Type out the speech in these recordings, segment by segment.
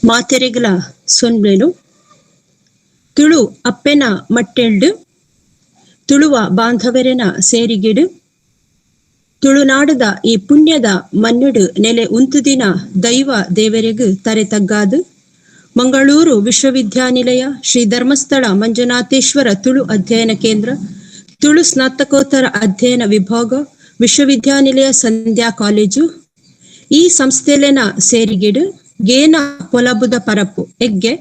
ಮಾತೆರೆಗ್ಲ ಸೊನ್ನೆಲು ತುಳು ಅಪ್ಪೆನ ಮಟ್ಟೆಲ್ಡ್ ತುಳುವ ಬಾಂಧವರೆನ ಸೇರಿಗೆಡು ತುಳುನಾಡದ ಈ ಪುಣ್ಯದ ಮಣ್ಣುಡು ನೆಲೆ ಉಂತುದಿನ ದೈವ ದೇವರೆಗ್ ತರೆ ತಗ್ಗಾದು ಮಂಗಳೂರು ವಿಶ್ವವಿದ್ಯಾನಿಲಯ ಶ್ರೀ ಧರ್ಮಸ್ಥಳ ಮಂಜುನಾಥೇಶ್ವರ ತುಳು ಅಧ್ಯಯನ ಕೇಂದ್ರ, ತುಳು ಸ್ನಾತಕೋತ್ತರ ಅಧ್ಯಯನ ವಿಭಾಗ, ವಿಶ್ವವಿದ್ಯಾನಿಲಯ ಸಂಧ್ಯಾ ಕಾಲೇಜು ಈ ಸಂಸ್ಥೆಲೆನ ಸೇರಿಗೆಡು ಗೇನ ಪೊಲಬುದ ಪರಪು ಎಗ್ಗೆ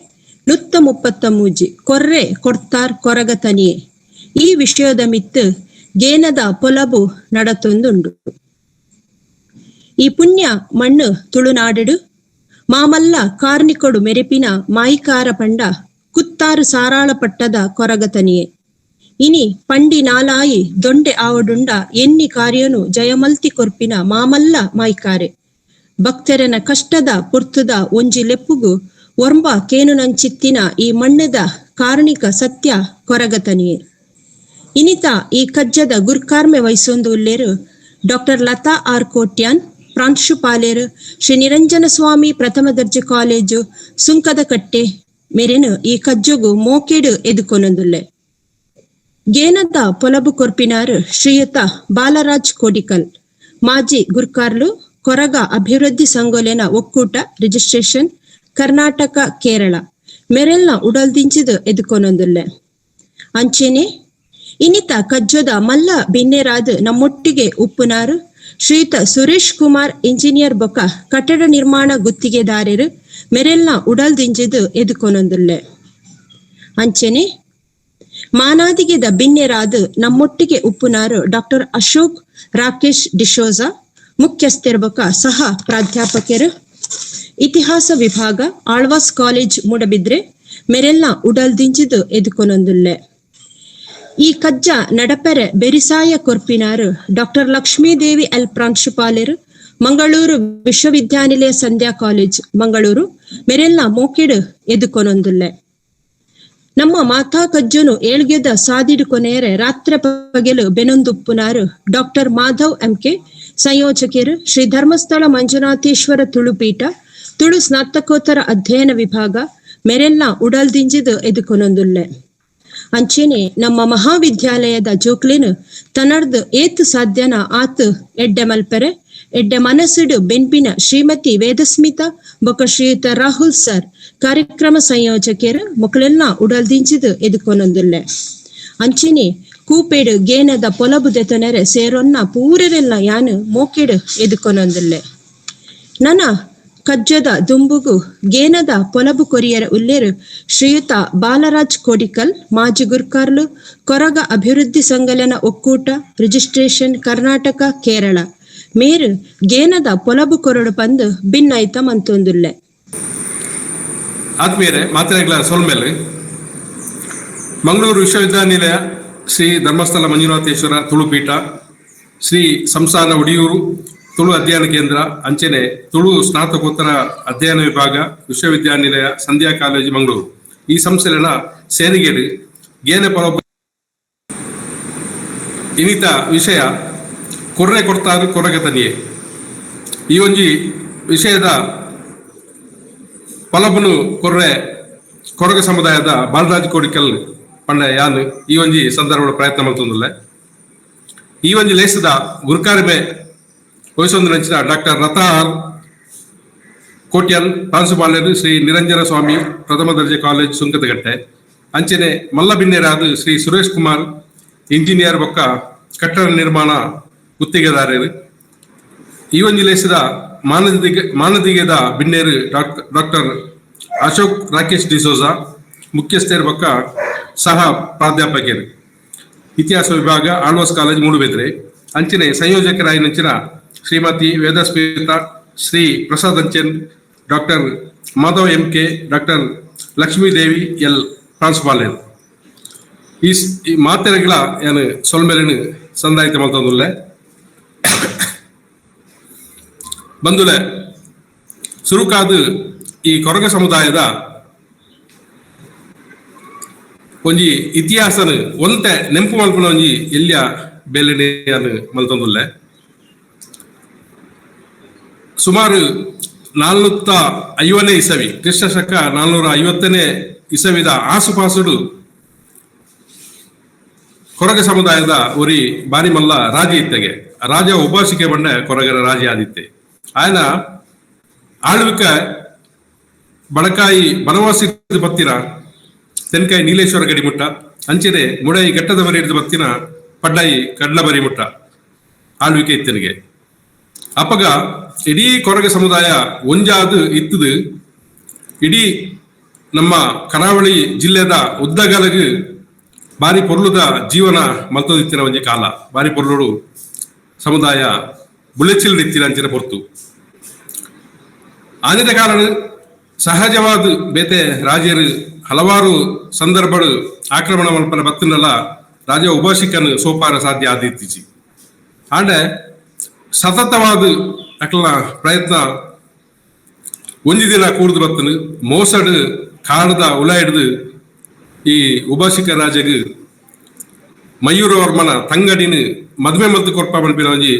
133 ಕೊರ್ರೆ ಕೊರ್ತಾರ್ ಕೊರಗತನಿಯೇ ಈ ವಿಷಯದ ಮಿತ್ತು ಗೇನದ ಪೊಲಬು ನಡತೊಂದುಂಡು. ಈ ಪುಣ್ಯ ಮಣ್ಣು ತುಳುನಾಡು ಮಾಮಲ್ಲ ಕಾರ್ನಿಕೊಡು ಮೆರೆಪಿನ ಮಾಯಿಕಾರ ಪಂಡ ಕುತ್ತಾರು ಸಾರಾಳ ಪಟ್ಟದ ಕೊರಗತನಿಯೇ. ಇನಿ ಪಂಡಿ ನಾಲಾಯಿ ದೊಂಡೆ ಆವಡುಂಡ ಎನ್ನಿ ಕಾರ್ಯನು ಜಯಮಲ್ತಿ ಕೊರ್ಪಿನ ಮಾಮಲ್ಲ ಮಾಯಿಕಾರೆ. ಭಕ್ತರನ ಕಷ್ಟದ ಪುರ್ತುದ ಒಂಜಿ ಲೆಪ್ಪುಗು ಒರ್ಂಬ ಕೇನುನಂಚಿತ್ತಿನ ಈ ಮಣ್ಣದ ಕಾರಣಿಕ ಸತ್ಯ ಕೊರಗತನಿಯೇ. ಇನಿತ ಈ ಕಜ್ಜದ ಗುರ್ಕಾರ್ಮೆ ವಹಿಸೊಂದು ಉಲ್ಲೇರು ಡಾಕ್ಟರ್ ಲತಾ ಆರ್ ಕೋಟ್ಯಾನ್, ಪ್ರಾಂಶುಪಾಲೇರು, ಶ್ರೀ ನಿರಂಜನ ಸ್ವಾಮಿ ಪ್ರಥಮ ದರ್ಜೆ ಕಾಲೇಜು, ಸುಂಕದಕಟ್ಟೆ ಮೇರೆನು ಈ ಕಜ್ಜೊಗು ಮೋಕೆಡು ಎದುಕೊನೊಂದುಲ್ಲೆ. ಗೇನದ ಪೊಲಬು ಕೊರ್ಪಿನಾರು ಶ್ರೀಯುತ ಬಾಲರಾಜ್ ಕೋಡಿಕಲ್, ಮಾಜಿ ಗುರ್ಕಾರ್ಲು, ಕೊರಗ ಅಭಿವೃದ್ಧಿ ಸಂಗೋಲೆನ ಒಕ್ಕೂಟ ರಿಜಿಸ್ಟ್ರೇಷನ್, ಕರ್ನಾಟಕ, ಕೇರಳ ಮೆರೆಲ್ನ ಉಡಲ್ದಿಂಚಿದು ಎದುಕೊನೊಂದುಲ್ಲೆ. ಅಂಚೆನೆ ಇನ್ನಿತ ಕಜ್ಜೊದ ಮಲ್ಲ ಬಿನ್ನೆರಾದ್ ನಮ್ಮೊಟ್ಟಿಗೆ ಉಪ್ಪುನಾರು ಶ್ರೀಯುತ ಸುರೇಶ್ ಕುಮಾರ್, ಇಂಜಿನಿಯರ್ ಬೊಕ ಕಟ್ಟಡ ನಿರ್ಮಾಣ ಗುತ್ತಿಗೆದಾರರು ಮೆರೆಲ್ನ ಉಡಲ್ದಿಂಜಿದು ಎದುಕೊನೊಂದುಲ್ಲೆ. ಅಂಚೆನೆ ಮಾನಾದಿಗೆದ ಬಿನ್ನೆರಾದ್ ನಮ್ಮೊಟ್ಟಿಗೆ ಉಪ್ಪುನಾರು ಡಾಕ್ಟರ್ ಅಶೋಕ್ ರಾಕೇಶ್ ಡಿಶೋಜಾ, ಮುಖ್ಯಸ್ಥರ ಬೊಕ ಸಹ ಪ್ರಾಧ್ಯಾಪಕರು, ಇತಿಹಾಸ ವಿಭಾಗ, ಆಳ್ವಾಸ್ ಕಾಲೇಜ್, ಮೂಡಬಿದ್ರೆ ಮೆರೆಲ್ನ ಉಡಲ್ದಿಂಜಿದು ಎದುಕೊನೊಂದುಲ್ಲೆ. ಈ ಕಜ್ಜ ನಡಪೆರೆ ಬೆರಿಸಾಯ ಕೊರ್ಪಿನಾರು ಡಾಕ್ಟರ್ ಲಕ್ಷ್ಮೀದೇವಿ ಎಲ್, ಪ್ರಾಂಶುಪಾಲರು, ಮಂಗಳೂರು ವಿಶ್ವವಿದ್ಯಾನಿಲಯ ಸಂಧ್ಯಾ ಕಾಲೇಜ್, ಮಂಗಳೂರು ಮೆರೆಲ್ನ ಮೋಕೆಡು ಎದುಕೊನೊಂದುಲ್ಲೆ. ನಮ್ಮ ಮಾತಾ ಕಜ್ಜನು ಏಳ್ಗೆದ ಸಾದಿಡು ಕೊನೆಯರೆ ರಾತ್ರಿ ಪಗೆಲು ಬೆನೊಂದುಪ್ಪುನಾರು ಡಾಕ್ಟರ್ ಮಾಧವ್ ಎಂಕೆ, ಸಂಯೋಜಕರು, ಶ್ರೀ ಧರ್ಮಸ್ಥಳ ಮಂಜುನಾಥೇಶ್ವರ ತುಳುಪೀಠ, ತುಳು ಸ್ನಾತಕೋತ್ತರ ಅಧ್ಯಯನ ವಿಭಾಗ ಮೆರೆಲ್ನ ಉಡಲ್ದಿಂಜಿದು ಎದುಕೊನೊಂದುಲ್ಲೆ. ಅಂಚೆನೆ ನಮ್ಮ ಮಹಾವಿದ್ಯಾಲಯದ ಜೋಕ್ಲೇನು ತನರ್ದು ಏತ್ ಸಾಧ್ಯನ ಆತ್ ಎಡ್ಡೆ ಮಲ್ಪೆರೆ ಎಡ್ಡೆ ಮನಸ್ಸುಡು ಬೆನ್ಪಿನ ಶ್ರೀಮತಿ ವೇದಸ್ಮಿತಾ ಬೊಕ ಶ್ರೀಯುತ ರಾಹುಲ್ ಸರ್, ಕಾರ್ಯಕ್ರಮ ಸಂಯೋಜಕರು ಮೊಕಲೆಲ್ಲ ಉಡಲ್ದಿಂಚಿದು ಎದುಕೊನೊಂದುಲ್ಲೆ. ಅಂಚೆನೆ ಕೂಪೇಡು ಗೇನದ ಪೊಲಬು ದೆತೊನೆರೆ ಸೇರೊನ್ನ ಪೂರೆರೆಲ್ಲ ಯಾನು ಮೋಕೆಡು ಎದುಕೊನೊಂದುಲ್ಲೆ. ನನ ಕಜ್ಜದ ದುಂಬುಗು ಗೇನದ ಪೊಲಬು ಕೊರಿಯರ ಉಲ್ಲೇರು ಶ್ರೀಯುತ ಬಾಲರಾಜ್ ಕೋಡಿಕಲ್, ಮಾಜಿ ಗುರ್ಕಾರ್ಲು, ಕೊರಗ ಅಭಿವೃದ್ಧಿ ಸಂಘಲನ ಒಕ್ಕೂಟ ರಿಜಿಸ್ಟ್ರೇಷನ್, ಕರ್ನಾಟಕ, ಕೇರಳ ಮೇರು ಗೇನದ ಪೊಲಬು ಕೊರಡು ಪಂದು ಬಿನ್ನೈತ ಮಂತೊಂದುಲ್ಲೆ. ಆತ್ಮೀಯರೇ, ಮಾತೆರೆಗ್ಲ ಸೊಲ್ಮೆಲ್. ಮಂಗಳೂರು ವಿಶ್ವವಿದ್ಯಾನಿಲಯ, ಶ್ರೀ ಧರ್ಮಸ್ಥಳ ಮಂಜುನಾಥೇಶ್ವರ ತುಳುಪೀಠ, ಶ್ರೀ ಸಂಸ್ಥಾನ ಒಡಿಯೂರು ತುಳು ಅಧ್ಯಯನ ಕೇಂದ್ರ, ಅಂಚೆನೆ ತುಳು ಸ್ನಾತಕೋತ್ತರ ಅಧ್ಯಯನ ವಿಭಾಗ, ವಿಶ್ವವಿದ್ಯಾನಿಲಯ ಸಂಧ್ಯಾ ಕಾಲೇಜು, ಮಂಗಳೂರು ಈ ಸಂಸ್ಥೆಲೆನ ಸೇರಿಗೆಡು ಗೇನೆ ಪರ ಇನ್ನಿತ ವಿಷಯ ಕೊರ್ರೆ ಕೊಡ್ತಾರು ಕೊರಗತನಿಯೇ. ಈ ಒಂಜಿ ವಿಷಯದ ಪಲಬನು ಕೊರ್ರೆ ಕೊರಗ ಸಮುದಾಯದ ಬಾಲರಾಜ್ ಕೋಡಿಕಲ್ ಪಂಡ ಯಾನ್ ಈ ಒಂಜಿ ಸಂದರ್ಭ ಪ್ರಯತ್ನ ಮಲ್ತೊಂದುಲ್ಲೆ. ಈ ಒಂಜಿ ಲೇಸದ ಗುರುಕಾರಿಮೆ ವಹಿಸೊಂದು ಡಾಕ್ಟರ್ ರತಾ ಆರ್ ಕೋಟ್ಯನ್, ಪ್ರಾಂಶುಪಾಲರು, ಶ್ರೀ ನಿರಂಜನ ಸ್ವಾಮಿ ಪ್ರಥಮ ದರ್ಜೆ ಕಾಲೇಜ್, ಸುಂಕದಕಟ್ಟೆ. ಅಂಚನೆ ಮಲ್ಲಬಿನ್ನೆರಾದ ಶ್ರೀ ಸುರೇಶ್ ಕುಮಾರ್, ಇಂಜಿನಿಯರ್ ಬೊಕ್ಕ ಕಟ್ಟಡ ನಿರ್ಮಾಣ ಗುತ್ತಿಗೆದಾರರು. ಈ ಒಂಜಿ ಲೇಸದ ಮಾನದಿಗೆದ ಬಿನ್ನೇರು ಡಾಕ್ಟರ್ ಡಾಕ್ಟರ್ ಅಶೋಕ್ ರಾಕೇಶ್ ಡಿಸೋಜಾ, ಮುಖ್ಯಸ್ಥರು ಬೊಕ್ಕ ಸಹ ಪ್ರಾಧ್ಯಾಪಕರು, ಇತಿಹಾಸ ವಿಭಾಗ, ಆಳ್ವಾಸ್ ಕಾಲೇಜ್, ಮೂಡುಬೆದ್ರೆ. ಅಂಚನೆ ಸಂಯೋಜಕರಾಯಿನಂಚಿನ ಶ್ರೀಮತಿ ವೇದಸ್ಮಿತಾ, Shri Prasad Anchan, doctor Madhav M K, doctor Lakshmidevi L, ಪ್ರಾಂಶುಪಾಲರು. ಈ ಮಾತೆರೆಗಳ ಏನು ಸೊಲ್ಮೆಲೆನು ಸಂದಾಯಿತ ಮಲ್ತೊಂದುಲ್ಲೆ. ಬಂದುಲೆ, ಸುರುಕಾದು ಈ ಕೊರಗ ಸಮುದಾಯದ ಒಂಜಿ ಇತಿಹಾಸನ ಒಂತೆ ನೆಂಪು ಮಲ್ಪುನ ಒಂಜಿ ಎಲ್ಯ ಬೇಲೆನೆ ಮಲ್ತೊಂದುಲ್ಲೆ. ಸುಮಾರು 450ನೇ ಇಸವಿ, ಕ್ರಿಸ್ತ ಶಕ 450ನೇ ಇಸವಿದ ಆಸುಪಾಸುಡು ಕೊರಗ ಸಮುದಾಯದ ಒರಿ ಬಾರಿಮಲ್ಲ ರಾಜ ಇತ್ತೆಗೆ ರಾಜ ಉಪಾಸಿಕೆ ಬಂಡೆ ಕೊರಗರ ರಾಜ ಆದಿತ್ತೆ. ఆయన ಆಳ್ವಿಕ ಬಡಕಾಯಿ ಬನವಾಸಿ ಬತ್ತಿನ ತೆನ್ಕಾಯಿ ನೀಲೇಶ್ವರ ಗಡಿಮುಟ್ಟ, ಅಂಚನೆ ಮುಡೈ ಘಟ್ಟದ ಬರಿ ಹಿಡಿದು ಬತ್ತಿನ ಪಡ್ಡಾಯಿ ಕಡ್ಲ ಬರಿ ಮುಟ್ಟ ಆಳ್ವಿಕೆ ಇತ್ತನಿಗೆ. ಅಪಗ ಇಡೀ ಕೊರಗ ಸಮುದಾಯ ಒಂಜಾದು ಇತ್ತದು. ಇಡೀ ನಮ್ಮ ಕರಾವಳಿ ಜಿಲ್ಲೆದ ಉದ್ದಗಲಗು ಬಾರಿ ಪೊರ್ಲುದ ಜೀವನ ಮಲ್ತದಿತ್ತಿನ ಒಂಜಿ ಕಾಲ, ಬಾರಿ ಪೊರ್ಲುಡು ಸಮುದಾಯ ಬುಳೆಚಿಲ್ ಇತ್ತಿನ ಅಂಚಿನ ಪೊರ್ತು. ಆನಿದ ಕಾರಣ ಸಹಜವಾದ ಬೇತೆ ರಾಜರು ಹಲವಾರು ಸಂದರ್ಭಗಳು ಆಕ್ರಮಣ ಮಲ್ಪನ ಬತ್ತಿನಲ್ಲ ರಾಜ ಉಪಾಸಿಕನು ಸೋಪಾರ ಸಾಧ್ಯ ಆದಿತ್ತೀಚಿ. ಆಂಡೆ ಸತತವಾದ ಅಕ್ಲನ ಪ್ರಯತ್ನ ಒಂಜಿ ದಿನ ಕೂಡ್ದು ಬತ್ತನು ಮೋಸಡು ಕಾಡದ ಉಲ ಹಿಡಿದು ಈ ಉಪಾಸಿಕ ರಾಜಗ್ ಮಯೂರವರ್ಮನ ತಂಗಡಿನ ಮದುವೆ ಮದ್ದು ಕೊರ್ಪ ಪನ್ಪಿನ ಒಂಜಿ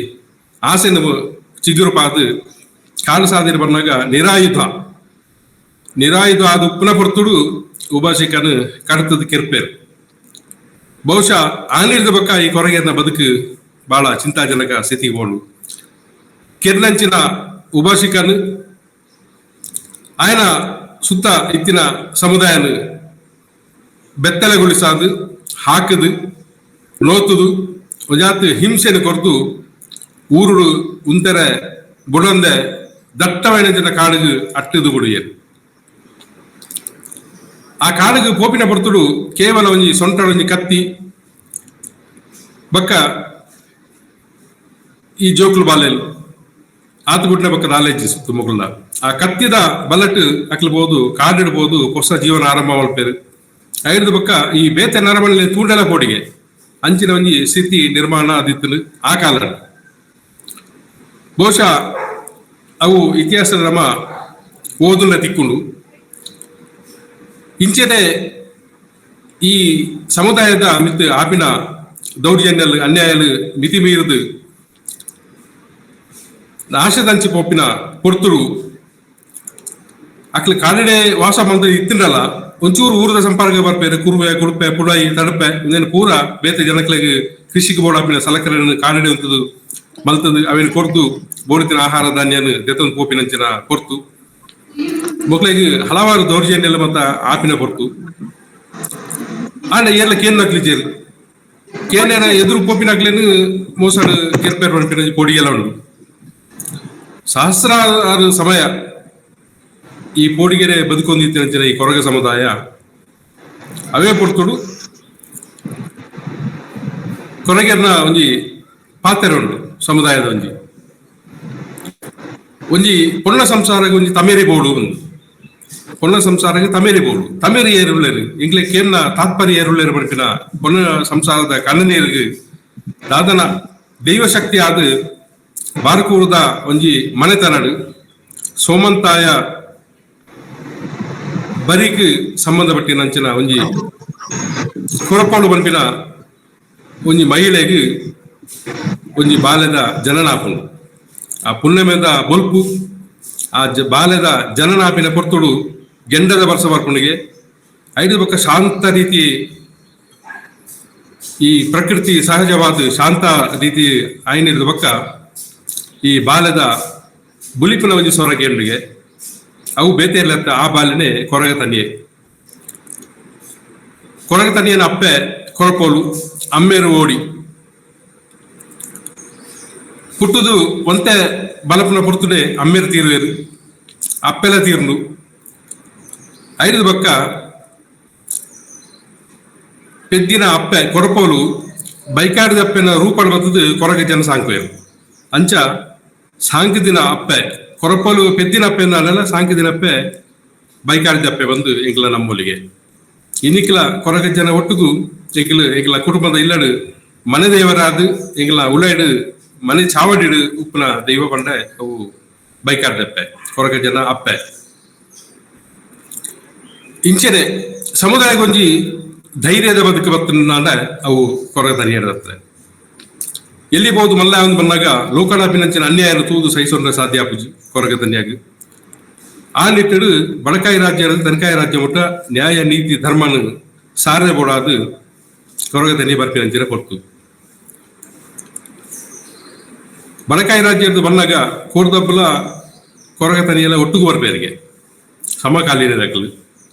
ಆಸೆನ ಚಿಗುರುಪಾದು ಕಾಡು ಸಾದಿನ ಬನ್ನಾಗ ನಿರಾಯುಧ ನಿರಾಯುಧ ಆದ ಉಪ್ಪುನ ಪೊರ್ತುಡು ಉಪಾಸಿಕನು ಕಡತದ ಕೆರ್ಪೇರು. ಬಹುಶಃ ಆನಿರ್ದ ಬಕ್ಕ ಈ ಕೊರಗೆನ ಬದುಕು ಬಹಳ ಚಿಂತಾಜನಕ ಸ್ಥಿತಿಗೆ ಬೋಳು. ಕೆರ್ನಂಚಿನ ಉಪಾಸಿಕನು ఆయన ಸುತ್ತ ಇತ್ತಿನ ಸಮುದಾಯನು ಬೆತ್ತಲೆಗೊಳಿಸಾದು ಹಾಕದು ನೋತುದು ಒಂಜಾತ್ ಹಿಂಸೆನು ಕೊರ್ದು ಊರುಡು ಉಂತೆರೆ ಬುಡೊಂದೆ ದಟ್ಟವೈನ ಜನ ಕಾಡುಗು ಅಟ್ಟದು ಗುಡಿಯರು. ಆ ಕಾಡುಗು ಪೋಪಿನ ಪೊರ್ತುಡು ಕೇವಲ ಒಂಜಿ ಸೊಂಟ ಒಂಜಿ ಕತ್ತಿ ಬಕ್ಕ ಈ ಜೋಕುಲು ಬಾಲೆಲ್ ಆತು ಗುಡ್ನ ಬಕ್ಕ ನಾಲೆಜ್ ಸುತ್ತ ಆ ಕತ್ತಿದ ಬಲಟ್ ಅಕ್ಲಬಹುದು ಕಾಡಿಡ್ಬೋದು ಹೊಸ ಜೀವನ ಆರಂಭ ಮಲ್ಪೇರು. ಐದು ಬಕ್ಕ ಈ ಬೇತೆ ನರಮಣಿ ತೂಂಡಲ ಪೋಡಿಗೆ ಅಂಚಿನ ಒಂಜಿ ಸ್ಥಿತಿ ನಿರ್ಮಾಣ ಆದಿತ್ತನು ಆ ಕಾಲ. ಬಹುಶಃ ಅವು ಇತಿಹಾಸದ ನಮ್ಮ ಓದುನ ತಿಕ್ಕೊಂಡು ಇಂಚೆನೆ ಈ ಸಮುದಾಯದ ಮಿತ್ ಆಪಿನ ದೌರ್ಜನ್ಯಲು ಅನ್ಯಾಯಲು ಮಿತಿ ಮೀರಿದು ನಾಶದಂಚಿ ಪೊಪ್ಪಿನ ಪೊರ್ತುಡು ಅಕ್ಲು ಕಾಡಿಡೆ ವಾಸ ಮಂದ ಇತ್ತಿರಲ್ಲ ಒಂಚೂರು ಊರದ ಸಂಪರ್ಕ ಬರ್ಪೇರು ಕುರುವೆ ಕುಡುಪೆ ಪುಡಾಯಿ ತಡಪೆ ಇಂದೇನು ಪೂರ ಬೇತೆ ಜನಕ್ಲೆಗ್ ಕೃಷಿಗೆ ಬೋಡಾಪಿನ ಸಲಕರಣೆ ಕಾಡಿಡೆ ಉಂತದು ಮಲ್ತದು ಅವೇನು ಕೊರ್ದು ಬೋಡಿತಿನ ಆಹಾರ ಧಾನ್ಯನು ದೆತ್ತೊಂದು ಪೋಪಿನಂಚಿನ ಕೊರ್ತು ಮೊಕ್ಲೆಗ್ ಹಲವಾರು ದೌರ್ಜನ್ಯ ಮತ್ತ ಆಪಿನ ಪೊರ್ತು. ಆಂಡ ಏರ್ಲ ಕೇನ್ ನಕ್ಲಿಜೇರು ಕೇನೇನ ಎದುರು ಪೋಪಿನಾಗ್ಲೇನು ಮೋಸಡು ಕೆರ್ಪೇರ್ ಪನ್ಪಿನ ಪೊಡಿಗೆಲ್ಲ ಉಂಡು. ಸಹಸ್ರಾರು ಸಮಯ ಈ ಪೋಡಿಗೆರೆ ಬದುಕೊಂದಿತ್ತಿನ ಈ ಕೊರಗ ಸಮುದಾಯ ಅವೇ ಪೊರ್ತುಡು ಕೊರಗೆರ್ನ ಒಂಜಿ ಪಾತೆರ ಉಂಡು ಸಮುದಾಯದ ಒಂಜಿ ಒಂಜಿ ಪೊಣ್ಣ ಸಂಸಾರಗೆ ಒಂಜಿ ತಮೇರಿ ಬೋಡು, ಒಂದು ಪೊಣ್ಣ ಸಂಸಾರಗೆ ತಮೇರಿ ಬೋಡು. ತಮೇರಿ ಏರುಳ್ಳೇರು ಇಂಗ್ಲೆ ಕೇನ್ನ ತಾತ್ಪರ್ಯ ಏರುಳ್ಳೇರು ಪನ್ಪಿನ ಪೊಣ್ಣ ಸಂಸಾರದ ಕಣ್ಣನೀರಿಗೆ ದಾದನ ದೈವಶಕ್ತಿ ಆದ ಬಾರಕೂರದ ಒಂಜಿ ಮನೆತನಡು ಸೋಮಂತಾಯ ಬರಿಕ್ ಸಂಬಂಧಪಟ್ಟಿನ ಒಂಜಿ ಕೊರಪಾಡು ಪನ್ಪಿನ ಒಂಜಿ ಮಹಿಳೆಗೆ ಒಂಜಿ ಬಾಲ್ಯದ ಜನನಾಪುಂಡು. ಆ ಪುಣ್ಯಮೆದ ಬೊಲ್ಪು ಆ ಬಾಲ್ಯದ ಜನನಾಪಿನ ಪೊರ್ತುಡು ಗೆಂಡದ ವರ್ಷ ಬರ್ಪುಣಿಗೆ ಐದು ಬೊಕ್ಕ ಶಾಂತ ರೀತಿ ಈ ಪ್ರಕೃತಿ ಸಹಜವಾದ ಶಾಂತ ರೀತಿ ಆಯ್ನಿರ್ದ ಬೊಕ್ಕ ಈ ಬಾಲ್ಯದ ಬುಲಿಪುನ ಒಂಜಿ ಸ್ವರ ಕೇಂದ್ರಿಗೆ ಅವು ಬೇತೆ ಇರ್ಲತ್ತ ಆ ಬಾಲ್ಯನೆ ಕೊರಗ ತನಿಯೆ. ಕೊರಗ ತನಿಯನ ಅಪ್ಪೆ ಕೊರಪೋಲು ಅಮ್ಮೇರು ಓಡಿ ಪುಟ್ಟುದು ಒಂತೆ ಬಲಪುನ ಪೊರ್ತುಡೆ ಅಮ್ಮೇರು ತೀರುವೇರು ಅಪ್ಪೆಲ ತೀರ್ನು. ಐದು ಬಕ್ಕ ಪೆದ್ದಿನ ಅಪ್ಪೆ ಕೊರಪೋಲು ಬೈಕಾಡಿದ ಅಪ್ಪೆನ ರೂಪಣ ಬತ್ತದು ಕೊರಗ ಜನ ಸಾಂಕುವೇರು. ಅಂಚ ಸಾಂಕಿದಿನ ಅಪ್ಪೆ ಕೊರಪೋಲು ಪೆದ್ದಿನ ಅಪ್ಪೆ ಅಲ್ಲ ಸಾಂಕಿದಿನ ಅಪ್ಪೆ ಬೈಕಾಡಿದ ಅಪ್ಪೆ ಬಂದು ಎಂಕ್ಲ ನಮ್ಮೊಲಿಗೆ ಇನ್ನಿಕ್ಲ ಕೊರಗ ಜನ ಒಟ್ಟುಗು ಎಂಕ್ಲ ಎಂಕ್ಲ ಕುಟುಂಬದ ಇಲ್ಲಡು ಮನೆ ದೇವರಾದ ಎಂಕ್ಲ ಉಳೈಡು ಮನೆ ಚಾವಡಿಡು ಉಪ್ಪುನ ದೈವ ಪಂಡೆ ಅವು ಬೈಕಾಡ್ದಪ್ಪೆ ಕೊರಗ ಜನ ಅಪ್ಪೆ. ಇಂಚೆನೆ ಸಮುದಾಯಗೊಂಜಿ ಧೈರ್ಯದ ಬದುಕು ಬತ್ತನಾಡ ಅವು ಕೊರಗ ತನಿಯಡತ್ರೆ. ಎಲ್ಲಿ ಬೋದು ಮಲ್ಲ ಒಂದು ಬಂದಾಗ ಲೋಕಡಾಪಿನಂಚಿನ ಅನ್ಯಾಯ ತೂದು ಸಹಿಸೋಣ ಸಾಧ್ಯ ಆಪುಜಿ ಕೊರಗ ತನಿಯಾಗ. ಆ ನಿಟ್ಟಿಡು ಬಡಕಾಯಿ ರಾಜ್ಯ ತೆನಕಾಯಿ ರಾಜ್ಯ ಮುಟ್ಟ ನ್ಯಾಯ ನೀತಿ ಧರ್ಮನು ಸಾರೆ ಬೋಡಾದು ಕೊರಗತನಿ ಬರ್ಪಿನಂಚಿನ ಪೊರ್ತು. ಬಡಕಾಯಿ ರಾಜ್ಯದ ಬಂದಾಗ ಕೋರ್ದಬ್ಬಲ ಕೊರಗತನಿಯೆಲ್ಲ ಒಟ್ಟುಗು ಬರ್ಪೇರಿಗೆ ಸಮಕಾಲೀನದಾಕಲು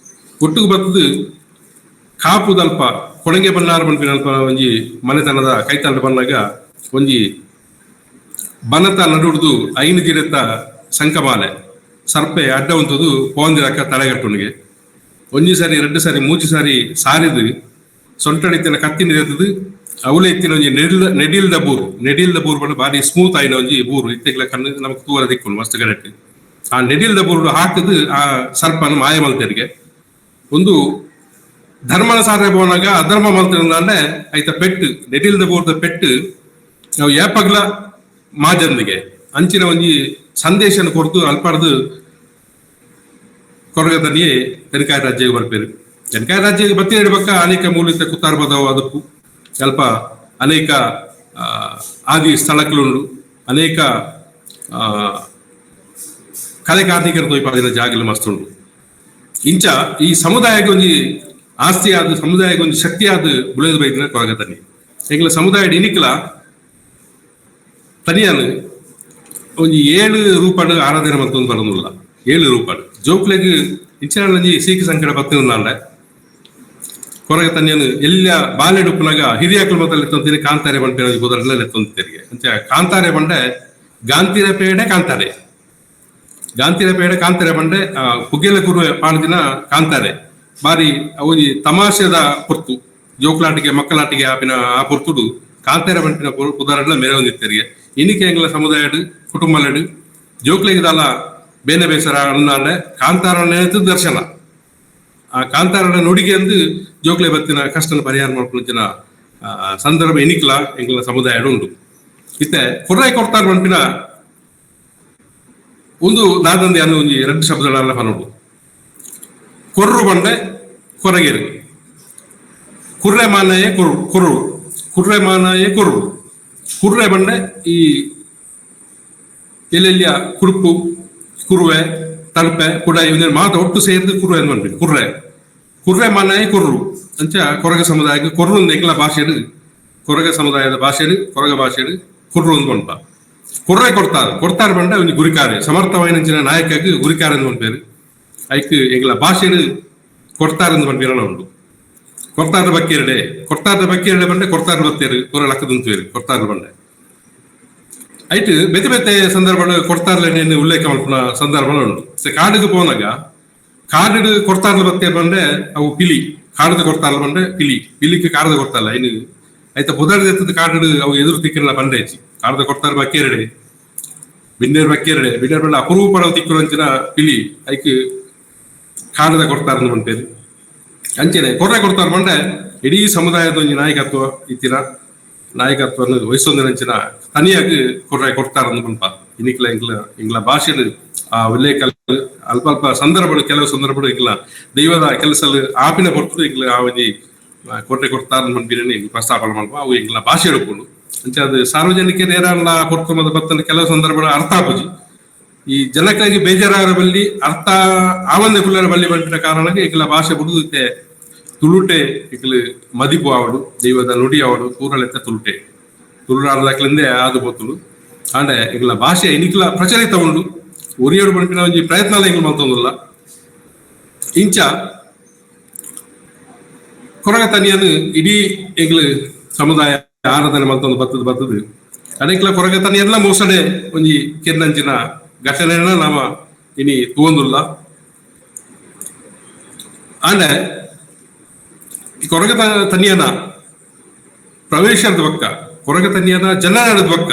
ಒಟ್ಟುಗು ಬತ್ತದು ಕಾಪುದಲ್ಪ ಕೊಡಂಗೆ ಬನ್ನಾರ ಪನ್ಪಿನಲ್ಪ ಒಂಜಿ ಮನೆತನದ ಕೈತಂಡ ಬಂದಾಗ ಒಂಜಿ ಬನತ ನಡುಡ್ದು ಐನು ಜಿರೆತ ಸಂಕಮಾಲೆ ಸರ್ಪೆ ಅಡ್ಡ ಉಂತದು ಪೋಂದಿರಕ್ಕ ತಡೆಗಟ್ಟುನಿಗೆ ಒಂಜಿ ಸಾರಿ ರಡ್ಡು ಸಾರಿ ಮೂಜಿ ಸಾರಿ ಸಾರಿದು ಸೊಂಟಡಿತ್ತಿನ ಕತ್ತಿ ನಿರೆತದು ಅವಲೆ ಇತ್ತಿನ ಒಂಜಿ ನೆಡಿಲ್ದ ಬೂರು ನೆಡಿಲ್ದ ಬೂರು ಪಂಡ ಬಾರಿ ಸ್ಮೂತ್ ಆಯಿನ ಒಂಜಿ ಬೂರು ಇತ್ತೆಗ್ಲ ಕಣ್ಣು ನಮಕ್ ತೂವರ ದಿಕ್ಕುಂಡು ಮಸ್ತ್ ಕರೆಕ್ಟ್. ಆ ನೆಡಿಲ್ದ ಬೂರು ಹಾಕದು ಆ ಸರ್ಪನ ಮಾಯ ಮಲ್ತೆರಿಗೆ ಒಂದು ಧರ್ಮನ ಸಾರೆ ಪೋನಾಗ ಅಧರ್ಮ ಮಲ್ತಿರಂದಾಂಡೆ ಐತ ಪೆಟ್ಟು ನೆಡಿಲ್ದ ಬೂರ್ದ ಪೆಟ್ಟು ನಾವು ಏಪಗ್ಲ ಮಾಜಂದಿಗೆ ಅಂಚಿನ ಒಂಜಿ ಸಂದೇಶನ ಕೊರ್ದು ಅಲ್ಪಾರ್ದು ಕೊರಗದನಿಯೇ ತೆನಕಾಯ ರಾಜ್ಯಕ್ಕೆ ಬರ್ಪೇರು. ತೆನಕಾಯ ರಾಜ್ಯಕ್ಕೆ ಬತ್ತಿ ಇಡಬೇಕ ಅನೇಕ ಮೂಲಿತ ಕುತ್ತಾರ್ ಬದವು ಅದಕ್ಕೂ ಅಲ್ಪ ಅನೇಕ ಆದಿ ಸ್ಥಳಕ್ಕಲುಂಡು ಅನೇಕ ಕಲೆ ಕಾರ್ಣಿಕರ ತೊಯ್ಪಾದಿನ ಜಾಗಲು ಮಸ್ತುಂಡು. ಇಂಚ ಈ ಸಮುದಾಯಕ್ಕೆ ಒಂಜಿ ಆಸ್ತಿ ಆದ ಸಮುದಾಯಕ್ಕೆ ಒಂಜಿ ಶಕ್ತಿ ಆದ ಬುಳೆದು ಬೈದಿನ ಕೊರಗತನಿ. ಎಂಗ್ಲ ಸಮುದಾಯ ಇನಿಕ್ಲ ತನಿಯನು ಒಂಜಿ 7 ರೂಪಾಡು ಆರಾಧನೆ ಮತ್ತೊಂದು ಬರೋದಿಲ್ಲ. 7 ರೂಪಾಡು ಜೋಕ್ಲೆಗ್ ಇಂಚಿನ ಒಂಜಿ ಸೀಕು ಸಂಕಟ ಬತ್ತಿನಾಂಡೆ ಕೊರಗ ತನ್ಯನು ಎಲ್ಲ ಬಾಲೆಡುಪ್ಪುನಾಗ ಹಿರಿಯಾಕಲು ಮೊದಲು ಎತ್ತೊಂತೀನಿ ಕಾಂತಾರೆ ಬಂಡೆ ಕುದರಲ್ಲ ಎತ್ತೊಂತಿರಿಗೆ ಅಂಚ ಕಾಂತಾರೆ ಬಂಡೆ ಗಾಂತಿರ ಪೇಡೆ ಕಾಂತಾರೆ ಗಾಂತಿರ ಪೇಡೆ ಕಾಂತಾರೆ ಬಂಡೆ ಪುಗ್ಗೆಲ ಕುರುವೆ ಪಾಡ್ದಿನ ಕಾಂತಾರೆ ಬಾರಿ ಒಂಜಿ ತಮಾಷೆದ ಪೊರ್ತು ಜೋಕ್ಲಾಟಿಗೆ ಮಕ್ಕಳಾಟಿಗೆ ಆಪಿನ ಆ ಪೊರ್ತುಡು ಕಾಂತಾರೆ ಬಂಟಿನ ಪುದರಡ್ಲ ಮೇರೆ ಒಂದಿತ್ತರಿಗೆ. ಇನಿಕೆ ಎಂಗ್ಲ ಸಮುದಾಯಡು ಕುಟುಂಬಲೆಡು ಜೋಕ್ಲೆಗ್ ದಾಲ ಬೇನೆ ಬೇಸರ ಅನ್ನಾಂಡೆ ಕಾಂತಾರನೇ ದರ್ಶನ ಆ ಕಾಂತಾರನ ನುಡಿಗೆ ಅಂದು ಜೋಕ್ಲೆ ಬತ್ತಿನ ಕಷ್ಟನ ಪರಿಹಾರ ಮಾಡ್ಕೊಳ್ಳಿನ ಸಂದರ್ಭ ಎನಿಕ್ಲ ಎಂಗ್ಲ ಸಮುದಾಯ ಉಂಟು. ಇತ್ತೆ ಕೊರ್ರೆ ಕೊಡ್ತಾರ ಬಂಪಿನ ಒಂದು ದಾದಂದಿ ಅನ್ನೋ ಒಂಜಿ ಎರಡು ಶಬ್ದಗಳಲ್ಲ ಪನೋಡು. ಕೊರ್ರು ಬಂಡೆ ಕೊರಗೇರು ಕುರ್ರೆ ಮಾನಯೇ ಕುರು ಕುರು ಕುರ್ರೆ ಮಾನಯೇ ಕುರು ಕುರ್ರೆ ಬಂಡೆ ಈ ಎಲ್ಲೆಲ್ಲಿಯ ಕುರುಪು ಕುರುವೆ ತಲುಪೆ ಕುಡ ಇವನ್ನ ಮಾತು ಒಟ್ಟು ಸೇರಿದು ಕುರುವೆ ಅಂತ ಬಂದ್ಬಿಟ್ಟು ಕುರ್ರೆ ಕುರ್ರೆ ಮಾನಯೇ ಕುರ್ರು ಅಂಚ ಕೊರಗ ಸಮುದಾಯಕ್ಕೆ ಕೊರ್ರು ಒಂದು ಎಂಗ್ಲ ಭಾಷೆಡು ಕೊರಗ ಸಮುದಾಯದ ಭಾಷೆಡು ಕೊರಗ ಭಾಷೆಡು ಕುರ್ರು ಒಂದು ಬಂಪ ಕುರ್ರೆ ಕೊಡ್ತಾರೆ ಕೊಡ್ತಾರೆ ಬಂಡ ಅವನಿಗೆ ಗುರಿಕಾರೆ ಸಮರ್ಥವಾಯಿನ ನಾಯಕಕ್ಕೆ ಗುರಿಕಾರ ಅಂತ ಪೇರು ಐಕ್ ಎಂಗ್ಲ ಭಾಷೆಡು ಕೊಡ್ತಾರೆ ಅಂತ ಬಂಪಿರಲ್ಲ ಉಂಟು. ಕೊಡ್ತಾರ ಬಕ್ಕೇರಡೆ ಕೊಡ್ತಾರ ಬಕ್ಕೇರಡೆ ಬಂಡೆ ಕೊಡ್ತಾರ ಬತ್ತೇರು ಪೂರ ಲಕ್ಕದಂತೇರು ಕೊಡ್ತಾರ ಬಂಡೆ ಐಟ್ ಬೆತೆ ಬೆತೆ ಸಂದರ್ಭ ಕೊಡ್ತಾರಲ್ಲ ಉಲ್ಲೇಖ ಮಲ್ಪುನ ಸಂದರ್ಭ ಉಂಟು. ಕಾಡಿಗೆ ಪೋನಾಗ ಕಾಡು ಕೊಡ್ತಾರಲ್ಲ ಬತ್ತೆ ಬಂಡೆ ಅವು ಪಿಲಿ ಕಾಡದ ಕೊಡ್ತಾರಲ್ಲ ಬಂಡೆ ಪಿಲಿ ಪಿಲಿಕ್ಕೆ ಕಾಡದ ಕೊಡ್ತಾರಲ್ಲ ಇನ್ನು ಆಯ್ತಾ ಪುದರ್ದ ಎತ್ತದ ಕಾಡು ಅವು ಎದುರು ತಿಕ್ಕಿರಲ್ಲ ಬಂಡೆ ಹೆಚ್ಚಿ ಕಾಡದ ಕೊಡ್ತಾರ ಬಕ್ಕೇರಡೆ ಬಿನ್ನೇರ್ ಬಕ್ಕೇರಡೆ ಬಿನ್ನೇರ್ ಬಂಡೆ ಅಪರೂಪ ತಿಕ್ಕಿರಂಚಿನ ಪಿಲಿ ಐಕ್ ಕಾಡದ ಕೊಡ್ತಾರ ಬಂಟೇರು. ಅಂಚೆನೆ ಕೊರ್ರೆ ಕೊಡ್ತಾರ ಬಂಡೆ ಇಡೀ ಸಮುದಾಯದ ಒಂಜಿ ನಾಯಕತ್ವ ಇತ್ತಿನ ನಾಯಕತ್ವವನ್ನು ವಹಿಸೊಂದಿನಂಚಿನ ತನಿಯಾಗಿ ಕೊರ್ರೆ ಕೊಡ್ತಾರ ಪನ್ಪ ಇನಿಕ್ಲ ಎಂಗ್ಲ ಎಂಗ್ಲ ಭಾಷೆಡು ಆ ಉಲ್ಲೇಖ ಅಲ್ಪ ಅಲ್ಪ ಸಂದರ್ಭಗಳು ಕೆಲವು ಸಂದರ್ಭಗಳು ಎಂಗ್ಲ ದೈವದ ಕೆಲಸ ಆಪಿನ ಪೊರ್ತುಡು ಎಂಗ್ಲ ಆ ಒಂಜಿ ಕೊರ್ರೆ ಕೊಡ್ತಾರ ಪನ್ಪಿನ ಪ್ರಸ್ತಾಪನೆ ಮಲ್ಪ ಅವು ಎಂಗ್ಲ ಭಾಷೆ ಹಿಡ್ಕೊಂಡು ಅಂಚ ಅದು ಸಾರ್ವಜನಿಕರು ಏರಲ್ಲ ಪೊರ್ತು ಬತ್ತನ ಕೆಲವು ಸಂದರ್ಭಗಳು ಅರ್ಥ ಆಪುಜಿ. ಈ ಜನಕ್ಕಾಗಿ ಬೇಜಾರಾರ ಬಲ್ಲಿ ಅರ್ಥ ಆವಂದೆ ಕುಲ್ಲರ ಬಲ್ಲಿ ಬಂಟಿನ ಕಾರಣಕ್ಕೆ ಎಂಗ್ಲ ಭಾಷೆ ಬುಡುತ್ತೆ ತುಳುಟೆ ಇಕ್ಲು ಮದಿಪು ಆವಡು ದೈವದ ನುಡಿ ಆವಡು ಪೂರಲೆತ್ತ ತುಳುಟೆ ತುಳುನಾಡದಕ್ಲಿಂದೆ ಆದು ಪೋತುಲು ಆಂಡೆ ಎಂಗ್ಲ ಭಾಷೆ ಇನಿಕ್ಲ ಪ್ರಚಲಿತ ಉಂಡು ಒರಿಯೋಡು ಬಂಪಿನ ಒಂಜಿ ಪ್ರಯತ್ನ ಎಂಗ್ಲ ಮಲ್ತೊಂದುಲ್ಲ. ಇಂಚ ಕೊರಗ ತನಿಯನ್ನು ಇಡೀ ಎಂಗ್ಲು ಸಮುದಾಯ ಆರಾಧನೆ ಮಲ್ತೊಂದು ಬತ್ತದು ಬತ್ತದು ಅನೇಕಲ ಕೊರಗ ತನಿಯೆಲ್ಲ ಮೋಸಡೆ ಒಂಜಿ ಕೆನ್ನಂಚಿನ ಘಟನೆನ ನಾಮ ಇನಿ ತೂವೊಂದುಲ್ಲ. ಆಂಡೆ ಈ ಕೊರಗ ತನಿಯನ ಪ್ರವೇಶದ ಬಕ್ಕ ಕೊರಗ ತನಿಯನ ಜನರ ಬಕ್ಕ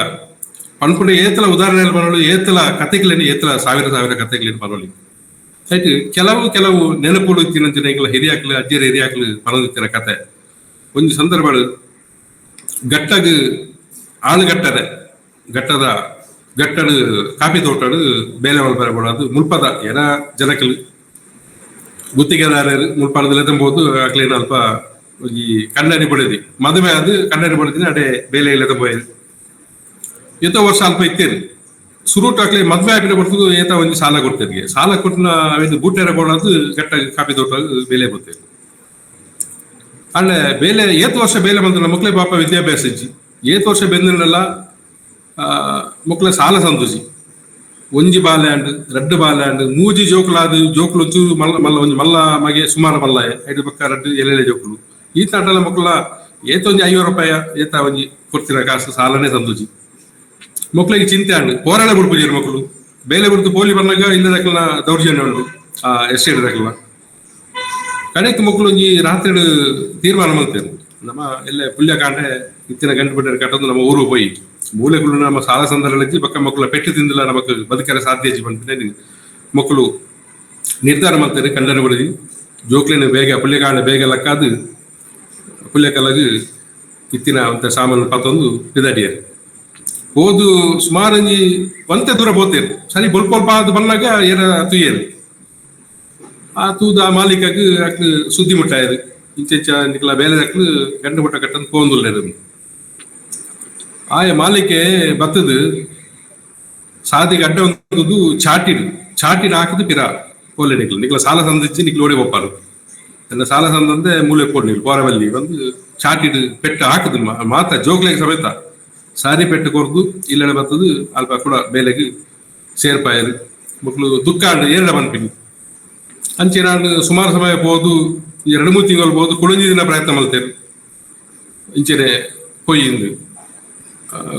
ಪನ್ಪುಂಡ ಏತಲ ಉದಾಹರಣೆ ಬರೋಳು ಏತಲ ಕತೆಗಳೇನು ಏತಲ ಸಾವಿರ ಸಾವಿರ ಕತೆಗಳೇನು ಬರೋಳಿ ಆಯ್ತು. ಕೆಲವು ಕೆಲವು ನೆನಪುಗಳು ಇತ್ತಿನಂಚಿನ ಎಂಗ್ಲ ಹಿರಿಯಾಕ್ಲು ಅಜ್ಜಿಯರ ಹಿರಿಯಾಕ್ಲು ಪನೊಂದಿತ್ತಿನ ಕತೆ ಒಂಜಿ ಸಂದರ್ಭ ಗಟ್ಟಗ್ ಆಳುಗಟ್ಟರೆ ಗಟ್ಟದ ಗಟ್ಟಡು ಕಾಪಿ ತೋಟಡು ಬೇಲೆ ಮಲ್ಪರೆ ಬೋಡಾದ್ ಮುಲ್ಪದ ಏನ ಜನಕಲು ಗುತ್ತಿಗೆದಾರರು ಮುಲ್ಪದ ಲೆತ್ತಂಬೋದು ಅಕ್ಲೇನ ಅಲ್ಪ ಒಂಜಿ ಕನ್ನಡಿ ಬಡದಿ ಮದುವೆ ಅದು ಕನ್ನಡಿ ಬಡದಿನ ಅಡೆ ಬೇಲೆ ಇಲ್ಲದ ಪೋಯೆರ್ ಏತೋ ವರ್ಷ ಅಲ್ಪ ಇತ್ತೇರು ಸುರುಟ್ ಅಕ್ಲೆ ಮದ್ವೆ ಆಪಿನ ಕೊಡ್ತದು ಏತ ಒಂಜಿ ಸಾಲ ಕೊಡ್ತೇನೆ. ಸಾಲ ಕೊಟ್ಟಿನ ಅವೆನ್ ಬೂಟೆರ ಬೋಡಾದ್ ಗಟ್ಟ ಕಾಪಿ ತೋಟ ಬೇಲೆ ಬರ್ತೇವೆ. ಅಂಡ ಬೇಲೆ ಏತ್ ವರ್ಷ ಬೇಲೆ ಬಂದ ಮಕ್ಳೆ ಪಾಪ ವಿದ್ಯಾಭ್ಯಾಸ ಇಜ್ಜಿ. ಏತ್ ವರ್ಷ ಬೆಂದಿನಲ್ಲ ಮಕ್ಳ ಸಾಲ ಸಂತೋಷಿ. ಒಂಜಿ ಬಾಲೆ ಅಂಡ್ ರಡ್ಡು ಬಾಲೆ ಅಂಡ್ ಮೂಜಿ ಜೋಕುಲಾದ್ ಜೋಕುಲು ಒಂಚೂರು ಮಲ್ಲ ಮಲ್ಲ ಒಂಜಿ ಮಲ್ಲ ಮಗೆ ಸುಮಾರು ಮಲ್ಲಾಯೆ ಐದು ಪಕ್ಕ ರಡ್ಡು ಎಲ್ಲೆಲೆ ಜೋಕುಲು. ಈ ತಾಟಲ ಮಕ್ಕಳ ಏತೊಂಜಿ 50 ರೂಪಾಯಿ ಏತ ಒಂಜಿ ಕೊಡ್ತಿರ ಕಾಸು ಸಾಲನೇ ಸಂತೋಷಿ. ಮಕ್ಕಳಿಗೆ ಚಿಂತೆ ಅಂಡು ಹೋರಾಡ ಬಿಡ್ಪುಜೇರು ಮಕ್ಕಳು ಬೇಲೆ ಬಿಡ್ತು ಪೋಲಿ ಬಂದಾಗ ಇಲ್ಲದಕ್ಕಲ್ಲ ದೌರ್ಜನ್ಯ ಉಂಟು ಆ ಎಸ್ಟೇಟ್ ದಕ್ಕಲ್ಲ. ಕಡೆಕ್ ಮಕ್ಕಳು ಒಂಜಿ ರಾತ್ರಿ ತೀರ್ಮಾನ ಮಾಡ್ತೇವೆ ನಮ್ಮ ಎಲ್ಲ ಪುಲ್ಯ ಕಾಂಡೆ ಇತ್ತಿನ ಗಂಟು ಬಿಟ್ಟರೆ ಕಟ್ಟೊಂದು ನಮ್ಮ ಊರು ಪೋಯಿ ಮೂಲೆಗಳು ನಮ್ಮ ಸಾಲ ಸಂದರ್ಭ ಬಕ್ಕ ಮಕ್ಕಳ ಪೆಟ್ಟು ತಿಂದಿಲ್ಲ ನಮಕ್ ಬದುಕರ ಸಾಧ್ಯ ಪನ್ಪಿನ ಮಕ್ಕಳು ನಿರ್ಧಾರ ಮಾಡ್ತಾರೆ. ಕಂಡನ ಬಿಡದಿ ಜೋಕ್ಲಿನ ಬೇಗ ಪುಲ್ಯಕಾಂಡೆ ಬೇಗ ಲಕ್ಕಾದು ಪುಲ್ಯಕಲಗು ಇತ್ತಿನ ಅಂತ ಸಾಮಾನು ಪತ್ತೊಂದು ಪಿದಾಡಿಯರು ಹೋದು ಸುಮಾರು ಒಂಜಿ ಒಂತೆ ದೂರ ಪೋತೇರು ಸರಿ ಬೊಲ್ಪೊಲ್ಪ ಅದು ಬಂದಾಗ ಏನ ತುಯ್ಯರು ಆ ತೂದ ಆ ಮಾಲೀಕಗ್ ಅಕ್ಲು ಸುದ್ದಿ ಮುಟ್ಟಾಯರು ಇಂಚೆಂಚ ನಿಕ್ಲ ಬೇಲೆ ದಕ್ಲು ಗಂಡು ಮುಟ್ಟ ಕಟ್ಟಂದು ಪೋಂದುಲ್ಲೆರು. ಆಯ ಮಾಲೀಕೆ ಬತ್ತದು ಸಾದಿಗೆ ಅಡ್ಡ ಒಂದುದು ಚಾಟಿಡ್ ಚಾಟಿಡ್ ಹಾಕದು ಪಿರ ಪೋಲೆ ನಿಕ್ಲು ನಿಕ್ಲ ಸಾಲ ಸಂದಿಚ್ಚಿ ನಿಕ್ಲು ಓಡಿ ಪೋಪಾರು ಎಲ್ಲ ಸಾಲ ಸಂದಂದೆ ಮೂಲೆ ಪೋಡ್ ನಿಕ್ಲು ಪೋರವಲ್ಲಿ ಬಂದು ಚಾಟಿಡ್ ಪೆಟ್ಟು ಹಾಕುದು ಮಾತ ಜೋಗ್ಲೆಗ್ ಸಮೇತ ಸಾರಿ ಪೆಟ್ಟು ಕೊರ್ದು ಇಲ್ಲಡೆ ಬತ್ತದು ಅಲ್ಪ ಕೂಡ ಬೇಲೆಗ್ ಸೇರ್ಪಾಯರು. ಮಕ್ಕಳು ದುಃಖ ಏರಡ ಪನ್ಪಿನಿ ಅಂಚೆ ನಾನು ಸುಮಾರು ಸಮಯ ಪೋದು 2-3 ತಿಂಗಳು ಪೋದು ಕುಳಂಜಿ ದಿನ ಪ್ರಯತ್ನ ಮಲ್ತೇರು ಇಂಚೆನೆ ಪೊಯ್ಯಿಂದು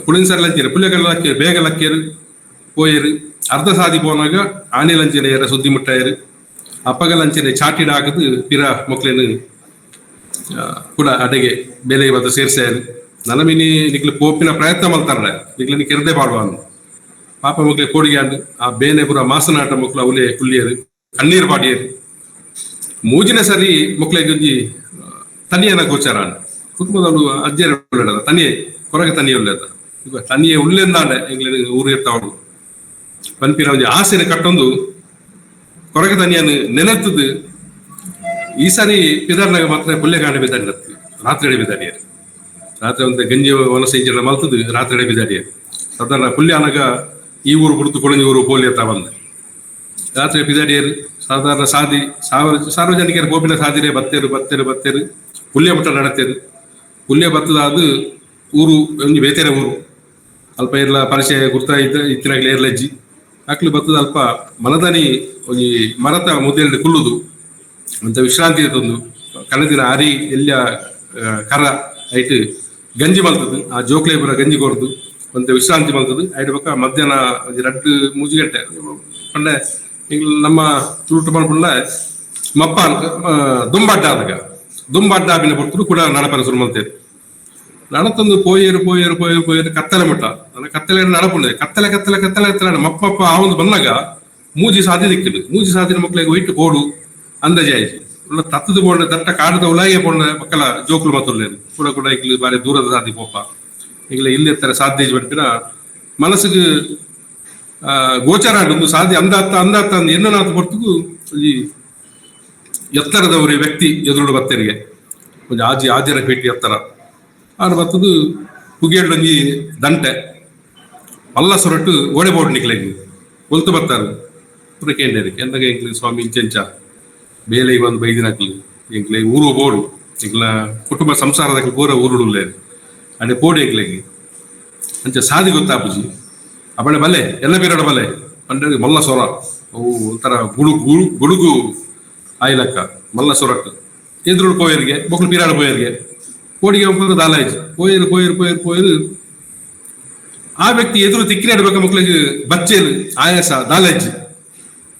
ಕುಳಿನ ಸರ್ ಲಂಚೇರು ಪುಲ್ಯಕಲ್ಲ ಲಕ್ಕೇರು ಬೇಗ ಲಕ್ಕೇರು ಪೋಯರು ಅರ್ಧ ಸಾದಿ ಪೋನಾಗ ಆನೆ ಲಂಚೆನೆ ಏರ ಸುದ್ದಿ ಮುಟ್ಟಾಯರು ಅಪ್ಪಗ ಲಂಚೆನೆ ಚಾಟಿಡ್ ಹಾಕದು ಪಿರ ಮಕ್ಳೇನು ಕೂಡ ಅಡೆಗೆ ಬೇಲೆ ಬತ್ತ ಸೇರ್ಸಾಯರು. ನನಮಿನಿ ನಿಕ್ಲು ಪೋಪಿನ ಪ್ರಯತ್ನ ಮಲ್ತಾರ ನಿಕ್లని ಕೆರದೆ ಪಾಡುವ ಪಾಪ ಮಕ್ಳೆ ಕೋಡಿಗೆ ಆ ಬೇನೆ ಪೂರ ಮಾಸನಾಟ ಮಕ್ಳು ಅವಲೇ ಕುಲ್ಲಿಯರು ಕಣ್ಣೀರು ಪಾಡಿಯರು. ಮೂಜಿನ ಸರಿ ಮಕ್ಳಿಗೆ ಒಂಜಿ ತನಿಯನ ಗೋಚಾರ ಕುಟುಂಬದವರು ಅಜ್ಜಿಯರು ಉಳ್ಳದ ತನಿಯೆ ಕೊರಗೆ ತನಿಯ ಉಳ್ಳದ ತನಿಯೆ ಉಳ್ಳೆಂದಾಂಡೆ ಎಂಗ್ಲೇನು ಊರು ಇರ್ತಾವಳು ಪನ್ಪಿನ ಒಂಜಿ ಆಸೆನ ಕಟ್ಟೊಂದು ಕೊರಗೆ ತನಿಯನ್ನು ನೆನೆತ್ತದು. ಈ ಸಾರಿ ಪಿದಾರ್ನಾಗ ಮಾತ್ರ ಪುಲ್ಯಗಾಂಡೆ ಬಿದ್ದಾಡಿ ರಾತ್ರಿ ಬಿದ್ದಾಡಿಯರು ರಾತ್ರಿ ಒಂದು ಗಂಜಿ ವನಸೆ ಇಂಚಿನ ಮಲ್ತದು ರಾತ್ರಿ ಬಿದ್ದಾಡಿಯರು ಸಾಧಾರಣ ಪುಲ್ಯ ಅನಗ ಈ ಊರು ಬಿಡ್ತು ಕೊಳಂಜಿ ಊರು ಪೋಲಿ ಅಂತ ಬಂದ ರಾತ್ರಿ ಪಿದಾಡಿಯರು ಸಾಧಾರಣ ಸಾದಿ ಸಾರ್ವಜನಿಕರ ಗೋಪಿನ ಸಾದಿರೆ ಬತ್ತೇರು ಬತ್ತೇರು ಬತ್ತೇರು ಪುಲ್ಯ ಮಟ್ಟ ನಡತೇರು ಪುಲ್ಯ ಬತ್ತದ ಅದು ಊರು ಒಂಜಿ ಬೇತೆರೆ ಊರು ಅಲ್ಪ ಇರ್ಲ ಪರಿಚಯ ಗುರ್ತ ಇದ್ದ ಇತ್ತಿನಾಗ್ಲೇ ಏರ್ಲಜ್ಜಿ ಅಕ್ಲು ಬತ್ತದ ಅಲ್ಪ ಮನದನಿ ಒಂಜಿ ಮರತ ಮುದ್ದೆಲ್ಡ್ ಕುಲ್ಲುದು ಅಂತ ವಿಶ್ರಾಂತಿ ತಂದು ಕಣದಿನ ಅರಿ ಎಲ್ಲಿಯ ಕರ ಐಟ್ ಗಂಜಿ ಮಲ್ತದು ಆ ಜೋಕ್ಲೆ ಪೂರ ಗಂಜಿ ಕೊರ್ದು ಒಂತೆ ವಿಶ್ರಾಂತಿ ಮಲ್ತದು ಐಟ್ ಬೊಕ್ಕ ಮಧ್ಯಾಹ್ನ ಒಂಜಿ ರಡ್ಡ್ ಮೂಜಿ ಗಂಟೆ ಪಂಡೆ ಎಂಗ್ಲ ನಮ್ಮ ತುಳುಟು ಪನ್ಪುಂಡ ಮಪ್ಪ ದುಂಬಡ್ಡ ಆದಾಗ ದುಂಬಡ್ಡ ಆಪಿನ ಪೊರ್ತುಡು ಕೂಡ ನಡಪರ ಶುರು ಮಲ್ತೇರು ನಡತೊಂದು ಪೋಯೇರು ಪೋಯೇರು ಪೋಯೇರು ಪೋಯೇರು ಕತ್ತಲೆ ಮಟ್ಟ ನನ್ನ ಕತ್ತಲೆ ನಡಪುಂಡೆ ಕತ್ತಲೆ ಕತ್ತಲೆ ಕತ್ತಲೆ ಕತ್ತಲೆ ಮಪ್ಪ ಮಪ್ಪ ಆವೊಂದು ಬಂದಾಗ ಮೂಜಿ ಸಾದಿ ದಿಕ್ಕಿಡು ಮೂಜಿ ಸಾದಿನ ಮಕ್ಕಳಿಗೆ ಒಯ್ಟು ಪೋಡು ಅಂದಾಜೆ ಆಯ್ತು ಉಳ್ಳ ತತ್ತದು ಪೋಂಡ ದಟ್ಟ ಕಾಡದ ಉಲಾಗೆ ಪೋಂಡ ಮಕ್ಕಳ ಜೋಕುಲು ಮತ್ತೊಲ್ಲೇರು ಕೂಡ ಕೂಡ ಇಕ್ಲು ಬಾರಿ ದೂರದ ಸಾದಿ ಪೋಪ ಈಗಲ ಇಲ್ಲಿ ಎತ್ತರ ಸಾಧ್ಯ ಪನ್ಪಿನ ಮನಸ್ಸಿಗೆ ಗೋಚಾರ ಒಂದು ಸಾಧ್ಯ ಅಂದಾತ್ತ ಅಂದಾತ್ತ ಅಂದ್ ಎನ್ನನಾಥ ಪೊರ್ತುಗು ಈ ಎತ್ತರದವರಿ ವ್ಯಕ್ತಿ ಎದುರುಡು ಬತ್ತೇರಿಗೆ ಒಂಜಿ ಆಜಿ ಆಜರ ಪೇಟಿ ಎತ್ತರ ಆರು ಬತ್ತದು ಪುಗೆಡ್ಲೊಂಜಿ ದಂಟೆ ಮಲ್ಲ ಸೊರಟು ಓಡೆ ಬೋರ್ಡ್ ನಿಕ್ಲೆಗ್ ಒಲ್ತು ಬತ್ತಾರೆ ಪೂರ ಕೇಂಡೇರಿಗೆ ಎಂದಾಗ ಎಂಕ್ಲೆ ಸ್ವಾಮಿ ಇಂಚೆಂಚ ಬೇಲೆ ಬಂದು ಬೈದಿನಕ್ಲು ಎಂಕ್ಲೆ ಊರು ಬೋಡು ಎಂಕ್ಲ ಕುಟುಂಬ ಸಂಸಾರದಕ್ಲು ಪೂರ ಊರುಡುಲ್ಲೇರು ಅಡೆ ಪೋಡು ಎಂಕ್ಲೆಗ್ ಅಂಚ ಸಾದಿ ಗೊತ್ತಾಪುಜಿ ಅಬಳೆ ಬಲೆ ಎಲ್ಲ ಬೀರಡ ಬಲೆ ಪಂಡ ಮಲ್ಲ ಸೊರ ಅವು ಒಂಥರ ಗುಡು ಗುಡು ಗುಡುಗು ಆಯ್ಲಕ್ಕ ಮಲ್ಲ ಸೊರಕ್ ಎದುರು ಪೋಯರಿಗೆ ಬೊಕ್ಲು ಪೀರಾಡ ಪೋಯರಿಗೆ ಕೋಡಿಗೆ ಒಬ್ಬರು ದಾಲಾಯ್ತು ಪೋಯರು ಪೋಯರು ಪೋಯರು ಪೋಯರು ಆ ವ್ಯಕ್ತಿ ಎದುರು ತಿಕ್ಕಿನಾಡ್ಬೇಕ ಮಕ್ಳಿಗೆ ಬಚ್ಚೇಲು ಆಯಾಸ ದಾಲಾಯ್ತು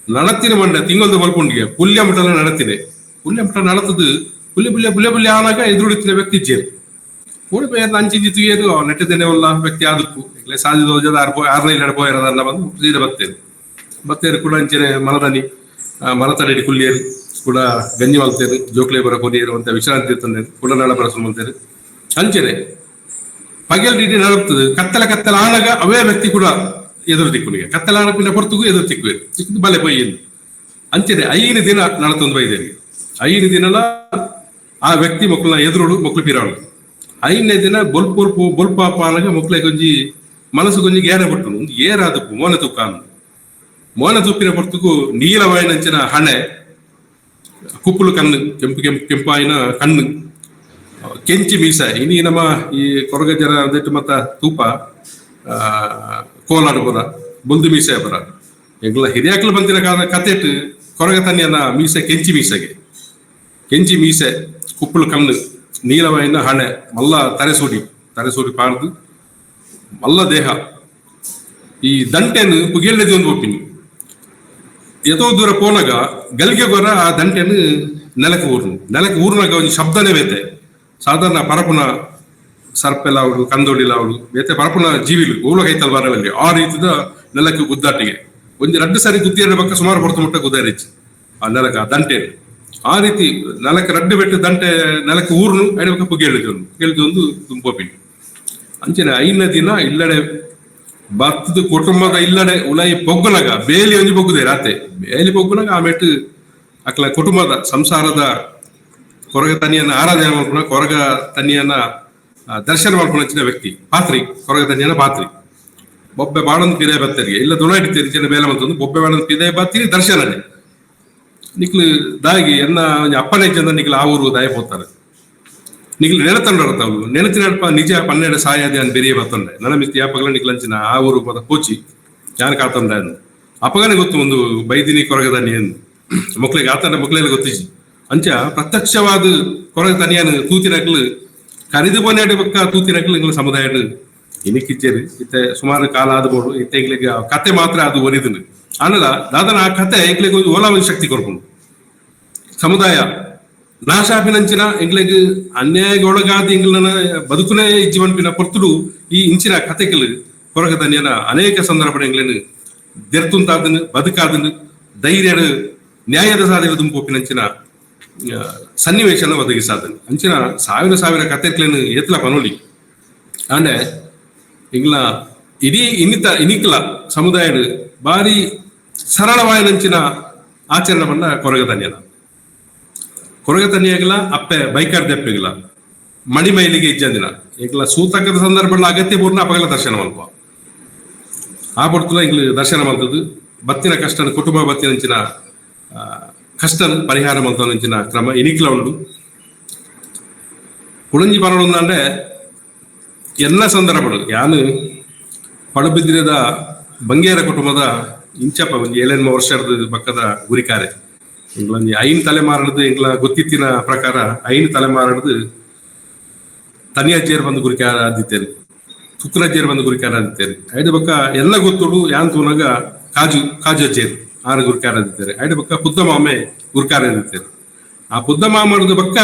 ನಡತಿನ ಮಂಡ ತಿಂಗಳದ ಮಲ್ಪುಂಡಿಗೆ ಪುಲ್ಯ ಮಟ್ಟಲ ನಡತಿದೆ ಪುಲ್ಯ ಮಟ್ಟ ನಡತದು ಪುಲ್ಯ ಪುಲ್ಯ ಪುಲ್ಯ ಪುಲ್ಯ ಆನಾಗ ಎದುರುಡಿತ್ತಿನ ವ್ಯಕ್ತಿ ಇಜ್ಜೇರು ಕೋಡಿ ಪೋಯರ್ ಅಂಚಿಂಚಿ ತುಯ್ಯರು ನೆಟ್ಟದೇನೆ ಉಲ್ಲ ವ್ಯಕ್ತಿ ಆದಕ್ಕು ಇಲ್ಲೇ ಸಾದಿ ದೋಜದ ಆರು ಪೋ ಆರು ನೈಲ್ ಪೋಯರದಲ್ಲ ಬಂದು ಸೀದಾ ಬತ್ತೇರು ಬತ್ತೇರು ಕೂಡ ಅಂಚನೆ ಮನದನಿ ಮರತಡಿ ಕುಲ್ಲಿಯರು ಕೂಡ ಗಂಜಿ ಮಲ್ತೇರು ಜೋಕ್ಲೆ ಬರ ಕೊರಿಯರು ಅಂತ ವಿಶ್ರಾಂತಿ ತಂದೇರು ಕೂಡ ನಡ ಬರ ಮಲ್ತೇರು ಅಂಚನೆ ಪಗೆಲ್ ರೀತಿ ನಡಪ್ತದೆ ಕತ್ತಲೆ ಕತ್ತಲೆ ಆನಾಗ ಅವೇ ವ್ಯಕ್ತಿ ಕೂಡ ಎದುರು ದಿಕ್ಕುನಿಗೆ ಕತ್ತಲೆ ಆನಪಿನ ಹೊರತುಗೂ ಎದುರು ತಿಕ್ಕುವೇರು ತಿಕ್ಕಿದ್ದು ಬಲೆ ಪೊಯ್ಯಿಂದು ಅಂಚನೆ 5 ದಿನ ನಡತೊಂದು ಬೈದೇರಿ 5 ದಿನಲ ಆ ವ್ಯಕ್ತಿ ಮಕ್ಕಳನ್ನ ಎದುರುಡು ಮಕ್ಕಳು ಪಿರಾಳು 5ನೇ ದಿನ ಬೊಲ್ಪು ಬೊಲ್ಪಾಪ ಆನಾಗ ಮಕ್ಕಳಿಗೆ ಒಂಜಿ ಮನಸ್ಸು ಗೊಂಜಿ ಗೇರ ಪಟ್ಟು ಒಂದು ಏರಾದಪ್ಪು ಮೋನೆ ತುಕ್ಕ ಮೋನೆ ತುಪ್ಪಿನ ಪೊರ್ತುಗು ನೀಲವಾಯಿನಂಚಿನ ಹಣೆ, ಕುಪ್ಪುಲು ಕಣ್ಣು, ಕೆಂಪು ಕೆಂಪು ಕೆಂಪಾಯಿನ ಕಣ್ಣು, ಕೆಂಚಿ ಮೀಸ. ಇನಿ ನಮ್ಮ ಈ ಕೊರಗ ಜನ ಅದಟ್ಟು ಮತ್ತ ತೂಪ ಕೋಲಾಡು ಬರ ಬೊಲ್ದು ಮೀಸೆ ಬರ ಎಂಗ್ಲ ಹಿರಿಯಾಕ್ಲು ಬಂದಿನ ಕತೆಟ್ ಕೊರಗ ತನ್ನಿಯನ ಮೀಸೆ ಕೆಂಚಿ ಮೀಸೆಗೆ, ಕೆಂಚಿ ಮೀಸೆ, ಕುಪ್ಪುಲು ಕಣ್ಣು, ನೀಲವಾಯಿನ ಹಣೆ, ಮಲ್ಲ ತರೆಸೂಡಿ ತರೆಸೂಡಿ ಪಾರ್ದು ಮಲ್ಲ ದೇಹ. ಈ ದಂಟೆನು ಪುಗೆಲ್ಲದಿ ಒಂದು ಒಪ್ಪಿನಿ ಎತೋ ದೂರ ಪೋನಗ ಗಲ್ಗೆ ಗೊರ ಆ ದಂಟೆನು ನೆಲಕ್ಕೆ ಊರ್ನು, ನೆಲಕ್ಕೆ ಊರ್ನಾಗ ಒಂದು ಶಬ್ದನೇ ಬೇತೆ. ಸಾಧಾರಣ ಪರಪುನ ಸರ್ಪೆಲ್ಲ ಅವಳು ಕಂದೋಡಿಲ್ಲ ಅವಳು ಬೇತೆ ಪರಪುನ ಜೀವಿಲು ಊಲ ಕೈತಲ್ ಬಾರವಲ್ಲಿ ಆ ರೀತಿದ ನೆಲಕ್ಕೆ ಗುದ್ದಾಟಿಗೆ ಒಂದು ರಡ್ಡು ಸಾರಿ ಗುದ್ದಿರ ಪಕ್ಕ ಸುಮಾರು ಹೊರತು ಮುಟ್ಟ ಗುದ್ದಾರಿಚ್ಚು ಆ ನೆಲಕ್ಕೆ ಆ ದಂಟೆ. ಆ ರೀತಿ ನೆಲಕ್ಕೆ ರಡ್ಡು ಬೆಟ್ಟು ದಂಟೆ ನೆಲಕ್ಕೆ ಊರ್ನು ಐದು ಪಕ್ಕ ಪುಗೆ ಹೇಳಿದ್ವಿ ಹೇಳಿದ್ ಒಂದು ತುಂಬೋಪಿನಿ. ಅಂಚನೆ ಐನ ದಿನ ಇಲ್ಲಡೆ ಭತ್ತದ ಕುಟುಂಬದ ಇಲ್ಲಡೆ ಉಲೈ ಪೊಗ್ಗುನಗ ಬೇಲಿ ಒಂಜಿ ಪೊಗ್ಗುದೆ ರಾತೆ ಬೇಲಿ ಪೊಗ್ಗುನಗ ಆಮೇಟ್ ಅಕ್ಲ ಕುಟುಂಬದ ಸಂಸಾರದ ಕೊರಗ ತನಿಯನ್ನ ಆರಾಧನೆ ಮಾಡ್ಕೊಳ ಕೊರಗ ತನಿಯನ್ನ ದರ್ಶನ ಮಾಡ್ಕೊಂಡ ವ್ಯಕ್ತಿ ಪಾತ್ರಿ, ಕೊರಗ ತನಿಯನ್ನ ಪಾತ್ರಿ. ಬೊಬ್ಬೆ ಬಾಳೊಂದು ಪಿದೆ ಬತ್ತರಿಗೆ ಇಲ್ಲ ದುಣ ಹಿಡಿತೀರಿ ಜನ ಬೇಲೆ ಮಂತೊಂದು ಬೊಬ್ಬೆ ಬಾಳೊಂದು ಪಿದೆ ಬತ್ತೀರಿ ದರ್ಶನನೇ ನಿಕ್ಲು ದಾಗಿ ಎನ್ನ ಒಂಜಿ ಅಪ್ಪನೇ ಚಂದ ನಿಕ್ಲು ಆ ಊರು ದಾಯ ಪೋತಾರೆ ನಿಕ್ಲು ನೆನತಂಡ ಅವಳು ನೆನತಿನಲ್ಪ ನಿಜ 12 ಸಾಯಾದಿ ಅನ್ ಬೆರಿಯ ಬತ್ತಂಡೆ ನನ್ನ ಮಿಸ್ತಿ ಯಾಪಗಲ ನಿಕ್ಲಂಚಿನ ಆ ಊರು ಪದ ಪೋಚಿ ಯಾನ್ ಕಾತಂಡ ಅಪ್ಪಗನೆ ಗೊತ್ತು ಒಂದು ಬೈದಿನಿ ಕೊರಗದನಿ ಎಂದು ಮಕ್ಳಿಗೆ ಆತನ ಮಕ್ಳೆಲ್ಲ ಗೊತ್ತಿಜಿ. ಅಂಚ ಪ್ರತ್ಯಕ್ಷವಾದ ಕೊರಗ ತನಿಯನು ತೂತಿನಕ್ಲು ಕರಿದು ಪೊನ್ಯಾಡಿ ಪಕ್ಕ ತೂತಿನಕ್ಲು ಇಂಗ್ಲ ಸಮುದಾಯ ಇನಿಕಿಚ್ಚೇರಿ ಇತ್ತೆ ಸುಮಾರು ಕಾಲ ಆದಬೋಡು ಇತ್ತೆ ಇಂಗ್ಲಿಗೆ ಕತೆ ಮಾತ್ರ ಅದು ಒರಿದುಂಡು. ಆನಲ ದಾದನ ಆ ಕತೆ ಎಂಕ್ಲೆಗ್ ಒಂಜಿ ಓಲಾ ಒಂಜಿ ಶಕ್ತಿ ಕೊರ್ಪುಂಡು. ಸಮುದಾಯ ನಾಶಾಪಿನಂಚಿನ ಎಂಕ್ಲೆಗ್ ಅನ್ಯಾಯಗೆ ಒಳಗಾದ ಎಂಗ್ಲನ ಬದುಕುನೇ ಜೀವನ್ಪಿನ ಪೊರ್ತುಡು ಈ ಇಂಚಿನ ಕತೆಗಳು ಕೊರಗ ತನಿಯನ ಅನೇಕ ಸಂದರ್ಭ ಎಂಗ್ಲೆನ್ ದೆರ್ತುಂತಾದನು ಬದುಕಾದನು ಧೈರ್ಯಡು ನ್ಯಾಯದ ಸಾಧನೆ ದುಂಪೋಪಿನಂಚಿನ ಸನ್ನಿವೇಶನ ಒದಗಿಸಾದನು. ಅಂಚಿನ ಸಾವಿರ ಸಾವಿರ ಕತೆಕ್ಲೆನ್ ಏತ್ಲ ಪನೋಲಿ. ಆಂಡೆ ಇಂಗ್ಲ ಇಡೀ ಇನ್ನಿತ ಇನಿಕ್ಲ ಸಮುದಾಯಡ್ ಬಾರಿ ಸರಳವಾಯಿನಂಚಿನ ಆಚರಣೆ ಬಂದ ಕೊರಗ ತನಿಯನ. ಕೊರಗ ತನಿಯಾಗಲ ಅಪ್ಪೆ ಬೈಕಾರ್ ದೆಪ್ಪೆಗಲ ಮಣಿ ಮೈಲಿಗೆ ಇಜ್ಜಂದಿನ ಎಂಕ್ಲ ಸೂತಕದ ಸಂದರ್ಭ ಅಗತ್ಯ ಪೂರ್ಣ ಅಪಗಲ ದರ್ಶನ ಮಲ್ಪ ಆ ಪೊರ್ತುಲ ಎಂಕ್ಲು ದರ್ಶನ ಮಲ್ತದ್ದು ಬತ್ತಿನ ಕಷ್ಟನ ಕುಟುಂಬ ಬತ್ತಿನಂಚಿನ ಕಷ್ಟನ ಪರಿಹಾರ ಮಲ್ತನಂಚಿನ ಕ್ರಮ ಇನಿಕ್ಲ ಉಂಡು. ಕುಳಂಜಿ ಪರಡೊಂದಂದ್ರೆ ಎಲ್ಲ ಸಂದರ್ಭಗಳು ಯಾನು ಪಡುಬಿದ್ರಿದ ಬಂಗೇರ ಕುಟುಂಬದ ಇಂಚಪ್ಪ ಒಂದು ಏಳೆಂಟು ವರ್ಷದ ಪಕ್ಕದ ಗುರಿಕಾರೆ ಎಂಗ್ಲೊಂಜಿ 5 ತಲೆಮಾರಡ್ದು ಎಂಗ್ಲ ಗೊತ್ತಿತ್ತಿನ ಪ್ರಕಾರ 5 ತಲೆಮಾರಡ್ದು ತನಿಯಜ್ಜಿಯರ್ ಬಂದು ಗುರಿಕಾರ ಆದಿತ್ತೇನೆ, ತುಕ್ಕನಜ್ಜಿಯರ್ ಬಂದು ಗುರಿಕಾರ ಆದಿತ್ತೇನೆ. ಐದು ಪಕ್ಕ ಎಲ್ಲ ಗೊತ್ತುಡು ಯಾನ್ ತೂನಗ ಕಾಜು ಕಾಜು ಅಜ್ಜಿಯರು ಆರು ಗುರಿಕಾರ ಆದಿತ್ತೇನೆ. ಐದು ಪಕ್ಕ ಪುದ್ದ ಮಾಮೆ ಗುರಿಕಾರ ಆದಿತ್ತೇನೆ. ಆ ಪುದ್ದ ಮಾಮರದ ಪಕ್ಕ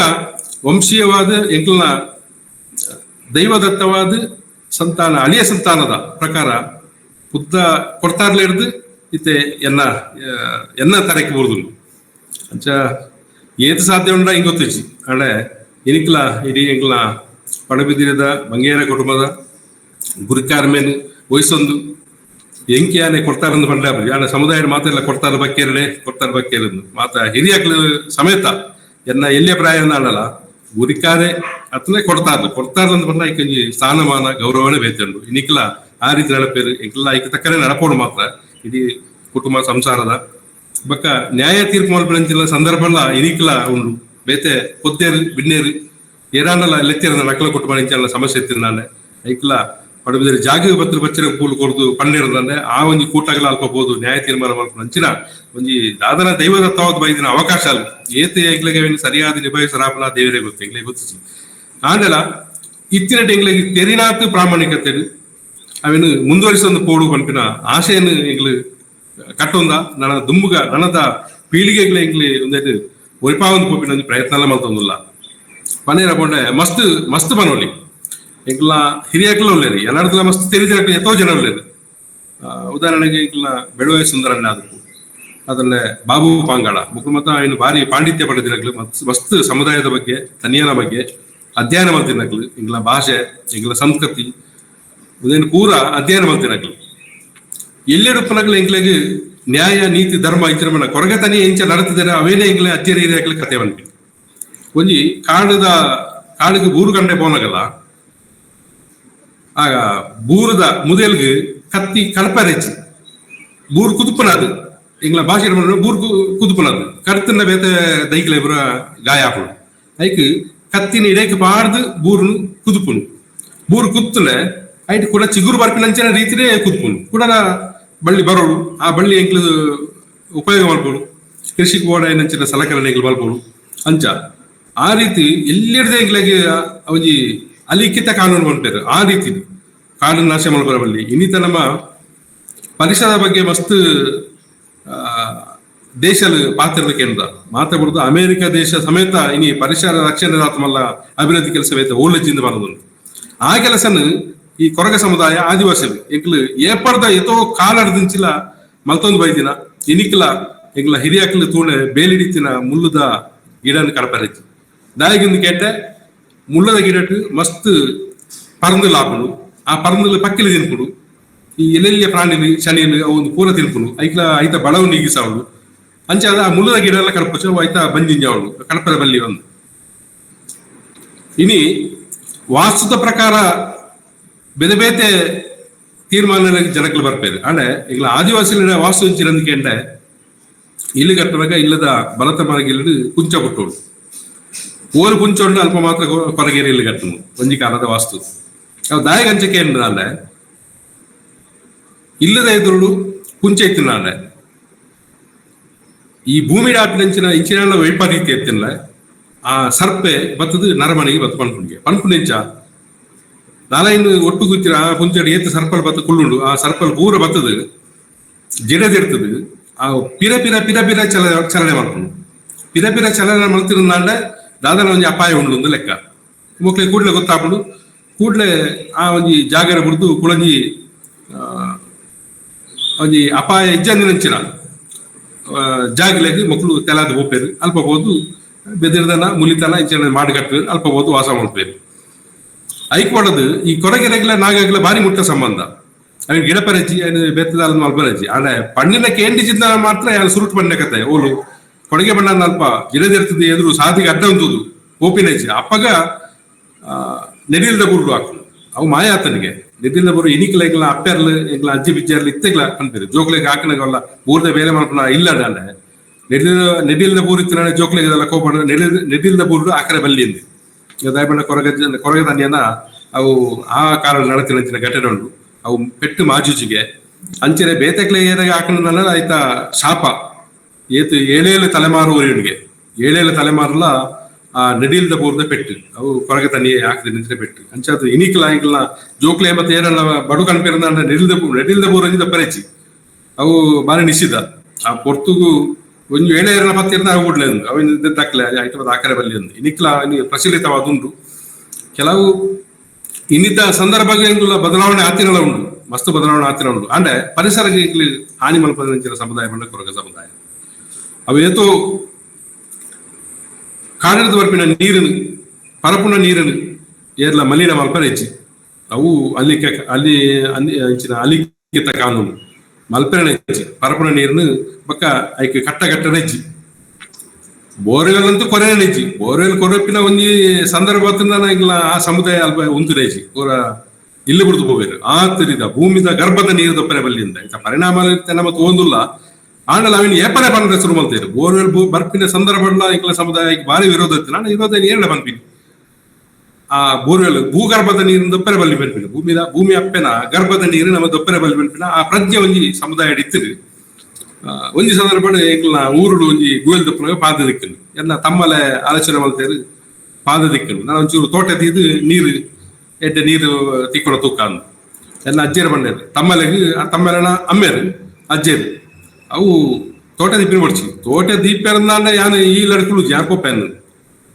ವಂಶೀಯವಾದ ಎಂಕ್ಲನ ದೈವದತ್ತವಾದ ಸಂತಾನ ಅಳಿಯ ಸಂತಾನದ ಪ್ರಕಾರ ಪುದ್ದ ಕೊಡ್ತಾರ್ಲೆ ಹಿಡ್ದು ಇತ್ತೆ ಎನ್ನ ಎನ್ನ ತರಕ್ಕೆ ಬೋರ್ದು ಅಂಚ ಏತು ಸಾಧ್ಯ ಉಂಡ ಹಿಂಗ್ ಗೊತ್ತಿಚ್ಚಿ. ಅಡೆ ಇನಿಕ್ಲ ಇಡೀ ಎಂಕ್ಲ ಪಡಬಿದಿರದ ಬಂಗೇರ ಕುಟುಂಬದ ಗುರಿಕಾರ ಮೇನ್ ವಯಸ್ಸೊಂದು ಎಂಕಿಯಾನೆ ಕೊಡ್ತಾರಂದು ಪಂಡ ಯಾನ ಸಮುದಾಯದ ಮಾತೆಲ್ಲ ಕೊಡ್ತಾರ ಬಕ್ಕೇರಡೆ ಕೊಡ್ತಾರ ಬಕ್ಕೇರಂದು ಮಾತ ಹಿರಿಯಕ್ಲು ಸಮೇತ ಎನ್ನ ಎಲ್ಲಿಯ ಪ್ರಾಯ ಅನ್ನಲ್ಲ ಗುರಿಕಾರೆ ಅತ್ತನೇ ಕೊಡ್ತಾರ್ಲು ಕೊಡ್ತಾರಂದು ಪಂಡ ಐಕೊಂಜಿ ಸ್ಥಾನಮಾನ ಗೌರವನೇ ಬೇತುಂಡು. ಇನಿಕ್ಲ ಆ ರೀತಿ ನಡಪೇರು ಎಂಕ್ಲ ಐಕ ತಕ್ಕನೆ ನಡಪೋಡು ಮಾತ್ರ ಇಡೀ ಕುಟುಂಬ ಸಂಸಾರದ ಬಕ್ಕ ನ್ಯಾಯ ತೀರ್ಪು ಮಲ್ಪನಂಚಿನ ಸಂದರ್ಭಲ ಇನಿಕ್ಲ ಉಂಡು. ಬೇತೆ ಕೊತ್ತೇರು ಬಿನ್ನೇರು ಏರಾಂಡಲ ಲೆತ್ತೇರ ನಕಲ ಕುಟುಂಬ ಇಂಚಲ್ಲ ಸಮಸ್ಯೆ ಇತ್ತಿನಾನೆ ಐಕ್ಲ ಪಡಬಿದ್ರೆ ಜಾಗ ಬತ್ರ ಬಚ್ಚರ ಪೂಲ್ ಕೊರ್ದು ಪಂಡಿರದಂದೆ ಆ ಒಂಜಿ ಕೂಟಗಳ ಅಲ್ಪ ಬೋದು ನ್ಯಾಯ ತೀರ್ಮಾನ ಮಲ್ಪನಂಚಿನ ಒಂಜಿ ದಾದನ ದೈವದತ್ತವಾದ ಬೈದಿನ ಅವಕಾಶ ಅಲ್ಲ ಏತೆ ಎಂಕ್ಲೆಗೆ ಸರಿಯಾದ ನಿಭಾಯಿಸರಾಪನ ದೇವರೇ ಗೊತ್ತು ಎಂಗ್ಲೆ ಗೊತ್ತಿಸಿ. ಆಂಡಲ ಇತ್ತಿನ ಎಂಗ್ಲೆಗೆ ತೆರಿನಾತ್ ಪ್ರಾಮಾಣಿಕತೆ ಅವೇನು ಮುಂದುವರಿಸೊಂದು ಪೋಡು ಪನ್ಪಿನ ಆಶೆಯನ್ನು ಎಂಗ್ಲು ಕಟ್ಟೊಂದ ನನ್ನ ದುಂಬುಗ ನನ್ನದ ಪೀಳಿಗೆಗಳ ಎಂಗ್ಲಿ ಒಂದೇಟು ಒರಿಪಾವೊಂದು ಪೋಪಿನ ಒಂಜಿ ಪ್ರಯತ್ನ ಎಲ್ಲ ಮಲ್ತೊಂದುಲ್ಲ. ಪನೇರ ಪಂಡೆ ಮಸ್ತ್ ಮಸ್ತ್ ಪನೋಲಿ ಎಂಕ್ಲ ಹಿರಿಯಕ್ಲ ಉಲ್ಲೇರಿ ಎಲ್ಲರದಲ ಮಸ್ತ್ ತೆರಿದಿರಕ್ಲ ಎತ್ತೋ ಜನ ಉಲ್ಲೇರಿ. ಉದಾಹರಣೆಗೆ ಎಂಕ್ಲ ಬೆಳುವೆ ಸುಂದರಣ್ಣ ಆದಕು ಅದಲ್ಲೇ ಬಾಬು ಪಾಂಗಾಳ ಮುಕ್ಳು ಮತ್ತ ಇನ್ನು ಭಾರಿ ಪಾಂಡಿತ್ಯ ಪಡೆದಿರಕ್ಲು ಮಸ್ತ್ ಸಮುದಾಯದ ಬಗ್ಗೆ ತನಿಯನ ಬಗ್ಗೆ ಅಧ್ಯಯನ ಮಲ್ತಿನಕ್ಲು ಎಂಕ್ಲ ಭಾಷೆ ಎಂಕ್ಲ ಸಂಸ್ಕೃತಿ ಉದೇನು ಪೂರ ಅಧ್ಯಯನ ಮಲ್ತಿನಕ್ಲು ಎಲ್ಲೆಡುಪ್ಪನಕ್ಲು ಎಂಕ್ಲೆಗ್ ನ್ಯಾಯ ನೀತಿ ಧರ್ಮ ಇಂಚಿನ ಕೊರಗ ತನಿ ಎಂಚ ನಡತಿದ್ದಾರೆ ಅವೇನೇ ಎಂಕ್ಲೆ ಅಜ್ಜರಿ ಹಿರಿಯಕ್ಲು ಕತೆ ಬಂದ್ವಿ. ಒಂಜಿ ಕಾಡುದ ಕಾಡಿಗೆ ಬೂರು ಗಂಟೆ ಪೋನಗಲ್ಲ ಆ ಬೂರದ ಮುದೆಲ್ಗ್ ಕತ್ತಿ ಕಡಪರೆಚ್ಚಿ ಬೂರು ಕುದುಪನದು ಎಂಗ್ಲ ಭಾಷೆ ಬೂರು ಕುದುಪನದು ಕಡ್ತನ ಬೇತೆ ದೈಕ್ಲೆ ಪೂರ ಗಾಯ ಆಪುಂಡು. ಐಕ್ ಕತ್ತಿನ ಇಡೇಕ್ ಪಾಡ್ದು ಬೂರುನು ಕುದುಪುನು. ಬೂರು ಕುತ್ತಲೆ ಐಟ್ ಕೂಡ ಚಿಗುರು ಬರ್ಪಿನಂಚಿನ ರೀತಿನೇ ಕುದುಪುನು. ಕೂಡ ಬಳ್ಳಿ ಬರೋಡು, ಆ ಬಳ್ಳಿ ಎಂಕ್ಲು ಉಪಯೋಗ ಮಲ್ಪೊಡು, ಕೃಷಿಗೆ ಬೋಡಾಯಿನಂಚಿನ ಸಲಕರಣೆ ಎಂಕ್ಲು ಮಲ್ಪೊಡು. ಅಂಚ ಆ ರೀತಿ ಎಲ್ಲಿಡ್ದೆ ಎಂಕ್ಲೆಗ್ ಒಂಜಿ ಅಲಿಖಿತ ಕಾನೂನು ಮಲ್ಪೆರ್. ಆ ರೀತಿ ಕಾನೂನು ನಾಶ ಮಲ್ಪರ ಬಲ್ಲಿ. ಇನ್ನಿತ ನಮ್ಮ ಪರಿಸರದ ಬಗ್ಗೆ ಮಸ್ತ್ ದೇಶಲು ಪಾತ್ರ ಕೇಂದ್ರ ಮಾತ್ರ ಬರುದು. ಅಮೆರಿಕ ದೇಶ ಸಮೇತ ಇನಿ ಪರಿಸರ ರಕ್ಷಣೆ ಮಲ್ಲ ಅಭಿವೃದ್ಧಿ ಕೆಲಸ ಬೇತ ಓಲಜಿಂದ ಬರೋದು. ಆ ಕೆಲಸನ ಈ ಕೊರಗ ಸಮುದಾಯ ಆದಿವಾಸಿಲು ಎಂಕ್ಲು ಏಪರ್ದ ಎತೋ ಕಾಲಡ್ದಿಂಚಿಲ ಮಲ್ತೊಂದು ಬೈದಿನ ಇನಿಕ್ಲ ಎಂಕ್ಲ ಹಿರಿಯಾಕ್ಲು ತೂಣೆ ಬೇಲಿಡಿತಿನ ಮುಳ್ಳುದ ಗಿಡನ ಕಡಪರೆಚ್ಚಿ ದಾಯಗಿಂದ ಕೇಟೆ ಮುಳ್ಳದ ಗಿಡಟ್ಟು ಮಸ್ತ್ ಪರಂದು ಲಾಪುಂಡು. ಆ ಪರಂದುಲು ಪಕ್ಕಿಲು ತಿನ್ಪುಡು, ಈ ಎಲ್ಲೆಲ್ಲಿಯ ಪ್ರಾಣಿಲು ಶನಿಲು ಅವು ಒಂದು ಪೂರ ತಿನ್ಪುಂಡು. ಐಕ್ಲ ಐತ ಬಳವು ನೀಗಿಸಾವಳು. ಅಂಚ ಆ ಮುಳ್ಳದ ಗಿಡ ಎಲ್ಲ ಕಡಪಚ್ಚು ಐತ ಬಂಜಿಂಜಾವಳು ಕಡಪದ ಬಲ್ಲಿ ಒಂದು. ಇನಿ ವಾಸ್ತುದ ಪ್ರಕಾರ ಬೇತೆ ಬೇತೆ ತೀರ್ಮಾನ ಜನಗಳು ಬರ್ಪೇರು. ಅಂಡೆ ಈಗ ಆದಿವಾಸಿಗಳ ವಾಸ್ತು ಇಂಚಿರಂದು ಇಲ್ಲು ಕಟ್ಟುವಾಗ ಇಲ್ಲದ ಬಲತ ಮರಗಿಲ್ಲು ಕುಂಚ ಕೊಟ್ಟೋಡು ಓರು ಕುಂಚೊಂಡು ಅಲ್ಪ ಮಾತ್ರ ಕೊರಗೇರಿ ಇಲ್ಲು ಕಟ್ಟುನು ಒಂಜಿ ಕಾಲದ ವಾಸ್ತು. ಅವು ದಾಯಗಂಚಕ್ಕೆ ಅಂದ್ರೆ ಇಲ್ಲದ ಎದುರುಡು ಕುಂಚ ಇತ್ತಿನಾಂಡೆ ಈ ಭೂಮಿ ಡಾಪಿನಂಚಿನ ಇಂಚಿನ ವೈಪರೀತ್ಯ ಎತ್ತಿಲ್ಲ. ಆ ಸರ್ಪೆ ಬತ್ತದು ನರಮನೆಗೆ ಬತ್ತು ಪನ್ಪುಣಿಗೆ ಪನ್ಪುಣಿಂಚ ನಾಲೈನ್ ಒಟ್ಟು ಗುತ್ತಿರ ಆ ಕುಂಚಡಿ ಏತ್ ಸರ್ಪಲ್ ಬತ್ತ ಕುಳ್ಳುಂಡು. ಆ ಸರ್ಪಲ್ ಪೂರ ಬತ್ತದು ಜಿಡದಿರ್ತದೆ. ಆ ಪಿರ ಪಿರ ಪಿರ ಪಿರ ಚಲನೆ ಮಾಡ್ಕೊಂಡು ಪಿರ ಪಿರ ಚಲನೆ ಮಲ್ತಿರುಂದಾಂಡೆ ದಾದನ ಒಂಜಿ ಅಪಾಯ ಉಂಡು ಒಂದು ಲೆಕ್ಕ. ಮಕ್ಳಿಗೆ ಕೂಡ್ಲೆ ಗೊತ್ತಾಪುಂಡು. ಕೂಡ್ಲೆ ಆ ಒಂಜಿ ಜಾಗರ ಬುಡ್ದು ಕುಳಂಜಿ ಒಂಜಿ ಅಪಾಯ ಇಜ್ಜಂದಿನಂಚಿನ ಜಾಗಲೆಗ್ ಮಕ್ಕಳು ತೆಲಾದ ಪೋಪೇರು. ಅಲ್ಪ ಬೋದು ಬೆದಿರ್ದನ ಮುಲಿತನ ಇಂಚಿನ ಮಾಡಿ ಕಟ್ಟುವೇರು, ಅಲ್ಪ ಬೋದು ವಾಸ ಮಾಡ್ಪೇರು. ಐಕ್ ಈ ಕೊರಗೆರೆಗ್ಲ ನಾಗಗ್ಲ ಭಾರಿ ಮುಟ್ಟ ಸಂಬಂಧ. ಅವನ್ ಗಿಡ ಪರಜಿ ಅವನು ಬೆತ್ತದಾಲ ಮಲ್ಪರಜಿ ಆಂಡ ಪಣ್ಣಿನ ಕೇಂಡಿ ಚಿಂತ ಮಾತ್ರ ಯಾರು ಸುರುಟ್ ಪಣ್ಣ ಕತೆ ಓಲು ಕೊಡಗೆ ಬಣ್ಣ ಅಲ್ಪ ಗಿಡದಿರ್ತದೆ ಎದುರು ಸಾದಿಗೆ ಅಡ್ಡ ಉಂಟುದು ಓಪಿನಜ್ಜಿ ಅಪ್ಪಗ ನೆಡಿಲ್ದ ಬುರುಡು ಹಾಕು ಅವು ಮಾಯ ಆತನಿಗೆ. ನೆಡಿಲ್ದ ಬುರು ಇನಿಕ್ಲ ಎಂಗ್ಲ ಅಪ್ಪೆರ್ಲು ಎಂಗ್ಲ ಅಜ್ಜಿ ಬಿಜ್ಜರ್ಲು ಇತ್ತೆಗ್ಲ ಪನ್ಪೇರು ಜೋಕ್ಲೆಗ್ ಹಾಕನಗಲ್ಲ ಊರ್ದ ಬೇಲೆ ಮಲ್ಪುನ ಇಲ್ಲ ಅಂಡ ನೆಡಿಲ್ದ ಬೂರು ಇತ್ತಿನ ಜೋಕ್ಲೆಗ್ ಇದೆಲ್ಲ ಕೋಪ ನೆಡಿಲ್ದ ಬೂರುಡು ಆಕರೆ ಬಲ್ಲಿಂದು ದಯಬಣ್ಣ ಕೊರಗ ಕೊರಗ ಧನ್ಯನ ಅವು ಆ ಕಾಲ ನಡತಿನ ಘಟನೆ ಉಂಟು. ಅವು ಪೆಟ್ಟು ಮಾಜುಜಿಗೆ ಅಂಚನೆ ಬೇತಕ್ಲೆ ಏನಾಗ ಹಾಕನ ಆಯ್ತಾ ಶಾಪ ಏತು ಏಳೇಳು ತಲೆಮಾರು ಊರಿನಿಗೆ ಏಳೇಳು ತಲೆಮಾರುಲ ಆ ನಡಿಲ್ದ ಬೂರ್ದ ಪೆಟ್ಟು ಅವು ಕೊರಗ ತನಿ ಹಾಕಿದ ನಿಂತ್ರೆ ಪೆಟ್ಟು ಅಂಚಾದ ಇನಿಕ್ಲ ಇಂಕ್ಲ ಜೋಕ್ಲೆ ಮತ್ತೆ ಏನೆಲ್ಲ ಬಡು ಕಣ್ಪೇರಂದ ನೆಡಿಲ್ದ ನೆಡಿಲ್ದ ಬೂರಂಜಿ ಪರೆಚಿ ಅವು ಬಾರಿ ನಿಷಿದ್ಧ. ಆ ಪೊರ್ತುಗು ಒಂಜಿ ವೇಳೆ ಏರನ ಪತ್ತಿರ್ನ ಅವು ಕೂಡ್ಲೆ ಅವು ದಾಖಲೆ ಆಯ್ತು ಆಕರೆ ಬಲ್ಲಿ ಅಂದು ಇನಿಕ್ಲ ಪ್ರಚಲಿತವಾದುಂಡು. ಕೆಲವು ಇನ್ನಿದ್ದ ಸಂದರ್ಭಗಳ ಬದಲಾವಣೆ ಆತಿನಲ ಉಂಡು, ಮಸ್ತ್ ಬದಲಾವಣೆ ಆತಿನ ಉಂಡು. ಅಂಡೆ ಪರಿಸರ ಹಾನಿ ಮಲ್ಪದ ಸಮುದಾಯ ಬಂಡ ಕೊರಗ ಸಮುದಾಯ ಅವು ಏತೋ ಕಾಡಿರದ ಬರ್ಪಿನ ನೀರನ್ನು ಪರಪುನ ನೀರನ್ನು ಏರ್ಲ ಮಲಿನ ಮಲ್ಪರ ಹೆಚ್ಚಿ ಅವು ಅಲ್ಲಿ ಅಲ್ಲಿ ಇಂಚಿನ ಅಲಿಖಿತ ಕಾನೂನು ಮಲ್ಪೆರಣ ಹೆಚ್ಚಿ ಪರಪುನ ನೀರನ್ನು ಬಕ್ಕ ಐಕ್ ಕಟ್ಟ ಕಟ್ಟನ ಹೆಚ್ಚಿ ಬೋರ್ವೆಲ್ ಅಂತೂ ಕೊರೆ ಹೆಚ್ಚಿ ಬೋರ್ವೆಲ್ ಕೊರಪಿನ ಒಂಜಿ ಸಂದರ್ಭ ಇಲ್ಲ ಆ ಸಮುದಾಯ ಅಲ್ಪ ಉಂತು ಪೂರ ಇಲ್ಲಿ ಬಿಡ್ದು ಹೋಗ್ಬೇಕು ಆ ತಿರಿದ ಭೂಮಿದ ಗರ್ಭದ ನೀರು ದೊಪ್ಪನೆ ಬಲ್ಲಿಂದ ಇಂಥ ಪರಿಣಾಮ ನಮ್ಮ ತೋಂದುಲ್ಲ. ಆಂಡಲ ಅವಿನ ಏಪನೆ ಪನ್ರೆ ಶುರು ಮಲ್ತೇರು ಬೋರ್ವೆಲ್ ಬರ್ಪಿನ ಸಂದರ್ಭ ಇಂಕ್ಲ ಸಮುದಾಯಕ್ಕೆ ಭಾರಿ ವಿರೋಧ ಇತ್ತು. ನಾನು ವಿರೋಧ ಏನ ಪನ್ಪಿನಿ ಆ ಬೋರ್ವೆಲ್ ಭೂಗರ್ಭದ ನೀರಿನ ದೊಪ್ಪರೆ ಬಲ್ಲಿ ಪನ್ಪಿನ ಭೂಮಿದ ಭೂಮಿ ಅಪ್ಪೆನ ಗರ್ಭದ ನೀರು ನಮ್ಮ ದೊಪ್ಪರೆ ಬಲ್ಲಿ ಪನ್ಪಿನ ಆ ಪ್ರಜ್ಞೆ ಒಂಜಿ ಸಮುದಾಯ ಇತ್ತಿರು. ಒಂಜಿ ಸಂದರ್ಭ ಎಂಕ್ಲ ಊರುಡು ಒಂಜಿ ಗುವೆಲ್ ದೊಪ್ಪನಾಗ ಪಾದ ದಿಕ್ಕನು ಎಲ್ಲ ತಮ್ಮಲೆ ಆಲೋಚನೆ ಮಲ್ತೇರು ಪಾದ ದಿಕ್ಕನು ನಾನು ಒಂಚೂರು ತೋಟ ತೀದು ನೀರು ಎಡ್ಡೆ ನೀರು ತಿಕ್ಕೊಡ ತೂಕ ಅಂದು ಎಲ್ಲ ಅಜ್ಜೇರು ಬಂಡೇರು ತಮ್ಮಲೆಗ್ ತಮ್ಮಲೆನ ಅಮ್ಮೇರು ಅಜ್ಜೇರು ಅವು ತೋಟ ದೀಪಿನ ಬಡ್ಚಿ ತೋಟ ದೀಪೆರಂದಾಂಡ ಯಾನು ಈ ಲಡ್ಕುಲು ಜಾಕೋಪೆನ್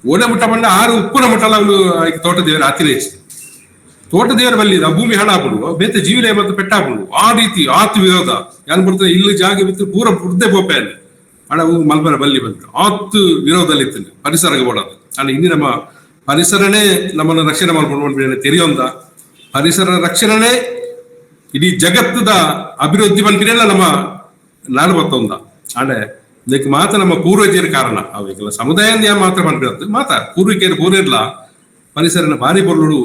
ಓಡೆ ಮುಟ್ಟ ಬಂಡ ಆರು ಉಪ್ಪುನ ಮುಟ್ಟಲ ಅವಳು ತೋಟ ದೇವರ ಆತಿರೇಚ್ ತೋಟ ದೇವರ ಬಲ್ಲಿ ಆ ಭೂಮಿ ಹಾಳಾಪುಡು ಬೇತೆ ಜೀವಿಲೆ ಮತ್ತು ಪೆಟ್ಟಾಪುಡು ಆ ರೀತಿ ಆತ್ ವಿರೋಧ ಯಾನ್ ಬರ್ತದೆ ಇಲ್ಲಿ ಜಾಗ ಬಿತ್ತು ಪೂರ ಬುಡ್ದೆ ಪೋಪೆನ್ ಅಣ ಅವು ಮಲ್ಪರ ಬಲ್ಲಿ ಬಂತು ಆತ್ ವಿರೋಧದಲ್ಲಿ ಇತ್ತು ಪರಿಸರಕ್ಕೆ ಬೋಡೋದು. ಅಣ್ಣ ಇನ್ನು ನಮ್ಮ ಪರಿಸರನೇ ನಮ್ಮನ್ನು ರಕ್ಷಣೆ ಮಾಡ್ಕೊಂಡು ತೆರೆಯೊಂದ ಪರಿಸರ ರಕ್ಷಣೆ ಇಡೀ ಜಗತ್ತದ ಅಭಿವೃದ್ಧಿ ಬಂದಿರಲ್ಲ ನಮ್ಮ ನಾಡು ಬತ್ತೊಂದ ಆಂಡೆ ಇದಕ್ಕೆ ಮಾತ್ರ ನಮ್ಮ ಪೂರ್ವಜರ ಕಾರಣ ಅವೆಲ್ಲ ಸಮುದಾಯ ಮಾತ್ರ ಬಂದ್ಬಿಡತ್ತೆ ಮಾತ ಪೂರ್ವಿಕರು ಪೂರಿರ್ಲ ಪರಿಸರನ ಭಾರಿ ಪೊರ್ಲುಡು.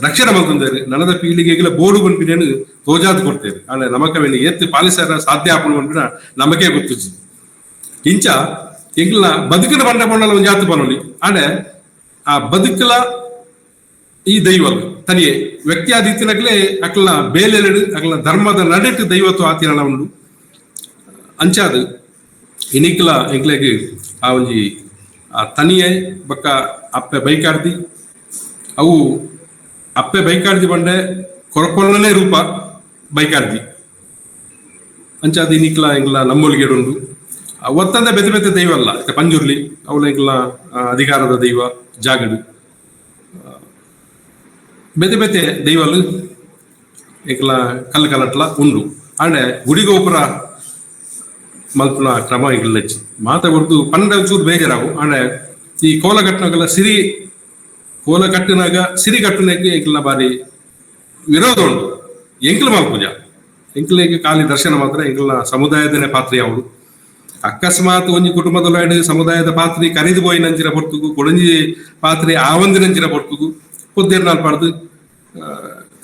ರಕ್ಷಣೆ ಮಲ್ತೊಂದೇರು ನನದ ಪೀಳಿಗೆಗಳ ಬೋಡು ಪನ್ಪಿನೇನು ತೋಜಾದ್ ಕೊಡ್ತೇವೆ. ಆಂಡ ನಮಕವೇನು ಏತ್ ಪಾಲಿಸರ ಸಾಧ್ಯ ಆಪುಂಡು ಪನ್ಪಿನ ನಮಕೇ ಗೊತ್ತುಜಿ. ಇಂಚ ಎಂಕ್ಲ ಬದುಕಿನ ಬಂಡ ಪಂಡಲ ಒಂಜಿ ಆತ್ ಪನೊಲಿ. ಆಂಡ ಆ ಬದುಕಲ ಈ ದೈವಲು ತನಿಯೇ ವ್ಯಕ್ತಿಯಾದಿತ್ತಿನಗಲೇ ಅಕ್ಲ ಬೇಲೆಲೆಡು ಅಕ್ಲ ಧರ್ಮದ ನಡೆಟ್ ದೈವತ್ವ ಆತಿನ ಉಂಡು. ಅಂಚಾದ್ ಇನಿಕ್ಲ ಎಂಕ್ಲೆಗ್ ಆ ಒಂಜಿ ಆ ತನಿಯೆ ಬೊಕ್ಕ ಅಪ್ಪೆ ಬೈಕಾಡ್ದಿ, ಅವು ಅಪ್ಪೆ ಬೈಕಾಡ್ದಿ ಬಂಡೆ ಕೊರಪೊಲ್ಲನೇ ರೂಪ ಬೈಕಾಡ್ದಿ. ಅಂಚಾದ್ ಇನಿಕ್ಲ ಎಂಕ್ಲ ನಮ್ಮೊಲಿಗೆಡುಂಡು. ಒತ್ತಂದ ಬೇತೆ ಬೇತೆ ದೈವ ಅಲ್ಲ, ಪಂಜುರ್ಲಿ ಅವಳ ಎಂಕ್ಲ ಅಧಿಕಾರದ ದೈವ ಜಾಗಡು, ಬೇತೆ ಬೇತೆ ದೈವಲು ಎಂಕ್ಲ ಕಲ್ಲು ಕಲಟ್ಲ ಉಂಡು. ಆಂಡ ಗುಡಿಗೋಪುರ ಮಲ್ಪುನ ಕ್ರಮ ಎಂಕ್ಲೆಚ್ಚಿ ಮಾತ ಹೊರ್ದು ಪಂಡ ಚೂರು ಬೇಜಾರಾವು. ಆಂಡ ಈ ಕೋಲ ಕಟ್ಟನಾಗಲ ಸಿರಿ ಕೋಲ ಕಟ್ಟಿನಾಗ ಸಿರಿ ಕಟ್ಟುನಕ್ಕೆ ಎಂಕ್ಲ ಬಾರಿ ವಿರೋಧ ಉಂಡು. ಎಂಕ್ಲ ಮಲ್ಪುಜ, ಎಂಕ್ಲೆಗ್ ಖಾಲಿ ದರ್ಶನ ಮಾತ್ರ. ಎಂಕ್ಲ ಸಮುದಾಯದನೇ ಪಾತ್ರಿ ಅವರು. ಅಕಸ್ಮಾತ್ ಒಂಜಿ ಕುಟುಂಬದೊಳಗಡೆ ಸಮುದಾಯದ ಪಾತ್ರಿ ಕರಿದು ಪೋಯಿನಂಚಿನ ಪೊರ್ತುಗು, ಕೊಡಂಜಿ ಪಾತ್ರಿ ಆವಂದಿನಂಚಿನ ಪೊರ್ತುಗು ಪೊದ್ದೇರ್ನ ಅಲ್ಪರ್ದು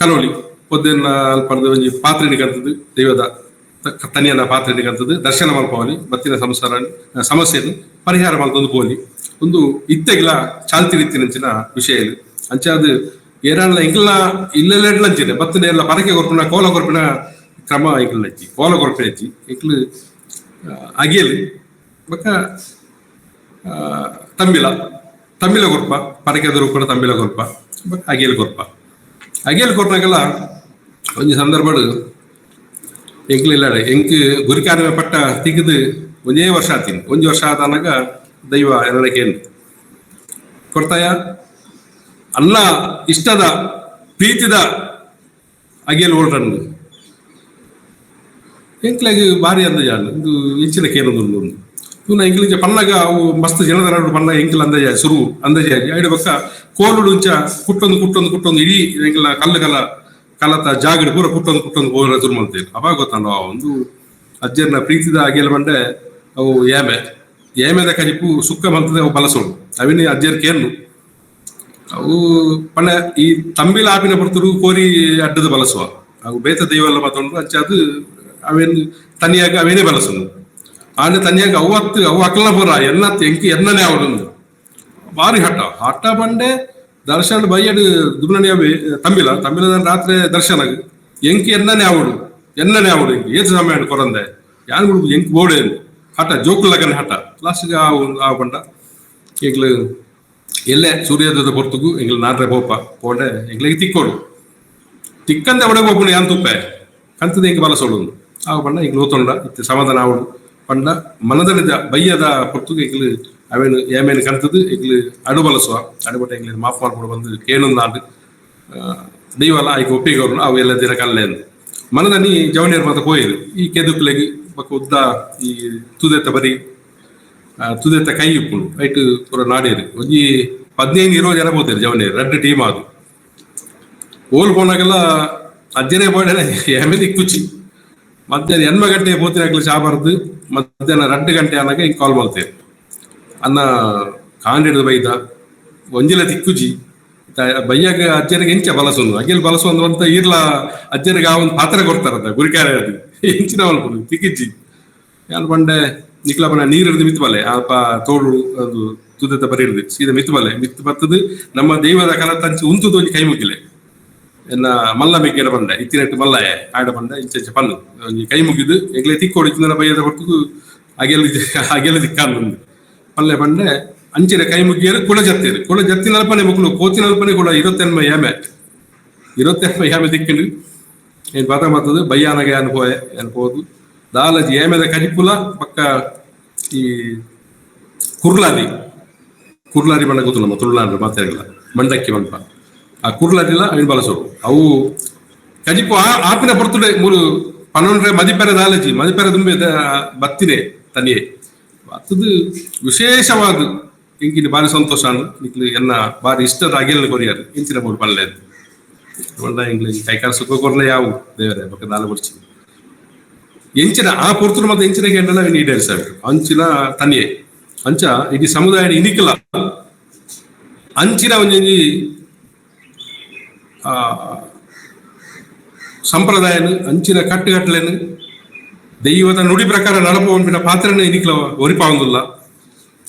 ಕಲೋಳಿ ಪೊದ್ದೇರ್ನ ಅಲ್ಪರ್ದು ಒಂಜಿ ಪಾತ್ರಿನಿ ಕಂತದ್ದು, ದೈವದ ತನಿಯನ ಪಾತ್ರಿನಿ ಕಂತದ್ದು ದರ್ಶನ ಮಲ್ಪವಲಿ, ಬತ್ತಿನ ಸಂಸಾರ ಸಮಸ್ಯೆನು ಪರಿಹಾರ ಮಲ್ತೊಂದು ಪೋಲಿ. ಒಂದು ಇತ್ತೆಗ್ಲ ಚಾಲ್ತಿ ರೀತಿನಂಚಿನ ವಿಷಯ ಇದು. ಅಂಚಾದ್ ಏರಾಂಡ್ಲ ಎಂಕ್ಲ ಇಲ್ಲೆಲ್ಲೆಡ್ಲಂಚಿನ ಬತ್ತಿನ ಎಲ್ಲ ಪರಕೆ ಕೊರ್ಪಿನ ಕೋಲ ಕೊರ್ಪಿನ ಕ್ರಮ ಎಂಕ್ಲಜ್ಜಿ, ಕೋಲ ಕೊರ್ಪಿನಜ್ಜಿ ಎಂಕ್ಲು ಅಗಿಯಲ್ ಬೊಕ್ಕ ತಂಬಿಲ ತಂಬಿಲ ಕೊರ್ಪ, ಪರಕೆದ ರೂಪದ ತಂಬಿಲ ಕೊರ್ಪ, ಬೊಕ್ಕ ಅಗಿಯಲ್ ಕೊರ್ಪ. ಅಗಿಯಲ್ ಕೊರ್ನಾಗಲ ಒಂಜಿ ಸಂದರ್ಭಡ್ ಎಂಕ್ಲು ಇಲ್ಲ, ಎಂಕ್ ಗುರಿಕಾರ್ಯ ಪಟ್ಟ ತಿಕ್ಕಿದ್ ಒಂಜೇ ವರ್ಷ ಆತೀನಿ. ಒಂಜಿ ವರ್ಷ ಆದನಾಗ ದೈವ ಎರಡಕ್ಕೆ ಕೊಡ್ತಾಯ ಅಲ್ಲ ಇಷ್ಟದ ಪ್ರೀತಿದ ಅಗಿಯಲ್ ಓಲ್ರನ್ನು ಎಂಕ್ಲೆಗ್ ಬಾರಿ ಅಂದಾಜು ಇಂದು ಇಂಚಿನ ಕೇನೊಂದು ಉಂಡು. ತೂನ ಎಂಕ್ಲಿಂಚ ಪನ್ನಗ ಅವು ಮಸ್ತ್ ಜನದ ನಡುಡು ಪನ್ನಗ ಎಂಕ್ಲ ಅಂದಾಜ ಸುರು ಅಂದಾಜಾಗಿ ಐಡ ಬೊಕ್ಕ ಕೋಲುಡು ಇಂಚ ಕುಟ್ಟೊಂದು ಕುಟ್ಟೊಂದು ಕುಟ್ಟೊಂದು ಇಡೀ ಎಂಕ್ಲ ಕಲ್ಲು ಕಲ ಕಲತ ಜಾಗಡ್ ಪೂರ ಕುಟ್ಟೊಂದು ಕುಟ್ಟೊಂದು ಪೋರ ಶುರು ಮಲ್ತೇವೆ. ಅವಾಗ ಗೊತ್ತಂಡ ಒಂದು ಅಜ್ಜರ್ನ ಪ್ರೀತಿದ ಅಗೆಲ್ ಬಂಡೆ ಅವು ಏಮೆ ಏಮೆದ ಕಜಿಪು ಸುಕ್ಕ ಮಲ್ತದೆ ಅವು ಬಲಸೋಡು ಅವಿನ ಅಜ್ಜರ್ ಕೇನು ಅವು ಪಂಡ ಈ ತಂಬಿಲ ಆಪಿನ ಪೊರ್ತುಡು ಕೋರಿ ಅಡ್ಡದ ಬಲಸುವ ಅವು ಬೇತ ದೈವಲ್ಲ ಮಾತೊಂಡು. ಅಂಚ ಅದು ಅವೇನು ತನಿಯಾಗ ಅವೇನೇ ಬಲಸುನು. ಆಂಡ ತನಿಯಾಗ ಅವತ್ತು ಅವು ಅಕ್ಲನ ಪೂರ ಎನ್ನತ್ ಎಂಕಿ ಎನ್ನನೇ ಅವಡೊಂದು ಬಾರಿ ಹಠ ಹಠ ಬಂಡೆ ದರ್ಶನ ಬಯ್ಯಡು ದುಬ್ನಣಿ ತಂಬಿಲ ತಂಬಿಲದ ರಾತ್ರಿ ದರ್ಶನ ಎಂಕಿ ಎನ್ನನೇ ಅವಡು ಎನ್ನನೇ ಅವಡು ಎಂಕಿ ಏತ್ ಸಮಯ ಕೊರಂದೆ ಯಾನ್ ಗುಡು ಎಂಕ್ ಬೋಡೆ ಹಠ ಜೋಕು ಲಗನೆ ಹಠ ಲಾಸ್ಟ್ಗೆ ಆ ಆ ಬಂಡ ಎಂಕ್ಲು ಎಲ್ಲೆ ಸೂರ್ಯೋದಯದ ಪೊರ್ತುಗು ಎಂಕ್ಲು ನಾಡ್ರೆ ಪೋಪ ಪೋಂಡೆ ಎಂಕ್ಲೆಗ್ ತಿಕ್ಕೋಡು ತಿಕ್ಕಂದೆ ಒಡೆ ಪೋಪುಂಡು ಯಾನ್ ತುಪ್ಪೆ ಕಂತದ ಎಂಕ್ ಬಲಸೋಡು ಆ ಪಂಡ ಎಂಕ್ಲು ಓತೊಂಡ ಇತ್ತೆ ಸಮಾಧಾನ ಆವಡು ಪಂಡ ಮನದಡಿದ ಬಯ್ಯದ ಪೊರ್ತುಗು ಎಂಕ್ಲು ಅವೇನು ಏಮೇನು ಕಂತದು ಎಂಕ್ಲು ಅಡು ಬಲಸುವ ಅಡುಬಟ್ಟ ಎಂಕ್ಲು ಮಾಫ್ ಮಾಡ್ಕೊಂಡು ಬಂದು ಕೇಳೊಂದಾಂಡ್ ದೈವಲ ಐಕ್ ಒಪ್ಪಿಗೆ ಅವು ಎಲ್ಲ ದಿನ ಕಲ್ಲೆ ಅಂದ್ ಮನದನಿ ಜವನಿಯರ್ ಮಾತ ಪೋಯೆರು ಈ ಕೆದುಕ್ಲೆಗ್ ಬೊಕ್ಕ ಉದ್ದ ಈ ತುದೆತ ಬರಿ ತುದೆತ ಕೈ ಉಪ್ಪುಂಡು ಐಟ್ ಪೂರ ನಾಡೇರು ಒಂಜಿ 15 20 ಜನ ಪೋತೇರು ಜವನಿಯರ್ ರಡ್ಡ್ ಟೀಮ್ ಆದ್ ಓಲ್ ಪೋನಾಗೆಲ್ಲ ಅಜ್ಜನೇ ಪೋಂಡನೆ ಏಮೆ ದಿಕ್ಕುಚಿ ಮಧ್ಯಾಹ್ನ 8 ಗಂಟೆ ಪೋತಿನಾಕ್ಲು ಚಾ ಬರ್ದು ಮಧ್ಯಾಹ್ನ 2 ಗಂಟೆ ಆನಾಗ ಇಂಕ್ ಕಾಲ್ ಮಲ್ತೇರು ಅನ್ನ ಕಾಂಡೆಡ್ ಬೈದ ಒಂಜಿಲ ತಿಕ್ಕುಜಿ ಬಯ್ಯಾಗ ಅಜ್ಜನಿಗೆ ಎಂಚ ಬಲಸುಂದು ಅಗ್ಗೆಲ್ ಬಲಸು ಅಂತ ಈರ್ಲ ಅಜ್ಜನಿಗೆ ಆ ಒಂದು ಪಾತ್ರೆ ಕೊಡ್ತಾರಂತ ಗುರಿಕಾರೆ ಅದು ಎಂಚಿನ ಮಲ್ಪುನು ತಿಕ್ಕಿಜ್ಜಿ ಯಾನ್ ಪಂಡೆ ನಿಕ್ಲ ಪಂಡ ನೀರ್ ಹಿಡ್ದು ಮಿತ್ತು ಬಲೆ ಆ ತೋಡು ಅದು ತುದೆತ ಬರಿ ಹಿಡ್ದು ಸೀದಾ ಮಿತ್ತು ಬಲೆ ಮಿತ್ತು ಬತ್ತದು ನಮ್ಮ ದೈವದ ಕಲ ತಂಚಿ ಉಂತುದು ಒಂಜಿ ಕೈ ಮುಗಿಲೆ ಎನ್ನ ಮಲ್ಲ ಮಿಗ್ಗೆಡ ಬಂಡೆ ಇತ್ತಿನೆಟ್ಟು ಮಲ್ಲಯ ಆಡ ಬಂಡೆ ಇಂಚ ಇಂಚ ಪನ್ನು ಒಂಜಿ ಕೈ ಮುಗಿದು ಎಂಗ್ಲೆ ತಿಕ್ಕೋಡು ಇತ್ತಿನ ಬಯ್ಯದ ಹೊರತು ಅಗೆಲ್ ಅಗೆಲ್ ದಿಕ್ಕಾಂದು ಪಲ್ಲೆ ಬಂಡೆ ಅಂಚಿನ ಕೈ ಮುಗಿಯರು ಕುಳ ಜತ್ತೇರು ಕುಳ ಜತ್ತಿನಲ್ಪನೆ ಮಕ್ಕಳು ಕೋತಿನಲ್ಪನೆ ಕೂಡ 28 ಏಮೆ 28 ಏಮೆ ದಿಕ್ಕಿಂಡು ಏನ್ ಪದ ಮಾತದು ಬಯ್ಯಾನಗ ಏನ್ ಪೋಯೆ ಏನ್ ಪೋದು ದಾಲಜಿ ಏಮೆದ ಕಜಿಪುಲ ಪಕ್ಕ ಈ ಕುರ್ಲಾರಿ ಕುರ್ಲಾರಿ ಬಣ್ಣ ಗೊತ್ತಿಲ್ಲ ನಮ್ಮ ತುಳುನಾಡು ಮಾತಾಡಿಲ್ಲ ಮಂಡಕ್ಕಿ ಮಲ್ಪ ಆ ಕುರ್ಲಾರಿಲ್ಲ ಅವಿನ ಬಲಸೋಡು ಅವು ಕಜಿಪು ಆ ಆಪಿನ ಪೊರ್ತುಡೆ ಮೂರು ಪನ್ನೊಂಡ್ರೆ ಮದಿಪೆರೆ ದಾಲಜಿ ಮದಿಪೆರೆ ದುಂಬೆ ಬತ್ತಿನೇ ತನಿಯೇ ಬತ್ತದು ವಿಶೇಷವಾದ ಇಂಕಿನ ಬಾರಿ ಸಂತೋಷ ನಿಕ್ಲು ಎನ್ನ ಬಾರಿ ಇಷ್ಟದ ಅಗೆಲ್ ಕೊರಿಯರ್ ಇಂಚಿನ ಮೂರು ಪಲ್ಲೆ ಒಳ್ಳ ಎಂಗ್ಲಿ ಕೈಕಾಲ ಸುಖ ಕೊರ್ಲೆ ಯಾವು ದೇವರೇ ಬೊಕ್ಕ ದಾಲ ಬೊಡ್ಚಿ ಎಂಚಿನ ಆ ಪೊರ್ತುಡು ಮತ್ತೆ ಎಂಚಿನ ಕೇಂದ್ರ ಈಡೇರಿಸಾವೆ ಅಂಚಿನ ತನಿಯೆ ಅಂಚ ಇಡೀ ಸಮುದಾಯ ಇನಿಕಲ ಅಂಚಿನ ಒಂಜೊಂಜಿ ಸಂಪ್ರದಾಯನು ಅಂಚಿನ ಕಟ್ಟುಗಟ್ಟಲೆನು ದೈವದ ನುಡಿ ಪ್ರಕಾರ ನಡಪುವಂಪಿನ ಪಾತ್ರನೇ ಇನಿಕ್ಲ ಒರಿಪಾವಂದುಲ್ಲ.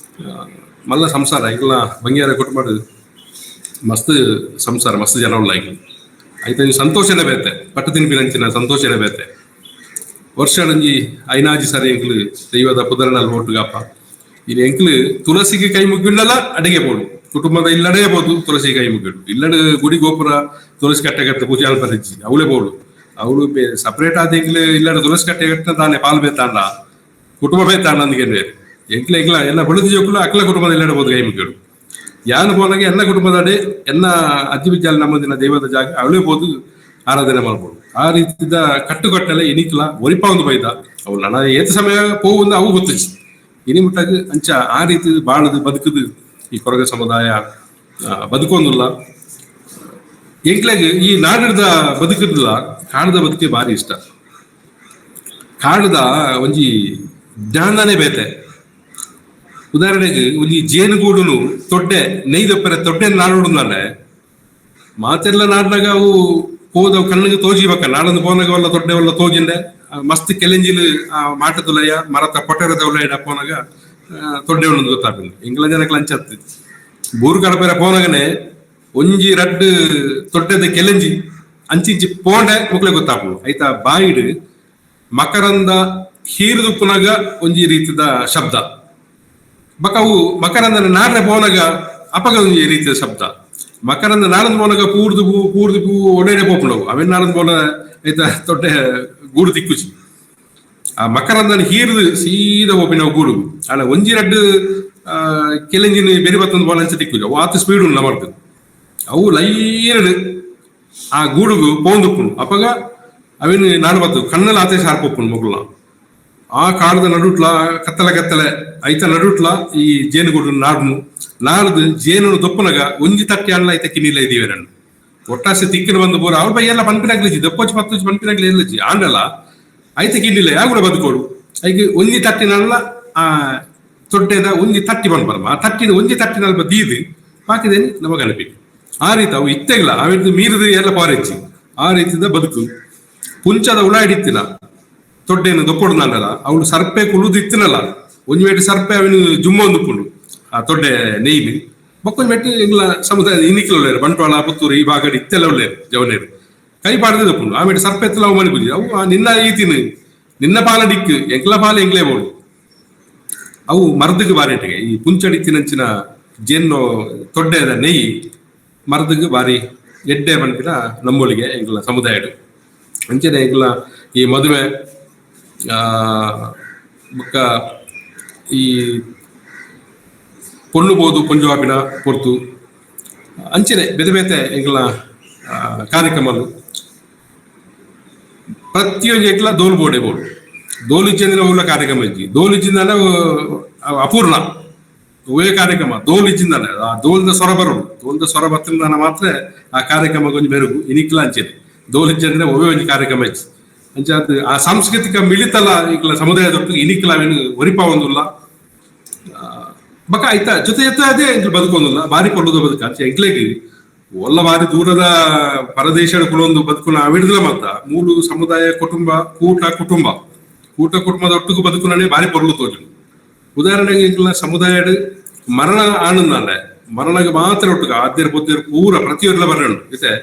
ಮಲ್ಲ ಸಂಸಾರ ಎಂಕ್ಲ ಬಂಗ್ಯಾರ ಕುಟುಂಬ ಮಸ್ತ್ ಸಂಸಾರ ಮಸ್ತ್ ಜನ ಉಳ್ಳ ಎಂಕ್ಲು. ಐತ ಸಂತೋಷನೇ ಬೇತೆ, ಪಟ್ಟು ತಿನ್ಪಿನಂಚಿನ ಸಂತೋಷನೇ ಬೇತೆ. ವರ್ಷಡೊಂಜಿ ಐನಾಜಿ ಸರಿ ಎಂಕ್ಲು ದೈವದ ಪುದರ್ನಲ್ಲಿ ಒಟ್ಟುಗಪ್ಪ. ಇನ್ನು ಎಂಕ್ಲು ತುಳಸಿಗೆ ಕೈ ಮುಗ್ಗಿಂಡಲ ಅಡಿಗೆ ಬೋಡು, ಕುಟುಂಬದ ಇಲ್ಲಡೇ ಬೋದು ತುಳಸಿ ಕೈ ಮುಗಿಡು. ಇಲ್ಲಡೆ ಗುಡಿ ಗೋಪುರ ತುಳಸಿ ಕಟ್ಟೆ ಕಟ್ಟೆ ಪೂಜೆ ಅಲ್ಪರಿಜ್ಜಿ ಅವಳೇ ಬೋಡು. ಅವಳು ಸಪರೇಟ್ ಆದ ಎಂಕ್ಲು ಇಲ್ಲಡೆ ತುಳಸಿ ಕಟ್ಟೆ ಕಟ್ಟ ತಾನೆ ಪಾಲ್ ಬೇತಾಂಡ ಕುಟುಂಬ ಬೇತಾಂಡ ಅಂದ್ಗೆ ಬೇರೆ. ಎಂಕ್ಲ ಎಂಕ್ಲ ಎಲ್ಲ ಬಳುದಿ ಜೋಕುಲು ಅಕ್ಲ ಕುಟುಂಬದ ಇಲ್ಲಡೆ ಬೋದು ಕೈ ಮುಗಿಡು. ಯಾನು ಪೋನಾಗ ಎಲ್ಲ ಕುಟುಂಬದಡೆ ಎಲ್ಲ ಅಜ್ಜಿ ಬಿಜ್ಜಾಲ ನಮ್ಮದಿನ ದೈವದ ಜಾಗ ಅವಳೇ ಬೋದು ಆರಾಧನೆ ಮಾಡ್ಬೋದು. ಆ ರೀತಿದ ಕಟ್ಟುಕಟ್ಟಲೆ ಇನಿಕ್ಲ ಒರಿಪ ಒಂದು ಬೈದ ಅವು ನನ್ನ ಏತ ಸಮಯ ಪೋವುಂದು ಅವು ಗೊತ್ತಿச்சு. ಇನಿ ಮುಟ್ಟಾಗ ಅಂಚ ಆ ರೀತಿ ಬಾಳದು ಬದುಕುದು ಈ ಕೊರಗ ಸಮುದಾಯ ಬದುಕೊಂದುಲ್ಲ. ಎಂಕ್ಲಾಗ ಈ ನಾಡದ ಬದುಕುದಿಲ್ಲ, ಕಾಡದ ಬದುಕೆ ಭಾರಿ ಇಷ್ಟ. ಕಾಡದ ಒಂಜಿ ಜ್ಞಾನನೇ ಬೇತೆ. ಉದಾಹರಣೆಗೆ ಒಂಜಿ ಜೇನುಗೂಡುನು ತೊಡ್ಡೆ ನೆಯ್ದೊಪ್ಪರೆ ತೊಡ್ಡೆ ನಾಡುಂದಾನೆ ಮಾತೆಲ್ಲ ನಾಡ್ನಾಗ ಅವು ಹೋದವು ಕಣ್ಣಿಗೆ ತೋಜಿಬೇಕ. ನಾಡೊಂದು ಪೋನಾಗ ವಲ್ಲ ತೊಡ್ಡೆ ವಲ್ಲ ತೋಜಿಂಡೆ ಮಸ್ತ್ ಕೆಲೆಂಜಿಲು ಆ ಮಾಟದುಲಯ ಮರತ ಪೊಟೆರದ ಉಲಯ ಪೋನಾಗ ತೊಡ್ಡೆ ಉಂಡು ಗೊತ್ತಾಪಿಲ್ಲ. ಎಂಗ್ಲ ಜನಕ್ಕೆ ಲಂಚತ್ತು ಬೂರು ಕಡಪೆರ ಪೋನಾಗನೆ ಒಂಜಿ ರಡ್ಡು ತೊಡ್ಡೆದ ಕೆಲೆಂಜಿ ಅಂಚಿಂಚಿ ಪೋಂಡೆ ಮುಕ್ಲೆ ಗೊತ್ತಾಪು. ಐತ ಬಾಯಿಡು ಮಕರಂದ ಹೀರಿದುಪ್ಪುನಾಗ ಒಂಜಿ ರೀತಿದ ಶಬ್ದ, ಬಕ ಅವು ಮಕರಂದನ ನಾಡ್ರೆ ಪೋನಾಗ ಅಪಗ ಒಂಜಿ ರೀತಿಯ ಶಬ್ದ. ಮಕರಂದ ನಾಡಂದು ಪೋನಾಗ ಪೂರ್ದು ಪೂ ಪೂರ್ದು ಪೂ ಒಡೆಡೆ ಪೋಪುಂಡವು ಅವೆನ್ ನಾಡಂದು ಪೋನ ಐತ ತೊಡ್ಡೆ ಗೂಡು ತಿಕ್ಕುಚಿ. ಆ ಮಕರಂದನ ಹೀರ್ದು ಸೀದಾ ಪೋಪಿನವು ಗೂಡು. ಆಂಡ ಒಂಜಿ ರಡ್ಡು ಕೆಲೆಂಜಿನ ಬೆರಿ ಬತ್ತೊಂದು ಪೋನ ಅಂಚ ತಿಕ್ಕುಜಿ, ಅವು ಆತ ಸ್ಪೀಡ್ ಉಂಡು ನಮರ್ದು. ಅವು ಲೈನ್ ಆ ಗೂಡುಗು ಪೋಂದುಪ್ಪುಂಡು. ಅಪಗ ಅವೆನ್ ನಾಡು ಬತ್ತು ಕಣ್ಣಲ್ಲಿ ಆತೆ ಶಾರ್ಪ್ ಉಪ್ಪುಂಡು ಮೊಗುಲ. ಆ ಕಾಡದ ನಡುಟ್ಲ ಕತ್ತಲೆ ಕತ್ತಲೆ ಐತ ನಡುಟ್ಲ ಈ ಜೇನುಗೂಡು ನಾಡ್ನು ನಾಡ್ದು ಜೇನು ದೊಪ್ಪನಗ ಒಂಜಿ ತಟ್ಟಿ ಅಣ್ಣ ಐತ ಕಿನ್ನಿಲ್ಲ ಇದೀವಿ ನಣ್ಣು ಒಟ್ಟಾಸೆ ತಿಕ್ಕಿನ ಬಂದು ಪೂರ ಅವ್ರ ಬೈ ಎಲ್ಲ ಪನ್ಪಿನಾಗ್ಲಿಜಿ ದೊಪ್ಪೊಚ್ಚಿ ಪತ್ತೊಚ್ಚಿ ಪನ್ಪಿನಾಗ್ಲಿ ಎಲ್ಲಜ್ಜಿ ಆಂಡಲ ಐತ ಕಿನ್ನಿಲ್ಲ ಯಾಗುಡ ಬದುಕೋಡು. ಐಕ್ ಒಂಜಿ ತಟ್ಟಿನಲ್ಲ ಆ ತೊಡ್ಡೆದ ಒಂಜಿ ತಟ್ಟಿ ಬಂದ್ಬರಮ್ಮ, ಆ ತಟ್ಟಿನ ಒಂಜಿ ತಟ್ಟಿನಲ್ಪ ದೀದು ಬಾಕಿದೇನು ನಮಗ ಅನಿಪಿ. ಆ ರೀತಿ ಅವು ಇತ್ತೆಗ್ಲ ಅವಿದ್ದು ಮೀರಿದು ಎಲ್ಲ ಪಾರೆಚ್ಚಿ ಆ ರೀತಿದ ಬದುಕು. ಪುಂಚದ ಉಳ ಹಿಡಿತಿನ ತೊಡ್ಡೆನು ದೊಪ್ಪೊಡು ನಾಂಡಲ ಅವಳು ಸರ್ಪೆ ಕುಳುದು ಇತ್ತಿನಲ್ಲ ಒಂಜಿ ಮೆಟ್ಟು ಸರ್ಪೆ ಅವನು ಜುಮ್ಮ ಒಂದುಪ್ಪುಂಡು ಆ ತೊಡ್ಡೆ ನೆಯ್ದು. ಬೊಕ್ಕೊಂಜಿ ಮೆಟ್ಟು ಇಂಗ್ಲ ಸಮುದಾಯ ಇನ್ನಿಕ್ಲ ಉಳ್ಳೇರು ಬಂಟ್ವಾಳ ಪುತ್ತೂರು ಈ ಭಾಗಡ್ ಇತ್ತೆಲ್ಲ ಉಳ್ಳೇರು ಜವನೇರು ಕೈ ಪಾಡದೆ ದೊಪ್ಪುಂಡು. ಆ ಮೆಟ್ಟು ಸರ್ಪೆ ಎತ್ತಲ ಅವು ಮನೆ ಅವು ನಿನ್ನ ಈತಿನ ನಿನ್ನ ಪಾಲ ಡಿಕ್ಕು ಎಂಕ್ಲ ಪಾಲ ಎಂಕ್ಲೇ ಬೋಡು. ಅವು ಮರದಿಗೆ ಬಾರಿ ಈ ಪುಂಚಡಿತ್ತಿನಂಚಿನ ಜೇನು ತೊಡ್ಡೆದ ನೆಯ್ಯಿ ಮರದಿಗೆ ಬಾರಿ ಎಡ್ಡೆ ಪನ್ಪಿನ ನಂಬೊಳಿಗೆ ಎಂಕ್ಲ ಸಮುದಾಯಡು. ಅಂಚನೆ ಎಂಕ್ಲ ಈ ಮದುವೆ ಬೊಕ್ಕ ಈ ಪೊಣ್ಣು ಬೋದು ಪೊಂಜುವಾಪಿನ ಪೊರ್ತು ಅಂಚನೆ ಬೇತೆ ಬೇತೆ ಎಂಕ್ಲ ಕಾರ್ಯಕ್ರಮಲು ಪ್ರತಿಯೊಂಜಿ ಎಂಕ್ಲ ದೋಲು ಬೋಡೆ ಬೋಡು. ದೋಲು ಇಜ್ಜಂದಿನ ಉಲ್ಲ ಕಾರ್ಯಕ್ರಮ ಇಜ್ಜಿ, ದೋಲು ಇಜ್ಜಿಂದಾನೆ ಅಪೂರ್ಣ ಒವ್ವೇ ಕಾರ್ಯಕ್ರಮ. ದೋಲು ಇಜ್ಜಿಂದಾನೆ ಆ ದೋಲ್ದ ಸ್ವರ ಬರೋಡು, ದೋಲ್ದ ಸ್ವರ ಬತ್ತಿಂದಾನ ಮಾತ್ರ ಆ ಕಾರ್ಯಕ್ರಮ ಒಂಜಿ ಮೆರುಗು. ಇನಿಕ್ಲ ಅಂಚನೆ ದೋಲು ಇಜ್ಜಂದ್ರೆ ಒವ್ವೇ ಒಂಜಿ ಕಾರ್ಯಕ್ರಮ ಇಜ್ಜಿ. ಅಂಚಾದ್ ಆ ಸಾಂಸ್ಕೃತಿಕ ಮಿಳಿತಲ ಇಕ್ಲ ಸಮುದಾಯದೊಟ್ಟು ಇನಿಕ್ಲ ಅವೆನ್ ಒರಿಪಾವೊಂದುಲ್ಲ. ಬಕ ಐತ ಜೊತೆ ಜೊತೆ ಅದೇ ಎಂಕ್ಲು ಬದುಕೊಂದುಲ್ಲ ಬಾರಿ ಪೊರ್ಲುದ ಬದುಕ. ಅಂಚೆ ಎಂಕ್ಲೆಗ್ ಒಲ್ಲ ಬಾರಿ ದೂರದ ಪರದೇಶದ ಕುಲೊಂದು ಬದುಕುನ ಅವಿಡ್ದಲ ಮತ್ತ ಮೂಲು ಸಮುದಾಯ ಕುಟುಂಬ ಕೂಟ ಕುಟುಂಬ ಕೂಟ ಕುಟುಂಬದ ಒಟ್ಟುಗು ಬದುಕುನನೇ ಬಾರಿ ಪೊರ್ಲು ತೋಜುಂಡು. ಉದಾಹರಣೆಗೆ ಎಂಕ್ಲ ಸಮುದಾಯಡ್ ಮರಣ ಆನಂದಾಂಡೆ ಮರಣಗೆ ಮಾತ್ರ ಒಟ್ಟುಗ ಆದ್ಯರ್ ಪೊದ್ಯರ್ ಪೂರ ಪ್ರತಿಯೊರ್ಲ ಬರಣ ಇತ್ತೆ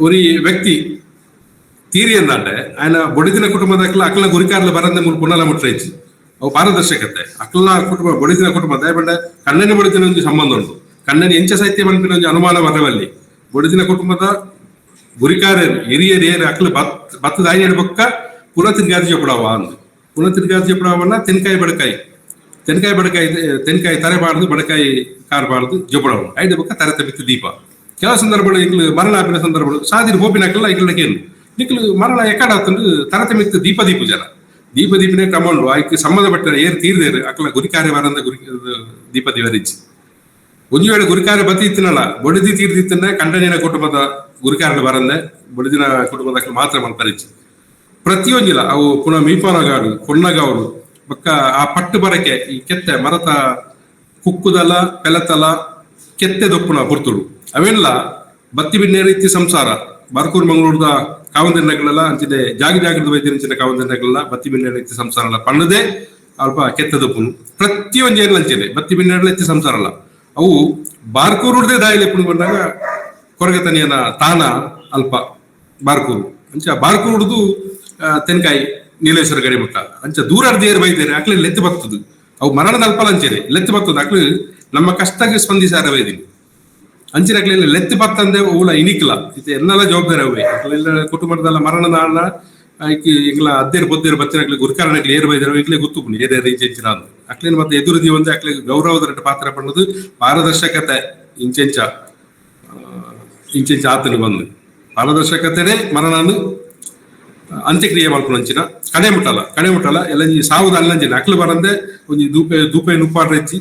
ಒರಿ ವ್ಯಕ್ತಿ ತೀರಿ ಅಂದಾಂಡೆ ఆయన ಬೊಡಿದಿನ ಕುಟುಂಬದ ಅಕ್ಲ ಅಕ್ಲ ಗುರಿಕಾರ್ಲ ಬರಂದೆ ಮೂಲು ಪುನಲ ಮುಟ್ರೈಚಿ ಅವು ಪಾರದರ್ಶಕತೆ ಅಕ್ಲ ಕುಟುಂಬ ಬೊಡಿದಿನ ಕುಟುಂಬ ದಯಪಂಡ ಕಣ್ಣನೆ ಬೊಡಿದಿನ ಒಂಜಿ ಸಂಬಂಧ ಉಂಟು. ಕಣ್ಣನೆ ಎಂಚ ಸಾಹಿತ್ಯ ಪನ್ಪಿನ ಒಂಜಿ ಅನುಮಾನ ಬರವಲ್ಲಿ ಬೊಡಿದಿನ ಕುಟುಂಬದ ಗುರಿಕಾರರು ಹಿರಿಯರು ಏರು ಅಕ್ಲು ಬತ್ ಬತ್ತದ ಆಯ್ನೇಡು ಬೊಕ್ಕ ಪುನ ತಿರ್ಗಾದಿ ಚೊಪ್ಪಡವ ಅಂದು ಪುನ ತಿರ್ಗಾದಿ ಚೊಪ್ಪಡವನ್ನ ತೆನ್ಕಾಯಿ ಬಡಕಾಯಿ ತೆನ್ಕಾಯಿ ಬಡಕಾಯಿ ತೆನ್ಕಾಯಿ ತರೆಬಾರ್ದು ಬಡಕಾಯಿ ಕಾರ್ಬಾರ್ದು ಜೊಪಡವ ಐದು ಬೊಕ್ಕ ತರೆ ತಪ್ಪಿತ್ತು ದೀಪ. ಕೆಲವು ಸಂದರ್ಭಗಳು ಇಂಕ್ಲು ಮರಣ ಆಪಿನ ಸಂದರ್ಭಗಳು ಸಾದಿರು ಹೋಪಿನಕಲ್ಲ ಇಕ್ಲకేನು ನಿಕ್ಲು ಮರಣ ಎಕ್ಕಡ ಆತಂದು ತರತಮಿತ್ತು ದೀಪ ದೀಪ ಜನ ದೀಪ ದೀಪನೇ ಕ್ರಮ ಉಂಡು. ಆಯ್ಕೆ ಸಂಬಂಧಪಟ್ಟ ಏರು ತೀರ್ದೇರು ಅಕ್ಲ ಗುರಿಕಾರ್ಯ ಬಾರಂದ ಗುರಿ ದೀಪ ದಿವರಿಚಿ. ಒಂಜಿ ವೇಳೆ ಗುರಿಕಾರ್ಯ ಬತ್ತಿ ಇತ್ತಿನಲ್ಲ ಬೊಡಿದಿ ತೀರ್ದಿತ್ತಂದ್ರೆ ಕಂಡನಿನ ಕುಟುಂಬದ ಗುರಿಕಾರ್ಯ ಬರಂದೆ ಬೊಡಿದಿನ ಕುಟುಂಬದ ಅಕ್ಲ ಮಾತ್ರ ಮಲ್ಪರಿಚಿ. ಪ್ರತಿಯೊಂಜಿಲ ಅವು ಪುನಃ ಮೀಪನಗಾಡು ಕೊಣ್ಣಗಾವರು ಬೊಕ್ಕ ಆ ಪಟ್ಟು ಬರಕೆ ಈ ಕೆತ್ತೆ ಮರತ ಕುಕ್ಕುದಲ ಪೆಲತಲ ಕೆತ್ತೆ ದೊಪ್ಪುನ ಪೊರ್ತುಡು ಅವೆಲ್ಲ ಬತ್ತಿ ಬಿನ್ನೇರು ಇತ್ತಿ ಸಂಸಾರ ಬಾರ್ಕೂರು ಮಂಗಳೂರದ ಕಾವಂದಿನಗಳೆಲ್ಲ ಅಂಚಿದೆ ಜಾಗ ಜಾಗದ ವೈದ್ಯರಿಂಚಿನ ಕಾವಂದಿನಗಳೆಲ್ಲ ಬತ್ತಿ ಬಿನ್ನೇರು ಇತ್ತಿ ಸಂಸಾರ ಪಣ್ಣದೆ ಅಲ್ಪ ಕೆತ್ತದಪ್ಪುನು ಪ್ರತಿಯೊಂದು ಏರ್ಲ ಅಂಚಿದೆ ಬತ್ತಿ ಬಿನ್ನೇರ್ಲ ಇತ್ತಿ ಸಂಸಾರ ಅಲ್ಲ. ಅವು ಬಾರ್ಕೂರುದೇ ದಾಯಿಲೆ ಪುಣು ಬಂದಾಗ ಕೊರಗತನಿಯನ ತಾನ ಅಲ್ಪ ಬಾರ್ಕೂರು ಅಂಚ ಬಾರ್ಕೂರುದು ತೆನ್ಕಾಯಿ ನೀಲೇಶ್ವರ ಗಡಿಮುಟ್ಟ ಅಂಚ ದೂರ ದೇರ್ ಬೈದೇರೆ ಅಕ್ಲೆ ಲೆತ್ತು ಬರ್ತದೆ. ಅವು ಮರಣದ ಅಲ್ಪಲ ಅಂಚೇನೆ ಲೆತ್ತು ಬರ್ತದೆ. ಅಕ್ಲು ನಮ್ಮ ಕಷ್ಟಕ್ಕೆ ಸ್ಪಂದಿಸಾರ ಬೈದಿನಿ ಅಂಚಿನ ಅಕ್ಲೆ ಲೆತ್ತು ಬತ್ತಂದೆ ಊಲ ಇನಿಕ್ಲ ಇದು ಎನ್ನೆಲ್ಲ ಜವಾಬ್ದಾರಿ ಅವೇ ಅಕ್ಲೆಲ್ಲ ಕುಟುಂಬದಲ್ಲ ಮರಣದ ಆಳ್ನ ಐಕ್ ಎಂಗ್ಲ ಅದ್ದೇರು ಬೊದ್ದೇರು ಬತ್ತಿನ ಗುರುಕಾರಣಕ್ಲೆ ಏರು ಬೈದರು ಇಂಕ್ಲೆ ಗೊತ್ತುಪುನಿ ಏರೇರು ಇಂಚೆಂಚಿನ ಅಂದ್ ಅಕ್ಲೇನು ಮತ್ತೆ ಎದುರು ಒಂದೇ ಅಕ್ಲೆ ಗೌರವದ ಪಾತ್ರ ಪಣ್ಣದು ಪಾರದರ್ಶಕತೆ ಇಂಚೆಂಚ ಇಂಚೆಂಚ ಆತನು ಬಂದು ಪಾರದರ್ಶಕತೆನೇ ಮರಣನು ಅಂತ್ಯಕ್ರಿಯೆ ಮಲ್ಪುನಂಚಿನ ಕಡೆ ಮುಟ್ಟಲ್ಲ ಕಡೆ ಮುಟ್ಟಲ್ಲ ಎಲ್ಲ ಈ ಸಾವುದ ಅಲ್ಲಂಚಿನ ಅಕ್ಲು ಬರಂದೆ ಒಂಜಿ ದೂಪೆ ದೂಪೆ ನುಪ್ಪಾಡ್ರ ಹೆಚ್ಚಿ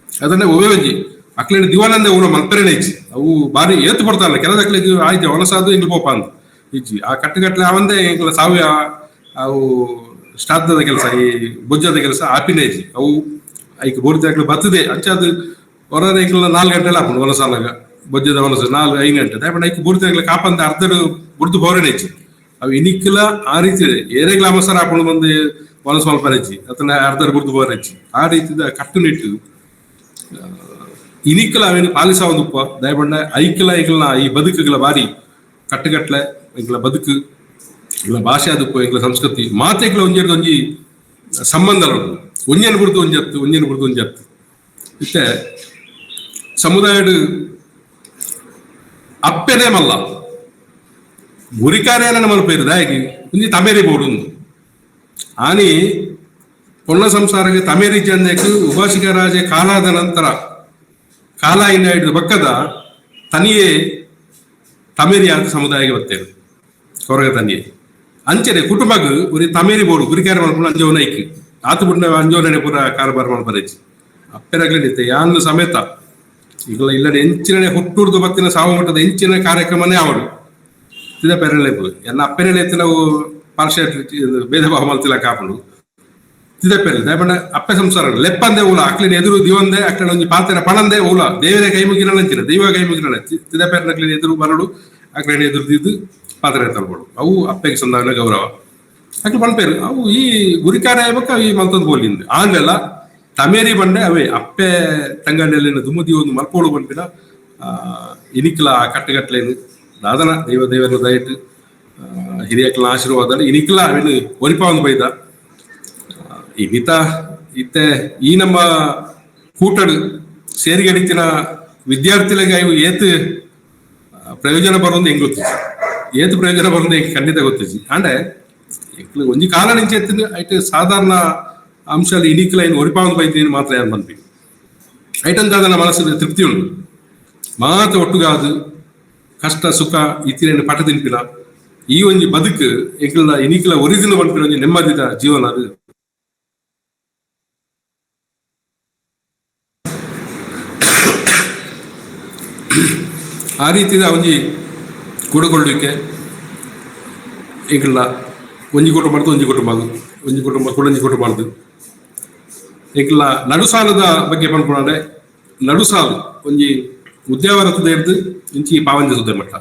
ಅದನ್ನೇ ಒವೇ ಒಂಜಿ ಅಕ್ಲೇನು ದಿವಾನಂದೆ ಊರ ಮಲ್ಪರೇನೆ ಇಜ್ಜಿ ಅವು ಬಾರಿ ಏತು ಬರ್ತಾರಲ್ಲ ಕೆಲವು ಅಕ್ಲಿಗೆ ಆಯ್ತು ಒಲಸಾದು ಇಂಗ್ಲು ಪೋಪ ಅಂದ್ ಇಜ್ಜಿ ಆ ಕಟ್ಟುಗಟ್ಟಲೆ ಅವಂದೇ ಎಂಗ್ಲ ಸಾವಿಯ ಅವು ಶ್ರಾದ್ದದ ಕೆಲಸ ಈ ಬೊಜ್ಜದ ಕೆಲಸ ಆಪಿನೇ ಇಜ್ಜಿ ಅವು ಐಕ್ ಬೋರ್ತಿ ಅಕ್ಲು ಬರ್ತದೆ ಅಂಚ ಅದು ಹೊರ ಎಂಗ್ಲ 4 ಗಂಟೆ ಆಪುಂಡು ವಲಸಾಲಾಗ ಬೊಜ್ಜದ ವಲಸೆ 4-5 ಗಂಟೆ ದಯಪಂಡ ಐಕ್ ಬೋರ್ತಿ ಅಕ್ಲು ಕಾಪಂದ ಅರ್ಧಡು ಬುಡ್ದು ಬೋರೇನೆ ಇಜ್ಜಿ ಅವು ಇನಿಕ್ಲ ಆ ರೀತಿ ಇದೆ ಏರೆಗ್ಲ ಅವಸರ ಆಪುಂಡು ಬಂದು ವಲಸು ಮಲ್ಪರೆಜ್ಜಿ ಅತನ ಅರ್ಧಡು ಬುಡ್ದು ಬೋರೆಜ್ಜಿ ಆ ರೀತಿದ ಕಟ್ಟುನಿಟ್ಟು ಇನಿಕ್ಲ ಅವೇನು ಪಾಲಿಸಾವಂದುಪ್ಪ ದಯಪಂಡ ಐಕ್ಲ ಐಕ್ಲ ಈ ಬದುಕುಗಳ ಬಾರಿ ಕಟ್ಟುಗಟ್ಲೆ ಎಂಗ್ಲ ಬದುಕು ಎಂಗ್ಲ ಭಾಷೆ ಅದಕ್ಕೂ ಎಂಗ್ಲ ಸಂಸ್ಕೃತಿ ಮಾತೆಗ್ಲ ಒಂಜೆರ್ದು ಒಂಜಿ ಸಂಬಂಧ ಒಂಜೇನು ಬುಡ್ದು ಒಂಜತ್ತು ಒಂಜೇನು ಬುಡ್ದು ಒಂಜತ್ತು ಇತ್ತೆ ಸಮುದಾಯಡ್ ಅಪ್ಪೆನೇ ಮಲ್ಲ ಗುರಿಕಾರ್ಯಾಲನ ಮಲ್ಪೇರು ದಾಯಕಿ ಒಂಜಿ ತಮೇರಿ ಬೋಡು ಆನಿ ಪೊಣ್ಣ ಸಂಸಾರಕ್ಕೆ ತಮೇರಿ ಜಂದಕ್ಕೆ ಉಪಾಸಿಕ ರಾಜೆ ಕಾಲಾದ ನಂತರ ಕಾಲ ಇನ್ನ ಹಿಡಿದು ಬಕ್ಕದ ತನಿಯೇ ತಮೇರಿ ಆದ ಸಮುದಾಯಕ್ಕೆ ಬರ್ತೇವೆ ಕೊರಗ ತನಿಯೇ ಅಂಚನೆ ಕುಟುಂಬಗ್ ಉರಿ ತಮೇರಿ ಬೋಡು ಗುರಿಕಾರ ಮಲ್ಪುನ ಅಂಜೋನ ಐಕ್ ಆತು ಬುಡ್ನ ಅಂಜೋನೆ ಪೂರ ಕಾರಬಾರ ಮಲ್ಪರೇಜಿ ಅಪ್ಪೆರಗ್ಲಿತ್ತೆ ಯಾನ್ ಸಮೇತ ಈಗಲ ಇಲ್ಲಡೆ ಎಂಚಿನ ಹುಟ್ಟುರ್ದು ಬತ್ತಿನ ಸಾವು ಮಟ್ಟದ ಎಂಚಿನ ಕಾರ್ಯಕ್ರಮನೇ ಅವಳು ತಿದ ಪೆರಲೇಪು ಎಲ್ಲ ಅಪ್ಪೆರಳೆ ನಾವು ಪಾರ್ಶಿಯಾಲಿಟಿ ಭೇದ ಭಾವ ಮಲ್ತಿಲ್ಲ ಕಾಪುಂಡು ತಿದ ಪೆರಲೆ ದಯಪಂಡ ಅಪ್ಪೆ ಸಂಸಾರ ಲೆಪ್ಪಂದೆ ಊಲ ಅಕ್ಲಿನ ಎದುರು ದಿವಂದೆ ಅಕ್ಲಿನ ಒಂಜಿ ಪಾತೆರ ಪಣಂದೆ ಊಲ ದೇವರ ಕೈ ಮುಗಿರಲ್ಲ ಅಂಚಿನ ದೈವ ಕೈ ಮುಗಿರಲ್ಲ ತಿದ ಪೆರನಕ್ಲಿನ ಎದುರು ಬರಡು ಅಕ್ಲಿನ ಎದುರು ದಿದ್ದು ಪಾತ್ರೆ ತಲ್ಬೋಡು ಅವು ಅಪ್ಪೆಗೆ ಸಂದಾವಿನ ಗೌರವ ಅಕ್ಲು ಪನ್ಪೇರು ಅವು ಈ ಗುರಿಕಾರ ಈ ಮಲ್ತೊಂದು ಬೋಲಿಂದ ಆಂಡೆಲ್ಲ ತಮೇರಿ ಬಂಡೆ ಅವೇ ಅಪ್ಪೆ ತಂಗಂಡೆಲ್ಲಿನ ದುಮ್ಮದಿ ಒಂದು ಮಲ್ಪೋಡು ಬಂಪಿನ ಇನಿಕ್ಲ ಕಟ್ಟುಗಟ್ಲೇನು ದಾದನ ದೈವ ದೇವರ ದಯಟ್ಟು ಹಿರಿಯಕ್ಲ ಆಶೀರ್ವಾದ ಇನಿಕ್ಲ ಅವೇನು ಒರಿಪ ಒಂದು ಬೈದ ಇನಿತ ಇತ್ತೆ ಈ ನಮ್ಮ ಕೂಟಡು ಸೇರಿಗಡಿತಿನ ವಿದ್ಯಾರ್ಥಿಗಳಿಗೆ ಇವು ಏತು ಪ್ರಯೋಜನ ಬರೋದು ಹೆಂಗ್ ಗೊತ್ತಿಜ್ಜಿ ಏತು ಪ್ರಯೋಜನ ಬರೋದು ಹೆಂಗ್ ಖಂಡಿತ ಗೊತ್ತಿಜ್ಜಿ ಅಂಡೆ ಎಂಕ್ಲು ಒಂಜಿ ಕಾಲ ನಿಂಚೆ ಎತ್ತಿನ ಐಟ್ ಸಾಧಾರಣ ಅಂಶ ಇನಿಕ್ಲ ಏನು ಒರಿಪಾವಂದು ಬೈತೀನಿ ಮಾತ್ರ ಏನು ಬಂದ್ವಿ ಐಟಂತಾದ ಮನಸ್ಸು ತೃಪ್ತಿ ಉಂಟು ಮಾತ ಒಟ್ಟುಗಾದು ಕಷ್ಟ ಸುಖ ಇತ್ತಿನ ಪಟ ತಿನ್ಪಿನ ಈ ಒಂಜಿ ಬದುಕು ಎಂಕ್ಲ ಇನಿಕ್ಲ ಒರಿಜಿನಲ್ ಪನ್ಪಿನ ಒಂಜಿ ನೆಮ್ಮದಿದ ಜೀವನ ಅದು. ಆ ರೀತಿದ ಒಂಜಿ ಕೂಡಕೊಳ್ಳುವಿಕೆ ಎಂಕ್ಲ ಒಂಜಿ ಕುಟುಂಬ ಒಂಜಿ ಕುಟುಂಬ ಒಂಜಿ ಕುಟುಂಬ ಕುಡೊಂಜಿ ಕುಟುಂಬ ಎಂಕ್ಲ ನಡುಸಾಲದ ಬಗ್ಗೆ ಪನ್ಪುಣಂಡೆ ನಡುಸಾಲು ಒಂಜಿ ಉದ್ಯಾವರ ತುದೆ ಹಿಡ್ದು ಇಂಚಿ ಪಾವಂಜ ಸುದ್ದೆ ಮಟ್ಟ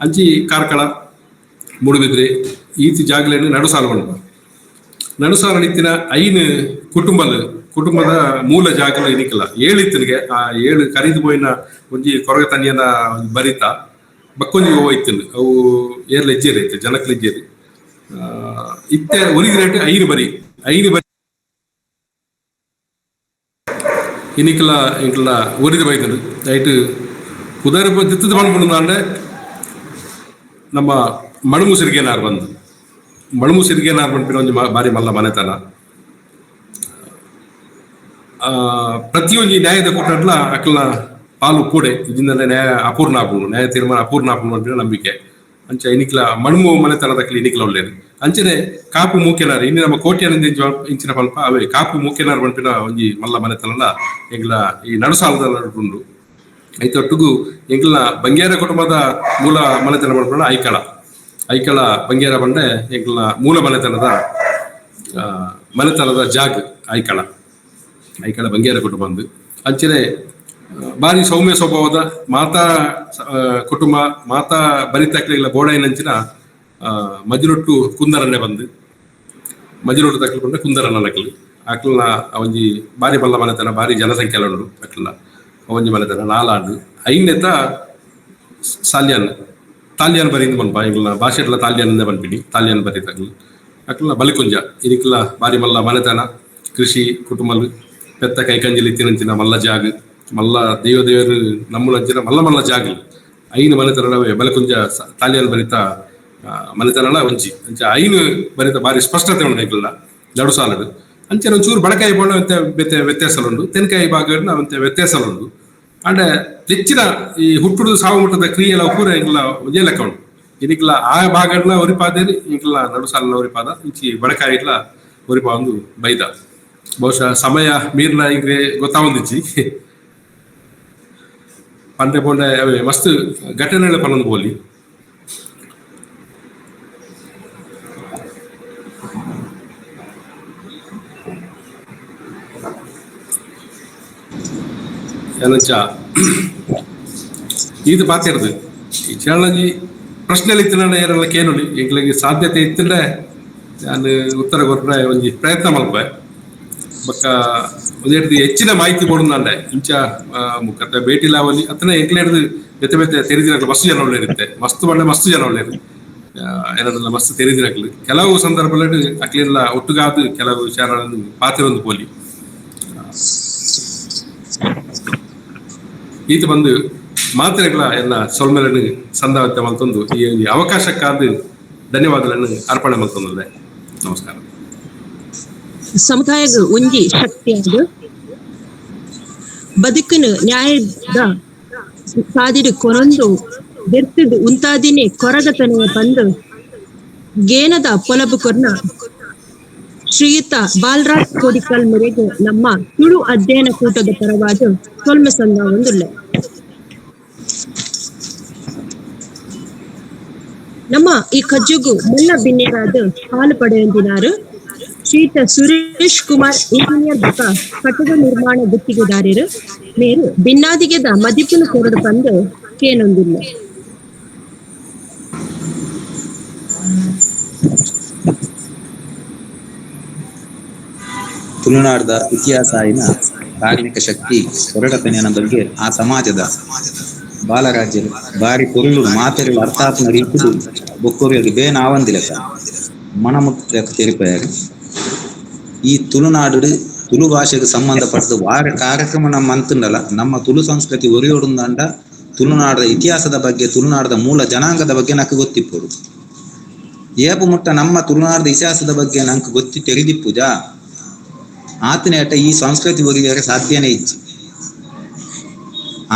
ಅಂಚಿ ಕಾರ್ಕಳ ಮೂಡುಬಿದ್ರೆ ಈತಿ ಜಾಗಲೇನು ನಡುಸಾಲು ಪನ್ಪ ನಡುಸಾಲ ನಿತ್ತಿನ ಐನು ಕುಟುಂಬಲು ಕುಟುಂಬದ ಮೂಲ ಜಾಗಲು ಇನಿಕಲ ಏಳು ಇತ್ತನಿಗೆ ಆ ಏಳು ಕರೀದು ಪೋಯಿನ ಒಂಜಿ ಕೊರಗ ತನಿಯನ ಬರಿತ ಬಕ್ಕೊಂಜಿ ಹೂವು ಇತ್ತನು ಅವು ಏರ್ಲ ಇಜ್ಜೇರು ಇತ್ತು ಜನಕ್ಲ ಇಜ್ಜೇರು ಇತ್ತೆ ಒರಿದ ರೇಟ್ ಐನು ಬರಿ ಐನು ಬರಿ ಇನಿಕಲ ಎಂಕ್ಲ ಒರಿದ ಬೈತನು ಐಟ್ ಕುದರ ದಿತ್ತದ ಪನ್ಪುಂಡು ನಮ್ಮ ಮಣಮು ಸಿರಿಗೆನಾರ್ ಬಂದು ಮಣಮು ಸಿರಿಗೆನಾರ್ ಪನ್ಪಿನ ಒಂಜಿ ಬಾರಿ ಮಲ್ಲ ಮನೆತನ ಪ್ರತಿಯೊಂಜಿ ನ್ಯಾಯದ ಕೂಟಡ್ಲ ಅಕ್ಲ ಪಾಲು ಕೂಡೆ ಇದರಿಂದ ನ್ಯಾಯ ಅಪೂರ್ಣ ಆಪುಂಡು ನ್ಯಾಯ ತೀರ್ಮಾನ ಅಪೂರ್ಣ ಆಪುಂಡು ಪನ್ಪಿನ ನಂಬಿಕೆ ಅಂಚ ಇನಿಕ್ಲ ಮಣ್ಮು ಮನೆತನದ ಇನಿಕ್ಲ ಒಳ್ಳೇದು ಅಂಚನೆ ಕಾಪು ಮೂಕೆನಾರ್ ಇನ್ನು ನಮ್ಮ ಕೋಟ್ಯಾನಂದ ಇಂಚಿನ ಪಲ್ಪ ಅವೇ ಕಾಪು ಮೂಕೆನಾರ್ ಪನ್ಪಿನ ಒಂಜಿ ಮಲ್ಲ ಮನೆತನಲ ಎಂಗ್ಲ ಈ ನಡುಸಾಲದ ನಡುಂಡು ಐತೊಟ್ಟುಗು ಎಂಗ್ಲ ಬಂಗೇರ ಕುಟುಂಬದ ಮೂಲ ಮನೆತನ ಪನ್ಪಿನ ಐಕಳ ಐಕಳ ಬಂಗೇರ ಬಂಡೆ ಎಂಗ್ಲ ಮೂಲ ಮನೆತನದ ಮನೆತನದ ಜಾಗ್ ಐಕಳ ಐಕಳ ಬಂಗೇರ ಕುಟುಂಬ ಅಂಚನೆ ಬಾರಿ ಸೌಮ್ಯ ಸ್ವಭಾವದ ಮಾತಾ ಕುಟುಂಬ ಮಾತಾ ಬರಿತಕ್ಲೆಗ್ಲ ಬೋಡಾಯಿನಂಚಿನ ಮಜಿಲೊಟ್ಟು ಕುಂದರನ್ನೇ ಬಂದು ಮಜಿಲೊಟ್ಟು ತಕ್ಲು ಕುಂದರನ್ನ ನಕಲು ಅಕ್ಲನ ಒಂಜಿ ಬಾರಿ ಬಲ್ಲ ಮನೆತನ ಬಾರಿ ಜನಸಂಖ್ಯೆ ಉಂಡು ಅಕ್ಲನ ಒಂಜಿ ಮನೆತನ ನಾಲಾಂಡು ಐನೆತ ಸಾಲ್ಯಾನ್ ತಾಲ್ಯಾನ್ ಬರೀಂದು ಪನ್ಪ ಎಂಗ್ಲ ಭಾಷೆಡ್ಲ ತಾಲ್ಯಾನ್ ಪನ್ಪಿನಿ ತಾಲ್ಯಾನ್ ಬರೀತಕ್ಲು ಅಕ್ಲನ ಬಲಿಕುಂಜ ಇನಿಕ್ಲ ಬಾರಿ ಮಲ್ಲ ಮನೆತನ ಕೃಷಿ ಕುಟುಂಬಲು ಪೆತ್ತ ಕೈಕಂಜಿಲಿ ತಿನಂಚಿನ ಮಲ್ಲ ಜಾಗ್ ಮಲ್ಲ ದೇವ ದೇವರು ನಮ್ಮುಲಂಚಿನ ಮಲ್ಲ ಮಲ್ಲ ಜಾಗಲು ಐನು ಮನೆತನವೇ ಬಲಿಕುಂಜ ತಾಲ್ಯಾನ್ ಬರಿತ ಮನೆತನಲ ಒಂಜಿ ಅಂಚ ಐನು ಬರಿತ ಬಾರಿ ಸ್ಪಷ್ಟತೆ ಉಂಡು ಎಂಕ್ಲನ ನಡು ಸಾಲಡು ಅಂಚೆ ಒಂಚೂರು ಬಡಕಾಯಿ ಬೋಣ ಬೇತೆ ವ್ಯತ್ಯಾಸಲುಂಡು ತೆನ್ಕಾಯಿ ಭಾಗ ಅಂತೆ ವ್ಯತ್ಯಾಸಲುಂಡು ಅಂಡ ಹೆಚ್ಚಿನ ಈ ಹುಟ್ಟುಡು ಸಾವು ಮುಟ್ಟದ ಕ್ರಿಯೆಲ ಪೂರ ಎಂಕ್ಲ ಒಂಜೇ ಲೆಕ್ಕ ಉಂಡು ಇನಿಕ್ಲ ಆ ಭಾಗಡ್ಲ ಒರಿಪಾದೇರಿ ಇಂಕ್ಲ ನಡು ಸಾಲನ ಒರಿಪಾದ ಇಂಚಿ ಬಡಕಾಯಿಡ್ಲ ಒರಿಪಾ ಒಂದು ಬೈದ ಬಹುಶಃ ಸಮಯ ಮೀರ್ನ ಇಂಗ್ರೆ ಗೊತ್ತಾವೊಂದಿಚ್ಚಿ ಪಂಡೆ ಪೋಂಡೆ ಅವೇ ಮಸ್ತ್ ಘಟನೆಗಳ ಪನೊಂದು ಬೋಲಿ. ಏನಂಚ ಇದು ಪಾತಿರ್ದು ಈ ಚಾಲಂಜಿ ಪ್ರಶ್ನೆలు ಇತ್ತಿನ ಏರೆಲ್ಲ ಕೇನುಲಿ ಎಂಕ್ಲೆಗ್ ಸಾಧ್ಯತೆ ಇತ್ತಂಡೆ ನಾನು ಉತ್ತರ ಕೊರ್ರೆ ಒಂಜಿ ಪ್ರಯತ್ನ ಮಲ್ಪೆ ಬೊಕ್ಕ ಒಂದೆಡ್ದು ಹೆಚ್ಚಿನ ಮಾಹಿತಿ ಕೊಡುಂದಾಂಡೆ ಇಂಚ ಮುಖತ ಭೇಟಿ ಲಾವಲಿ ಅತ್ತನೆ ಎಂಕ್ಲೆಡ್ದು ಬೇತೆ ಬೇತೆ ತೆರಿದಿನಕ್ಲು ಮಸ್ತ್ ಜನ ಒಳ್ಳೆರಿತ್ತೆ ಮಸ್ತ್ ಪಂಡ ಮಸ್ತ್ ಜನ ಒಳ್ಳೆರು ಏನಾದ್ರಲ್ಲ ಮಸ್ತ್ ತೆರಿದಿನಕ್ಲು ಕೆಲವು ಸಂದರ್ಭದಲ್ಲಿ ಅಕ್ಲೆಲ್ಲ ಒಟ್ಟುಗಾದು ಕೆಲವು ವಿಚಾರಗಳನ್ನು ಪಾತಿರೊಂದು ಪೋಲಿ ಈತ ಬಂದು ಮಾತ್ರೆಗಳ ಎಲ್ಲ ಸೊಲ್ಮೆలను ಸಂದಾವತ್ತೆ ಮಲ್ತೊಂದು ಈ ಅವಕಾಶಕ್ಕಾದ ಧನ್ಯವಾದಗಳನ್ನು ಅರ್ಪಣೆ ಮಲ್ತೊಂದುಲ್ಲೆ. ನಮಸ್ಕಾರ. ಸಮುದಾಯದ ಒಂಜಿ ಶಕ್ತಿಯಾದ ಬದುಕನ್ನು ನ್ಯಾಯದ ಸಾದಿಡು ಕೊನೊಂದು ಬೆರ್ತುಡು ಉಂತಾದಿನೇ ಕೊರಗತನೆಯ ಬಂದು ಗೇನದ ಪೊಲಬು ಕೊರ್ನ ಶ್ರೀಯುತ ಬಾಲರಾಜ್ ಕೋಡಿಕಲ್ ಮೇರೆಗೆ ನಮ್ಮ ತುಳು ಅಧ್ಯಯನ ಕೂಟದ ಪರವಾದ ಸೊಲ್ಮೆ ಸಂದ ಒಂದುಳ್ಳೆ. ನಮ್ಮ ಈ ಕಜ್ಜುಗು ಮುಲ್ಲ ಬಿನ್ನೇರಾದ ಪಾಲು ಪಡೆಯೊಂದಿನಾರು ಶ್ರೀಯುತ ಸುರೇಶ್ ಕುಮಾರ್ ಇಂಜಿನಿಯರ್ ಬೊಕ ಕಟ್ಟಡ ನಿರ್ಮಾಣ ಗುತ್ತಿಗೆದಾರರು ಮೇರು ಬಿನ್ನಾದಿಗೆದ ಮದಿಪುನು ಕೊರಡು ಬಂದು ಕೇನೊಂದಿಲ್ಲ. ತುಳುನಾಡದ ಇತಿಹಾಸ ಆಯಿನ ಕಾರ್ಮಿಕ ಶಕ್ತಿ ಹೊರಡತನೆಯ ಬಗ್ಗೆ ಆ ಸಮಾಜದ ಬಾಲರಾಜ್ಯರು ಬಾರಿ ಪೊರುಳು ಮಾತೆರು ಅರ್ಥಾತ್ಮ ರೀತಿದು ಬೊಕ್ಕೊರಿಯಾಗಿ ಬೇನ ಆವಂದಿಲಕ ಮನಮುಟ್ಟ ತೆರಿಪಯಾರು. ಈ ತುಳುನಾಡು ತುಳು ಭಾಷೆಗೆ ಸಂಬಂಧಪಟ್ಟದ್ದು ವಾರ ಕಾರ್ಯಕ್ರಮ ನಮ್ಮ ಅಂತಂಡಲ್ಲ ನಮ್ಮ ತುಳು ಸಂಸ್ಕೃತಿ ಒರಿಯೋಡುಂದಂಡ ತುಳುನಾಡದ ಇತಿಹಾಸದ ಬಗ್ಗೆ ತುಳುನಾಡದ ಮೂಲ ಜನಾಂಗದ ಬಗ್ಗೆ ನಕ್ಕು ಗೊತ್ತಿಪ್ಪೋಡು. ಏಪು ಮುಟ್ಟ ನಮ್ಮ ತುಳುನಾಡದ ಇತಿಹಾಸದ ಬಗ್ಗೆ ನಂಗೆ ಗೊತ್ತಿ ತೆರೆದಿಪ್ಪುಜಾ ಆತನೇಟ ಈ ಸಂಸ್ಕೃತಿ ಒರಿಯರೆ ಸಾಧ್ಯನೇ ಇಚ್ಚು.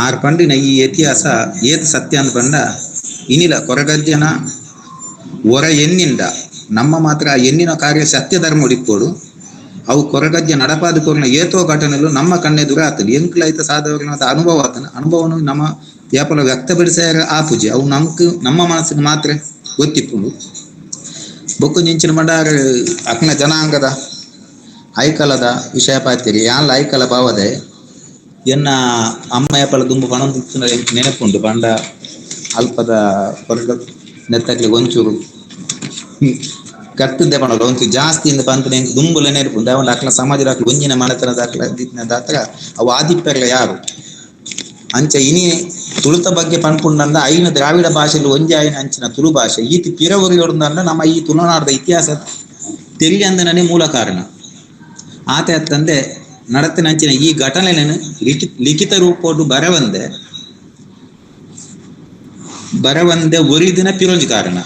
ಆರ್ ಪಂಡಿನ ಈ ಇತಿಹಾಸ ಏತ್ ಸತ್ಯ ಅಂದ್ ಪಂಡ ಇನಿಲ ಕೊರಗಜ್ಜನ ಒರ ಎನ್ನಿಂದ ನಮ್ಮ ಮಾತ್ರ ಆ ಎನ್ನಿನ ಕಾರ್ಯ ಸತ್ಯ ಧರ್ಮ ಹೊಡಿಪೋಡು ಅವು ಕೊರಗಜ್ಜ ನಡಪಾದ ಕೊರ್ನ ಏತೋ ಘಟನೆಲು ನಮ್ಮ ಕಣ್ಣೆದುರು ಆತನ ಎಂಕ್ಲೈತ ಸಾಧವರನ ಅನುಭವ ಆತನ ಅನುಭವನು ನಮ್ಮ ಯಾಪಲ ವ್ಯಕ್ತಪಡಿಸಾರ ಆ ಪೂಜೆ ಅವು ನಮ್ಕ್ ನಮ್ಮ ಮನಸ್ಸಿಗೆ ಮಾತ್ರ ಗೊತ್ತಿಪ್ಪುಂಡು. ಬೊಕ್ಕು ನಿಂಚಿನ ಮಂಡಾರ ಅಕ್ನ ಜನಾಂಗದ ಐಕಲದ ವಿಷಯ ಪಾತಿರಿ ಯಾನ್ಲ ಐಕಲ ಭಾವದೆ ಎನ್ನ ಅಮ್ಮ ಯಾಪಲ ದುಂಬು ಪಣೊಂದು ನೆನಪುಂಡು ಪಂಡ ಅಲ್ಪದ ಕೊರಗ ನೆತ್ತಕ್ಲಿ ಒಂಚೂರು ಕಟ್ಟುದ್ದೆ ಪಣೋಲ್ಲ ಒಂಚೂರು ಜಾಸ್ತಿ ಇಂದ ಪಂತನೆ ದುಂಬುಲ ನೆನಪುಂಡು. ಅವನ ಅಕ್ಲ ಸಮಾಜದ ಅಕ್ಲ ಒಂಜಿನ ಮನೆತನದ ಅಕ್ಲ ದಾತ್ರ ಅವು ಆದಿಪ್ಪೆರ್ಲ ಯಾರು ಅಂಚ ಇನಿ ತುಳುತ ಬಗ್ಗೆ ಪನ್ಪುಂಡಂದ ಐನ ದ್ರಾವಿಡ ಭಾಷೆಯಲ್ಲಿ ಒಂಜಿ ಐನ ಅಂಚಿನ ತುಳು ಭಾಷೆ ಈತಿ ಪಿರವರಿಯೋಡುಂದಂಡ ನಮ್ಮ ಈ ತುಳುನಾಡದ ಇತಿಹಾಸ ತೆರಿಯಂದನೇ ಮೂಲ ಕಾರಣ. ಆತ ತಂದೆ ನಡತಿನಂಚಿನ ಈ ಘಟನೆಯನ್ನು ಲಿಖಿತ ರೂಪೋಡು ಬರವಂದೆ ಬರವಂದೆ ಒರಿದಿನ ಪಿರೊಂಜಿ ಕಾರಣ.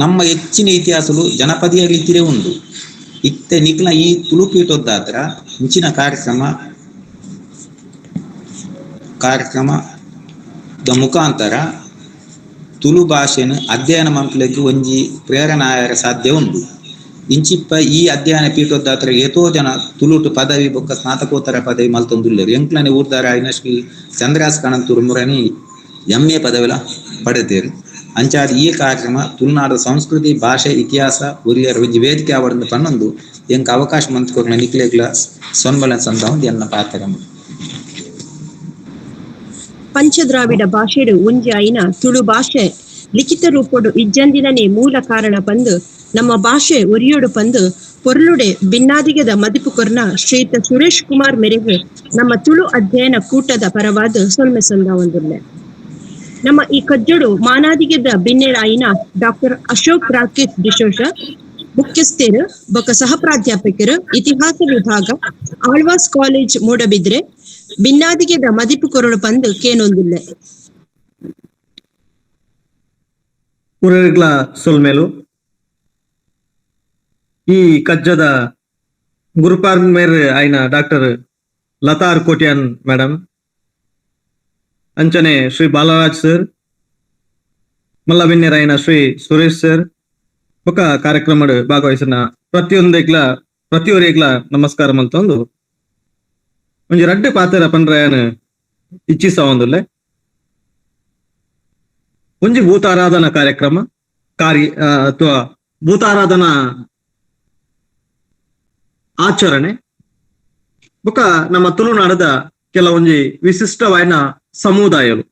ನಮ್ಮ ಹೆಚ್ಚಿನ ಇತಿಹಾಸಲು ಜನಪದೀಯ ರೀತಿಯೇ ಉಂಡು. ಇತ್ತೆ ನಿಕ್ಲ ಈ ತುಳುಪೀಠದ್ದಾತ್ರ ಇಂಚಿನ ಕಾರ್ಯಕ್ರಮದ ಮುಖಾಂತರ ತುಳು ಭಾಷೆಯನ್ನು ಅಧ್ಯಯನ ಮಕ್ಕಳಿಗೆ ಒಂಜಿ ಪ್ರೇರಣೆ ಸಾಧ್ಯ ಉಂಡು. ಇಂಚಿಪ್ಪ ಈ ಅಧ್ಯಯನ ಪೀಠದ್ದಾತ್ರ ಏತೋ ಜನ ತುಳುಟು ಪದವಿ ಬೊಕ್ಕ ಸ್ನಾತಕೋತ್ತರ ಪದವಿ ಮಲ್ತೊಂದುಲ್ಲೆರ್. ಎಂಕ್ಲನೆ ಊರ್ದಾರ ಆಯಿನ ಶ್ರೀ ಚಂದ್ರಾಸ್ ಕಣಂತೂರು ಮುರಣಿ ಎಂ.ಎ. ಪದವಿಲ ಪಡೆತೇರು. ಅಂಚಾದ ಈ ಕಾರ್ಯಕ್ರಮ ತುಳುನಾಡ ಸಂಸ್ಕೃತಿ ಭಾಷೆ ಇತಿಹಾಸ ಒರಿಯರ ಒಂಜಿ ವೇದಿಕೆ ಆವಡಂದು ಪನ್ನೊಂದು ಎಂಕ್ ಅವಕಾಶ ಮಂತ್ಕೊರ್ನ ನಿಕ್ಲೆಗ್ಲ ಸೊನ್ಬಲ ಸಂದ ಒಂದು ಎನ್ನ ಪಾತ್ರ. ಪಂಚದ್ರಾವಿಡ ಭಾಷೆಡು ಒಂಜಿ ಆಯಿನ ತುಳು ಭಾಷೆ ಲಿಖಿತ ರೂಪೊಡು ಇಜ್ಜಂದಿನನೇ ಮೂಲ ಕಾರಣ ಪಂದು ನಮ್ಮ ಭಾಷೆ ಒರಿಯೋಡು ಪಂದು ಪೊರ್ಲುಡೆ ಬಿನ್ನಾದಿಗದ ಮದಿಪು ಕೊರ್ನ ಶ್ರೀತ ಸುರೇಶ್ ಕುಮಾರ್ ಮೇರೆಗೆ ನಮ್ಮ ತುಳು ಅಧ್ಯಯನ ಕೂಟದ ಪರವಾದ ಸೊಲ್ಮೆ ಸಂದಾವೊಂದುಲ್ಲೆ. ನಮ್ಮ ಈ ಕಜ್ಜೋಡು ಮಾನಾದಿಗೆದ ಬಿನ್ನೆರಾಯಿನ ಡಾಕ್ಟರ್ ಅಶೋಕ್ ರಾಕೇಶ್ ಡಿಶೋಷ ಮುಖ್ಯಸ್ಥರು ಬೊಕ ಸಹ ಪ್ರಾಧ್ಯಾಪಕರು ಇತಿಹಾಸ ವಿಭಾಗ ಆಳ್ವಾಸ್ ಕಾಲೇಜ್ ಮೂಡಬಿದ್ರೆ ಬಿನ್ನಾದಿಗೆದ ಮದಿಪು ಕೊರಡು ಪಂದು ಕೇನೊಂದುಲ್ಲೆ. ಊರರ್ಗ್ಲ ಸೊಲ್ಮೇಲು ಈ ಕಜ್ಜದ ಗುರುಪಾರ್ಮೇರ್ ಆಯ್ನ ಡಾಕ್ಟರ್ ಲತಾರ್ ಕೋಟ್ಯಾನ್ ಮೇಡಮ್, ಅಂಚನೆ ಶ್ರೀ ಬಾಲರಾಜ್ ಸರ್, ಮಲ್ಲಬಿನ್ನೆರಾಯನ ಶ್ರೀ ಸುರೇಶ್ ಸರ್ ಬೊಕ ಕಾರ್ಯಕ್ರಮಡ್ ಭಾಗವಹಿಸಿನ ಪ್ರತಿಯೊಂದೆಗ್ಲ ಪ್ರತಿಯೊರಿಗ್ಲ ನಮಸ್ಕಾರ ಮಲ್ತೊಂದು ಒಂಜಿ ರಡ್ಡ್ ಪಾತೆರ ಪನ್ರಯನ್ ಇಚ್ಛಿಸವೊಂದುಲ್ಲೆ. ಒಂಜಿ ಭೂತಾರಾಧನಾ ಕಾರ್ಯಕ್ರಮ ಕಾರ್ಯ ಅಥವಾ ಭೂತಾರಾಧನಾ ಆಚರಣೆ ಬೊಕ ನಮ್ಮ ತುಳುನಾಡದ ಕೆಲವೊಂಜಿ ವಿಶಿಷ್ಟವಾಯಿನ ಸಮುದಾಯಲು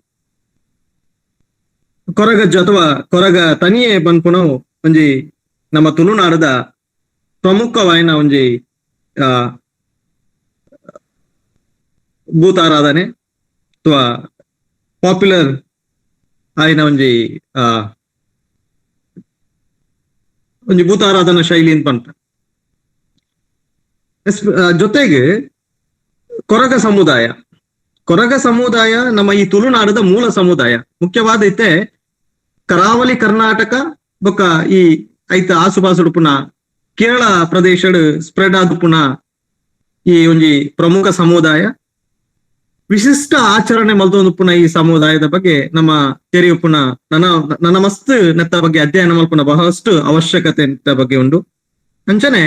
ಕೊರಗಜ್ಜು ಅಥವಾ ಕೊರಗ ತನಿಯೇ ಪನ್ಪುನವು ಒಂಜಿ ನಮ್ಮ ತುಳುನಾಡದ ಪ್ರಮುಖವಾಯಿನ ಒಂಜಿ ಭೂತಾರಾಧನೆ ಅಥವಾ ಪಾಪ್ಯುಲರ್ ಆಯಿನ ಒಂಜಿ ಒಂಜಿ ಭೂತಾರಾಧನಾ ಶೈಲಿ ಅಂತ ಪನ್ಪ. ಜೊತೆಗೆ ಕೊರಗ ಸಮುದಾಯ, ಕೊರಗ ಸಮುದಾಯ ನಮ್ಮ ಈ ತುಳುನಾಡದ ಮೂಲ ಸಮುದಾಯ. ಮುಖ್ಯವಾದ ಇತ್ತೆ ಕರಾವಳಿ ಕರ್ನಾಟಕ ಬೊಕ್ಕ ಈ ಐತ ಆಸುಪಾಸುಡು ಪುನಃ ಕೇರಳ ಪ್ರದೇಶಡ್ ಸ್ಪ್ರೆಡ್ ಆದ ಪುನಃ ಈ ಒಂಜಿ ಪ್ರಮುಖ ಸಮುದಾಯ. ವಿಶಿಷ್ಟ ಆಚರಣೆ ಮಲ್ತೊಂದು ಪುನಃ ಈ ಸಮುದಾಯದ ಬಗ್ಗೆ ನಮ್ಮ ತೆರೆಯು ಪುನಃ ನನ್ನ ನನ್ನ ಮಸ್ತ್ ನೆತ್ತ ಬಗ್ಗೆ ಅಧ್ಯಯನ ಮಲ್ಪುನ ಬಹಳಷ್ಟು ಅವಶ್ಯಕತೆ ನೆತ್ತ ಬಗ್ಗೆ ಉಂಡು. ಅಂಚನೆ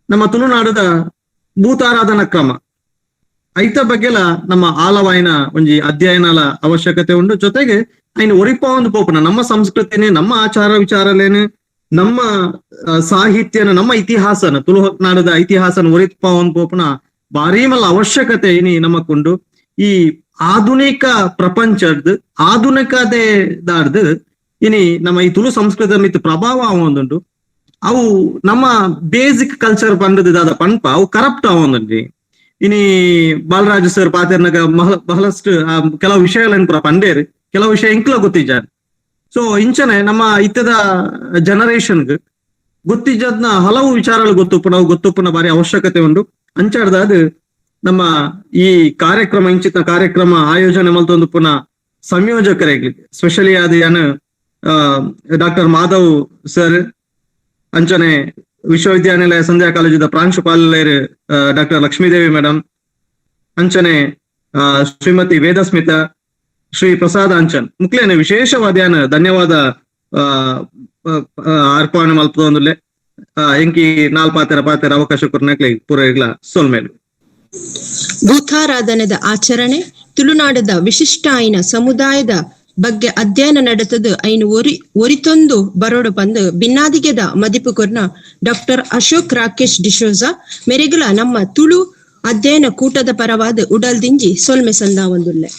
ನಮ್ಮ ತುಳುನಾಡದ ಭೂತಾರಾಧನಾ ಕ್ರಮ ಐತ ಬಗ್ಗೆಲ ನಮ್ಮ ಆಲವಾಯಿನ ಒಂಜಿ ಅಧ್ಯಯನಲ ಅವಶ್ಯಕತೆ ಉಂಡು. ಜೊತೆಗೆ ಐನ ಒರಿಪ ಒಂದು ಪೋಪುನ ನಮ್ಮ ಸಂಸ್ಕೃತಿನೇ, ನಮ್ಮ ಆಚಾರ ವಿಚಾರಲೇನು, ನಮ್ಮ ಸಾಹಿತ್ಯನ, ನಮ್ಮ ಇತಿಹಾಸನ, ತುಳುನಾಡದ ಇತಿಹಾಸನ ಒರಿಪ ಒಂದು ಪೋಪುನ ಭಾರೀ ಮಲ್ಲ ಅವಶ್ಯಕತೆ ಇನಿ ನಮಕ್ಕುಂಡು. ಈ ಆಧುನಿಕ ಪ್ರಪಂಚದ ಆಧುನಿಕತೆ ದಾರ್ದು ಇನಿ ನಮ್ಮ ಈ ತುಳು ಸಂಸ್ಕೃತಿ ಮಿತ್ ಪ್ರಭಾವ ಆವೊಂದುಂಡು. ಅವು ನಮ್ಮ ಬೇಸಿಕ್ ಕಲ್ಚರ್ ಪಂಡದ ದಾದ ಪನ್ಪ ಅವು ಕರಪ್ಟ್ ಆವೊಂದುಂಡು. ಇನಿ ಬಾಲರಾಜ್ ಸರ್ ಪಾತೆರ್ನಗ ಬಹಳಷ್ಟು ಕೆಲವು ವಿಷಯಗಳನ್ನು ಪೂರ ಪಂಡೇರು, ಕೆಲವು ವಿಷಯ ಇಂಕ್ಲ ಗೊತ್ತಿಜ್ಜ. ಸೊ ಇಂಚನೆ ನಮ್ಮ ಇತ್ತದ ಜನರೇಷನ್ ಗೊತ್ತಿಜ್ಜದ್ನ ಹಲವು ವಿಚಾರಗಳು ಗೊತ್ತುಪ್ಪು, ನಾವು ಗೊತ್ತುಪ್ಪುನ ಬಾರಿ ಅವಶ್ಯಕತೆ ಉಂಟು. ಅಂಚಾಡ್ದ ಅದು ನಮ್ಮ ಈ ಕಾರ್ಯಕ್ರಮ ಇಂಚಿತ ಕಾರ್ಯಕ್ರಮ ಆಯೋಜನೆ ಮಲ್ತೊಂದು ಪುನಃ ಸಂಯೋಜಕರಾಗ್ಲಿ ಸ್ಪೆಷಲಿ ಅದು ಏನು ಡಾಕ್ಟರ್ ಮಾಧವ್ ಸರ್, ಅಂಚನೆ ವಿಶ್ವವಿದ್ಯಾನಿಲಯ ಸಂಧ್ಯಾ ಕಾಲೇಜಿದ ಪ್ರಾಂಶುಪಾಲರು ಡಾಕ್ಟರ್ ಲಕ್ಷ್ಮೀದೇವಿ ಮೇಡಮ್, ಅಂಚನೆ ಶ್ರೀಮತಿ ವೇದಸ್ಮಿತಾ, ಶ್ರೀ ಪ್ರಸಾದ್ ಅಂಚನ್ ಮುಕ್ಲೇನೆ ವಿಶೇಷವಾದ ಧನ್ಯವಾದ ಅರ್ಪಣೆ ಮಲ್ಪದೊಂದುಲ್ಲೆ. ಎಂಕಿ ನಾಲ್ ಪಾತೆರ ಪಾತೆರ ಅವಕಾಶ ಕೊರ್ನಕ್ಲೆ ಪೂರ ಸೊಲ್ಮೇಲು. ಭೂತಾರಾಧನದ ಆಚರಣೆ ತುಳುನಾಡದ ವಿಶಿಷ್ಟ ಆಯ್ನ ಸಮುದಾಯದ ಬಗ್ಗೆ ಅಧ್ಯಯನ ನಡೆತದು ಐನು ಒರಿತೊಂದು ಬರೋಡು ಬಂದು ಬಿನ್ನಾದಿಗೆದ ಮದಿಪು ಕೊರ್ನ ಡಾಕ್ಟರ್ ಅಶೋಕ್ ರಾಕೇಶ್ ಡಿಶೋಜಾ ಮೆರೆಗುಲ ನಮ್ಮ ತುಳು ಅಧ್ಯಯನ ಕೂಟದ ಪರವಾದ ಉಡಲ್ದಿಂಜಿ ಸೊಲ್ಮೆ ಸಂದಾವೊಂದುಲ್ಲೆ.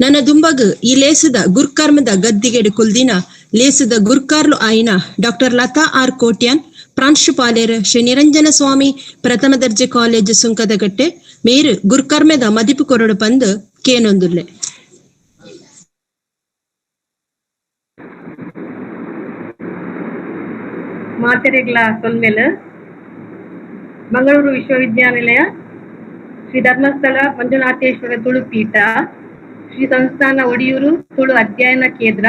ನನ್ನ ದುಂಬಗ್ ಈ ಲೇಸದ ಗುರ್ಕರ್ಮದ ಗದ್ದಿಗೆಡು ಕುಲ್ದಿನ ಲೇಸದ ಗುರ್ಕಾರ್ಲು ಆಯಿನ ಡಾಕ್ಟರ್ ಲತಾ ಆರ್ ಕೋಟ್ಯಾನ್, ಪ್ರಾಂಶುಪಾಲೇರ್ ಶ್ರೀ ನಿರಂಜನ ಸ್ವಾಮಿ ಪ್ರಥಮ ದರ್ಜೆ ಕಾಲೇಜು ಸುಂಕದಗಟ್ಟೆ ಮೇರು ಗುರ್ಕರ್ಮೆದ ಮದಿಪು ಕೊರಡು ಪಂದು ಕೇನೊಂದುಲ್ಲೆ. ಮಾತೆರೆಗ್ಲ ಸೊಲ್ಮೆಲ್. ಮಂಗಳೂರು ವಿಶ್ವವಿದ್ಯಾನಿಲಯ ಶ್ರೀ ಧರ್ಮಸ್ಥಳ ಮಂಜುನಾಥೇಶ್ವರ ತುಳು ಪೀಠ, ಶ್ರೀ ಸಂಸ್ಥಾನ ಒಡಿಯೂರು ತುಳು ಅಧ್ಯಯನ ಕೇಂದ್ರ,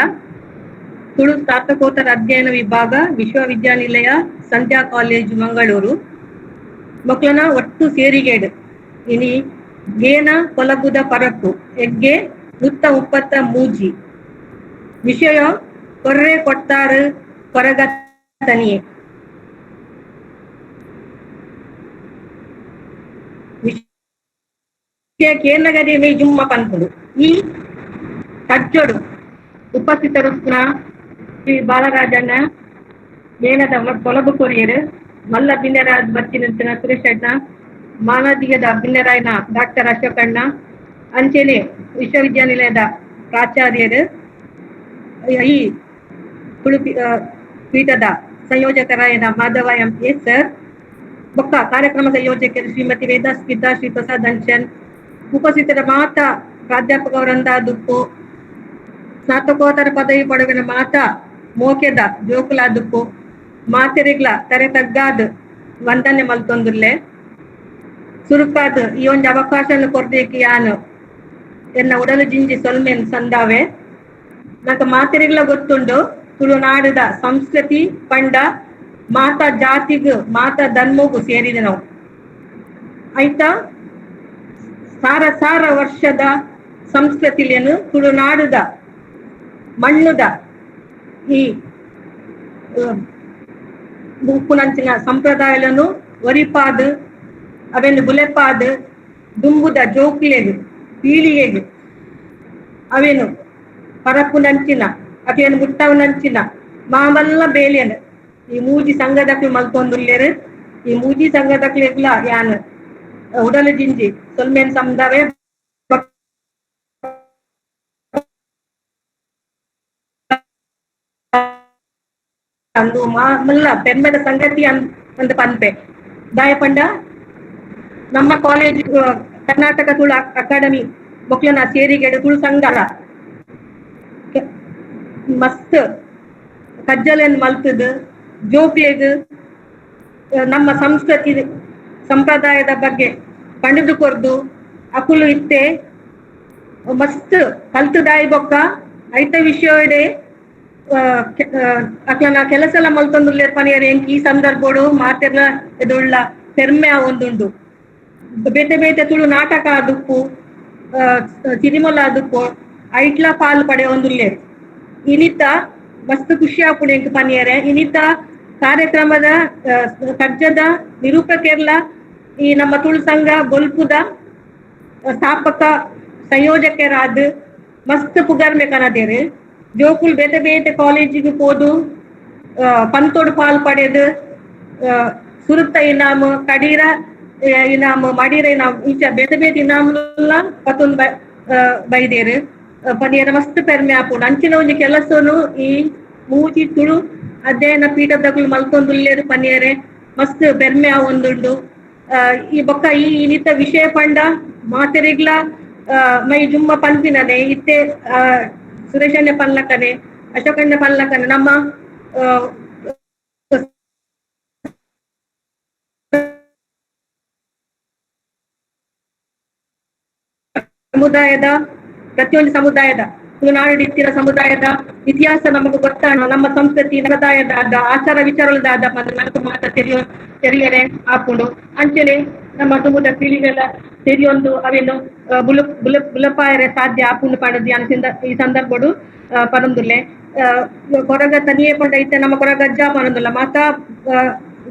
ತುಳು ಸ್ನಾತಕೋತ್ತರ ಅಧ್ಯಯನ ವಿಭಾಗ, ವಿಶ್ವವಿದ್ಯಾನಿಲಯ ಸಂಧ್ಯಾ ಕಾಲೇಜು ಮಂಗಳೂರು ಮಕ್ಕಳನ ಒಟ್ಟು ಸೇರಿಗೇಡು ಇನಿ ಗೇನ ಕೊಲಗುದ ಪರಪ್ಪು ಎಗ್ಗೆ 133 ವಿಷಯ ಕೊರ್ರೆ ಕೊಟ್ಟಾರು ಕೊರಗ ತನಿಯೆ. ವಿಷಯ ಕೇನಗದೆ ಮೇ ಜುಮ್ಮ ಪನ್ಪುಡು. ಈ ಕಜ್ಜೊಡು ಉಪಸ್ಥಿತರುಪ್ಪುನ ಶ್ರೀ ಬಾಲರಾಜಣ್ಣ ಮೇನದ ಕೊಲಬು ಕೊರಿಯರು ಮಲ್ಲ ಬಿನ್ನೆರಾಜ್ ಬತ್ತಿನಂತಿನ ಸುರೇಶ್ ಅಣ್ಣ, ಮಾನದಿಗದ ಬಿನ್ನೆರಾಯನ ಡಾಕ್ಟರ್ ಅಶೋಕಣ್ಣ, ಅಂಚೆನೆ ವಿಶ್ವವಿದ್ಯಾನಿಲಯದ ಪ್ರಾಚಾರ್ಯರು ಈ ತುಳು ಪೀಠದ ಸಂಯೋಜಕರಾಯನ ಮಾಧವ M A sir ಬೊಕ್ಕ ಕಾರ್ಯಕ್ರಮ ಸಂಯೋಜಕರು ಶ್ರೀಮತಿ ವೇದಾ ಸ್ಮಿತಾ ಶ್ರೀ ಪ್ರಸಾದ್ ಅಂಚನ್ ಉಪಸ್ಥಿತರ ಮಾತಾ ಪ್ರಾಧ್ಯಾಪಕವರಂದಾದುಪ್ಪು ಸ್ನಾತಕೋತ್ತರ ಪದವಿ ಪಡೆವಿನ ಮಾತಾ ಮೋಕೆದ ಜೋಕುಲಾದುಪ್ಪು ಮಾತೆರಿಗ್ಲ ತರೆ ತಗ್ಗಾದ್ ವಂದನೆ ಮಲ್ತೊಂದುಲ್ಲೆ ಸುರುಕಾದ್ ಈ ಒಂಜಿ ಅವಕಾಶನ ಕೊರ್ದೇಕಿ ಯಾನು ಎನ್ನ ಉಡಲು ಜಿಂಜಿ ಸೊಲ್ಮೆನ್ ಸಂದಾವೆ. ನಂಗೆ ಮಾತೆರಿಗ್ಲ ಗೊತ್ತುಂಡು ತುಳುನಾಡದ ಸಂಸ್ಕೃತಿ ಪಂಡ ಮಾತಾ ಜಾತಿಗೂ ಮಾತಾ ಧರ್ಮಗೂ ಸೇರಿದೆ ನಾವು ಆಯ್ತಾ. ಸಾರ ಸಾರ ವರ್ಷದ ಸಂಸ್ಕೃತಿಲೇನು ತುಳುನಾಡದ ಮಣ್ಣುದ ಈ ಉಪ್ಪುನಂಚಿನ ಸಂಪ್ರದಾಯలను ಒರಿಪಾದು ಅವೆನ್ನು ಬುಲೆಪಾದು ದುಂಬುದ ಜೋಕ್ಲೆಗು ಪೀಳಿಗೆಗು ಅವೇನು ಪರಪುನಂಚಿನ ಅವೇನು ಮುಟ್ಟವನಂಚಿನ ಮಾಮಲ್ಲ ಬೇಲೆನು ಈ ಮೂಜಿ ಸಂಘದಕ್ಲು ಮಲ್ತೊಂದುಲ್ಲೇರು. ಈ ಮೂಜಿ ಸಂಘದಕ್ಲೆಗ್ಲ ಯಾನ್ ಉಡಲು ಜಿಂಜಿ ಸೊಲ್ಮೇನ್ ಸಂದವೆ ಅಂದು ಮಾಮಲ್ಲ ಪೆರ್ಮೆದ ಸಂಗತಿ ಅಂದ್ ಪನ್ಪೆ. ದಾಯಪಂಡ ನಮ್ಮ ಕಾಲೇಜ್ ಕರ್ನಾಟಕ ತುಳು ಅಕಾಡೆಮಿ ಮೊಕ್ಲನ ಸೇರಿಗೆಡು ತುಳು ಸಂಘ ಮಸ್ತ್ ಕಜ್ಜಲೆನ್ ಮಲ್ತದು ಜೋಕ್ಲೆಗ್ ನಮ್ಮ ಸಂಸ್ಕೃತಿ ಸಂಪ್ರದಾಯದ ಬಗ್ಗೆ ಪಂಡಿದು ಕೊರ್ದು ಅಕುಲು ಇತ್ತೆ ಮಸ್ತ್ ಕಲ್ತುದಾಯಿ ಬೊಕ್ಕ ಐತ ವಿಷಯಡೆ ಅಕ್ಲನ ಕೆಲಸ ಎಲ್ಲ ಮಲ್ತೊಂದುಲ್ಲೇರ್ ಪನಿಯರ್ ಎಂಕ್ ಈ ಸಂದರ್ಭಡು ಮಾತೆರ್ಲ ಎದುಳ್ಳ ಪೆರ್ಮೆ ಒಂದುಂಡು. ಬೇತೆ ಬೇತೆ ತುಳು ನಾಟಕ ಆದುಪ್ಪು ಸಿನಿಮೊಲ ಆದುಪ್ಪು ಐಟ್ಲ ಪಾಲ್ ಪಡೆಯೊಂದುಲ್ಲೇರ್. ಇನಿತ ಮಸ್ತ್ ಖುಷಿ ಆಪುಂಡು ಎಂಕ್ ಪನಿಯರೆ. ಇನಿತ ಕಾರ್ಯಕ್ರಮದ ಕಜ್ಜದ ನಿರೂಪಕೆರ್ಲ ಈ ನಮ್ಮ ತುಳು ಸಂಘ ಬೊಲ್ಪುದ ಸ್ಥಾಪಕ ಸಂಯೋಜಕರಾದ ಮಸ್ತ್ ಪುಗರ್ಮೆ ಕನದೇರು. ಜೋಕುಲ್ ಬೇತೆ ಬೇತೆ ಕಾಲೇಜಿಗೆ ಪೋದು ಪಂತೋಡು ಪಾಲ್ ಪಡೆದು ಸುರುತ್ತ ಇನಾಮು ಕಡೀರ ಇನಾಮು ಮಡೀರ ಇನಾಮು ಇಂಚ ಬೇತೆ ಬೇತೆ ಇನಾಮುಲ ಪತ್ತೊಂದು ಬೈದೇರು ಪನಿಯರ ಮಸ್ತ್ ಪೆರ್ಮೆ ಆಪುಂಡು. ಅಂಚಿನ ಒಂಜಿ ಕೆಲಸನು ಈ ಮೂಜಿ ತುಳು ಅಧ್ಯಯನ ಪೀಠದಗಳು ಮಲ್ತೊಂದುಲ್ಲೇರು ಪನಿಯರೆ ಮಸ್ತ್ ಪೆರ್ಮೆ ಆವೊಂದುಂಡು. ಈ ಬೊಕ್ಕ ಈ ಇನಿತ ವಿಷಯ ಪಂಡ ಮಾತೆರಿಗ್ಲ ಮೈ ಜುಮ್ಮ ಪನ್ಪಿನನೆ ಇತ್ತೆ ಸುರೇಶಣ್ಣ ಪನ್ಲಕನೆ ಅಶೋಕಣ್ಣ ಪನ್ಲಕನೆ ನಮ್ಮ ಸಮುದಾಯದ ಪ್ರತಿಯೊಂದು ಸಮುದಾಯದ ತುಳುನಾಡು ಇತ್ತಿನ ಸಮುದಾಯದ ಇತಿಹಾಸ ನಮಗೆ ಗೊತ್ತಾಣ ನಮ್ಮ ಸಂಸ್ಕೃತಿ ಸಂಪ್ರದಾಯದ ಆಚಾರ ವಿಚಾರದಾದ ನಮಕ್ ಮಾತ್ರ ತೆರಿಯರೆ ಆಪುಂಡು. ಅಂಚನೆ ನಮ್ಮ ತುಮುದ ಪೀಳಿಗೆಲ್ಲ ತೆರಿಯೊಂದು ಅವೇನು ಬುಲ ಬುಲ ಬುಲಪಾಯರೆ ಸಾಧ್ಯ ಆಪುಂಡು ಪಂಡದ್ ಯಾನ್ ಈ ಸಂದರ್ಭಡು ಪನೊಂದುಲ್ಲೆ. ಕೊರಗ ತನಿಯೇ ಪಂಡ ಇತ್ತೆ ನಮ್ಮ ಕೊರಗಜ್ಜ ಪನೊಂದುಲ್ಲ ಮಾತಾ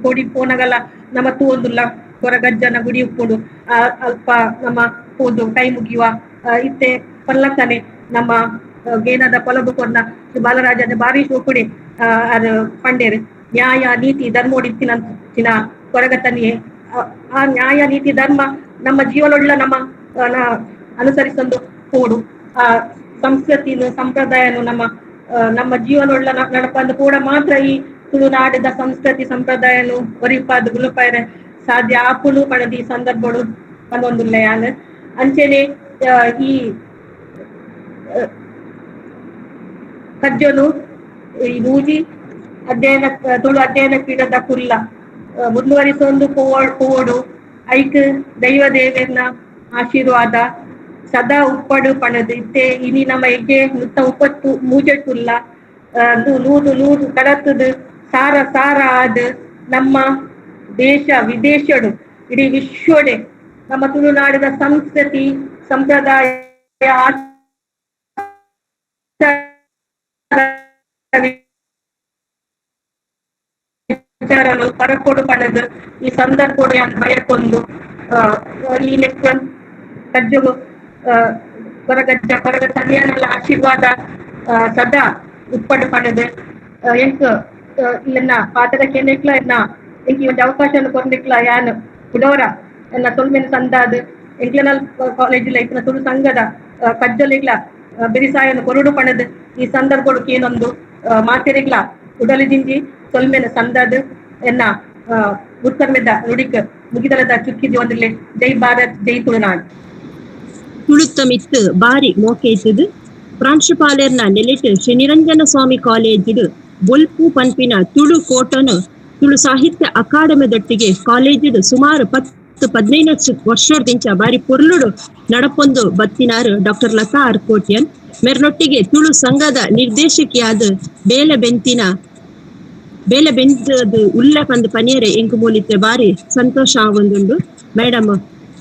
ಗುಡಿ ಪೋನಗಲ ನಮ್ಮ ತೂವೊಂದುಲ್ಲ ಕೊರಗಜ್ಜನ ಗುಡಿ ಉಪ್ಪುಂಡು ಅಲ್ಪ ನಮ್ಮ ಪೋದು ಕೈ ಮುಗಿಯುವ ಇತ್ತೆ ಪಲ್ಲಕ್ಕನೆ ನಮ್ಮ ಗೇನದ ಪೊಲಬು ಕೊರ್ನ ಶ್ರೀ ಬಾಲರಾಜನ ಬಾರಿ ಶೋಕುಡೆ ಅರ್ ಪಂಡೇರು ನ್ಯಾಯ ನೀತಿ ಧರ್ಮೋಡಿತ್ತಿನ ಕೊರಗ ತನಿಯೇ ಆ ನ್ಯಾಯ ನೀತಿ ಧರ್ಮ ನಮ್ಮ ಜೀವನೊಳ್ಳ ನಮ್ಮ ಅನುಸರಿಸೊಂದು ಕೋಡು ಆ ಸಂಸ್ಕೃತಿನು ಸಂಪ್ರದಾಯನು ನಮ್ಮ ನಮ್ಮ ಜೀವನೊಳ್ಳ ನಡಪಂದು ಕೂಡ ಮಾತ್ರ ಈ ತುಳುನಾಡಿದ ಸಂಸ್ಕೃತಿ ಸಂಪ್ರದಾಯನು ಒರಿಪಾದ ಗುಲುಪಾಯರೆ ಸಾಧ್ಯ ಆಪುನು ಪಣದಿ ಸಂದರ್ಭಡು ಪನೊಂದುಲ್ಲ ಯಾನ್. ಅಂಚೆನೆ ಈ ಕಜ್ಜನು ಈ ಮೂಜಿ ಅಧ್ಯಯನ ತುಳು ಅಧ್ಯಯನ ಪೀಠದ ಕುಲ್ಲ ಮುಂದುವರಿಸೊಂದು ಪೋಡು ಐಕ್ ದೈವ ದೇವೆರ್ನ ಆಶೀರ್ವಾದ ಸದಾ ಉಪ್ಪಡು ಪಣದು ಇತ್ತೆ ಇನಿ ನಮ್ಮ ಹೆಜ್ಜೆ ಮುತ್ತ ಉಪ್ಪತ್ತು ಮೂಜೆಟ್ಟುಲ್ಲ ನೂರು ನೂರು ಕಡತದು ಸಾರ ಸಾರ ಆದ್ ನಮ್ಮ ದೇಶ ವಿದೇಶಡು ಇಡೀ ವಿಶ್ವಡೆ ನಮ್ಮ ತುಳುನಾಡಿನ ಸಂಸ್ಕೃತಿ ಸಂಪ್ರದಾಯ ವಿಚಾರಗಳು ಪರಕೊಡು ಪಡೆದು ಈ ಸಂದರ್ಭ ಬಯಕೊಂದು ಈ ನೆಕ್ಕ ಕಜ್ಜಗು ಕೊರಗಜ್ಜ ಕೊರಗ ತನಿಯನೆಲ್ಲ ಆಶೀರ್ವಾದ ಸದಾ ಉಪ್ಪಡು ಪಡೆದು ಎಂಕ್ ಎನ್ನ ಪಾತ್ರ ಕೇಂದ್ರಕ್ಲ ಎನ್ನ ಎಂಕ್ ಈ ಒಂದು ಅವಕಾಶವನ್ನು ಕೊರ್ನಿಕ್ಲ ಯಾನ್ ಕುಡೋರ ಎನ್ನ ಸೊಲ್ಮೆನ್ ಸಂದಾದ್ ಎಂಕ್ಲೆನಲ್ ಕಾಲೇಜ್ ಇತ್ತಿನ ತುಳು ಸಂಘದ ಕಜ್ಜೊಲೆಗ್ಲ ಬೆರಿಸಾಯನ ಕೊರಡು ಪಣದ್ ಈ ಸಂದರ್ಭಡು ಏನೊಂದು ಮಾತೆರೆಗ್ಲ ಉಡಲಿ ದಿಂಜಿ ಸೊಲ್ಮೆನ ಸಂದದ್ ಎನ್ನ ಉತ್ತರ್ಮೆದ ನುಡಿಕ್ ಮುಗಿದಲದ ಚುಕ್ಕಿದಿ ಒಂದಿರ್ಲೆ. ಜೈ ಭಾರತ್, ಜೈ ತುಳುನಾಡ್. ತುಳುತ್ತ ಮಿತ್ತು ಬಾರಿ ಮೋಕೇತದು ಪ್ರಾಂಶುಪಾಲರ್ನ ನೆಲೆಟ್ ಶ್ರೀ ನಿರಂಜನ ಸ್ವಾಮಿ ಕಾಲೇಜಿಡು ಬೊಲ್ಪು ಪನ್ಪಿನ ತುಳು ಕೋಟನು ತುಳು ಸಾಹಿತ್ಯ ಅಕಾಡೆಮಿದೊಟ್ಟಿಗೆ ಕಾಲೇಜಿಡು ಸುಮಾರು 10-15 ವರ್ಷದಿಂಚ ಬಾರಿ ಪೊರ್ಲುಡು ನಡಪೊಂದು ಬತ್ತಿನಾರು ಡಾಕ್ಟರ್ ಲತಾ ಆರ್ ಕೋಟ್ಯನ್ ಮೆರ್ನೊಟ್ಟಿಗೆ ತುಳು ಸಂಘದ ನಿರ್ದೇಶಕಿಯಾದ ಬೇಲೆ ಬೆಂತಿನ ಬೇಲೆ ಬೆಂತದು ಉಲ್ಲ ಪಂದ್ ಪನಿಯರೆ ಎಂಕು ಮೂಲಿತ್ತೆ ಬಾರಿ ಸಂತೋಷ ಆವೊಂದುಂಡು. ಮೇಡಮ್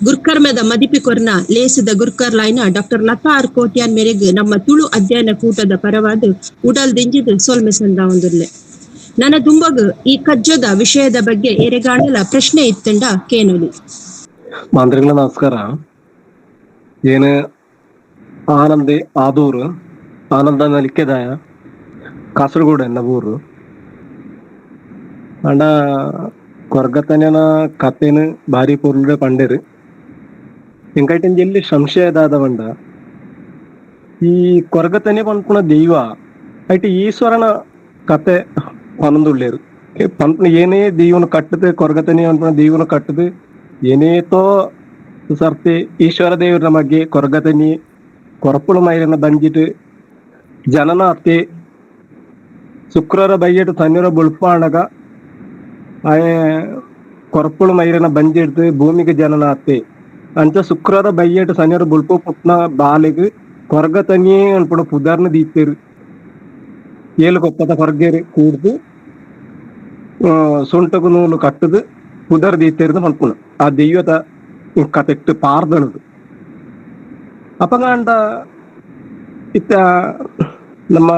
ಗುರ್ಕರ್ಮದ ಮದಿಪಿ ಕೊರ್ನ ಲೇಸದ ಗುರ್ಕರ್ ಲಾಯ್ನ ಡಾಕ್ಟರ್ ಲತಾ ಆರ್ ಕೋಟ್ಯಾನ್ ಮೇರೆಗ್ ನಮ್ಮ ತುಳು ಅಧ್ಯಯನ ಕೂಟದ ಪರವಾದ ಉಡಲ್ ದಿಂಜಿದ್ ಸೊಲ್ಮೆ ಸಂದಾವೊಂದುಲ್ಲೆ. ನನ್ನ ದುಂಬಗ್ ಈ ಕಜ್ಜದ ವಿಷಯದ ಬಗ್ಗೆ ಎರೆಗಾಣಲ ಪ್ರಶ್ನೆ ಇತ್ತಂಡ ಕೇನೊಲಿ. ಮಾಂತ್ರಿಗಳ ನಮಸ್ಕಾರ. ಏನು ಆನಂದ್ ಆದೂರು, ಆನಂದ ನಲಿಕೆದಾಯ, ಕಾಸರಗೋಡು ಎನ್ನ ಊರು. ಅಂಡ ಕೊರ್ಗತನ ಕಥೆನು ಭಾರಿ ಪೊರ್ಲುಡೆ ಪಂಡೇರು. ಎಂಕೈಟನ್ ಜೆಲ್ಲಿ ಸಂಶಯ ದಾದ ಪಂಡ ಈ ಕೊರಗತನೆ ಪನ್ಪುನ ದೈವ ಐಟ್ ಈಶ್ವರನ ಕತೆ ಪನೊಂದುಲ್ಲೆರ್. ಪನ್ಪುನ ಏನೇ ದೈವನ ಕಟ್ಟದು ಕೊರಗತನೆ ಪನ್ಪುನ ದೈವನ ಕಟ್ಟದು ಏನೇತೋ ಸರ್ತಿ ಈಶ್ವರ ದೇವರ ಬಗ್ಗೆ ಕೊರಗತನಿ ಕೊರಪುಳ ಮೈರನ ಬಂಜಿಟ್ ಜನನ ಅತ್ತೆ ಶುಕ್ರರ ಬೈಯೆಟ್ ತನ್ನಿರ ಬೊಳ್ಪಾಣಗ ಆಯೆ ಕೊರಪುಳ ಮೈರನ ಬಂಜಿಡ್ದು ಭೂಮಿಗೆ ಜನನ ಅತ್ತೆ ಅಂಚ ಶುಕ್ರರ ಬೈಯೆಟ್ ಸನಿಯರ ಬೊಳ್ಪು ಪುಟ್ನ ಬಾಲೆಗ್ ಕೊರಗತನಿಯೇ ಅನ್ಪುಣ ಪುದರ್ನ ದೀತೆರ್. ಏಳು ಕೊಪ್ಪದ ಕೊರಗೇರು ಕೂಡ್ದು ಸೊಂಟಗು ನೂಲು ಕಟ್ಟದು ಪುದರ್ ದೀತೆರ್ದು ಪನ್ಪುಣ ಆ ದೈವದ ಕತೆಟ್ಟು ಪಾರ್ದಣದು. ಅಪಗಾಂಡ ಇತ್ತ ನಮ್ಮ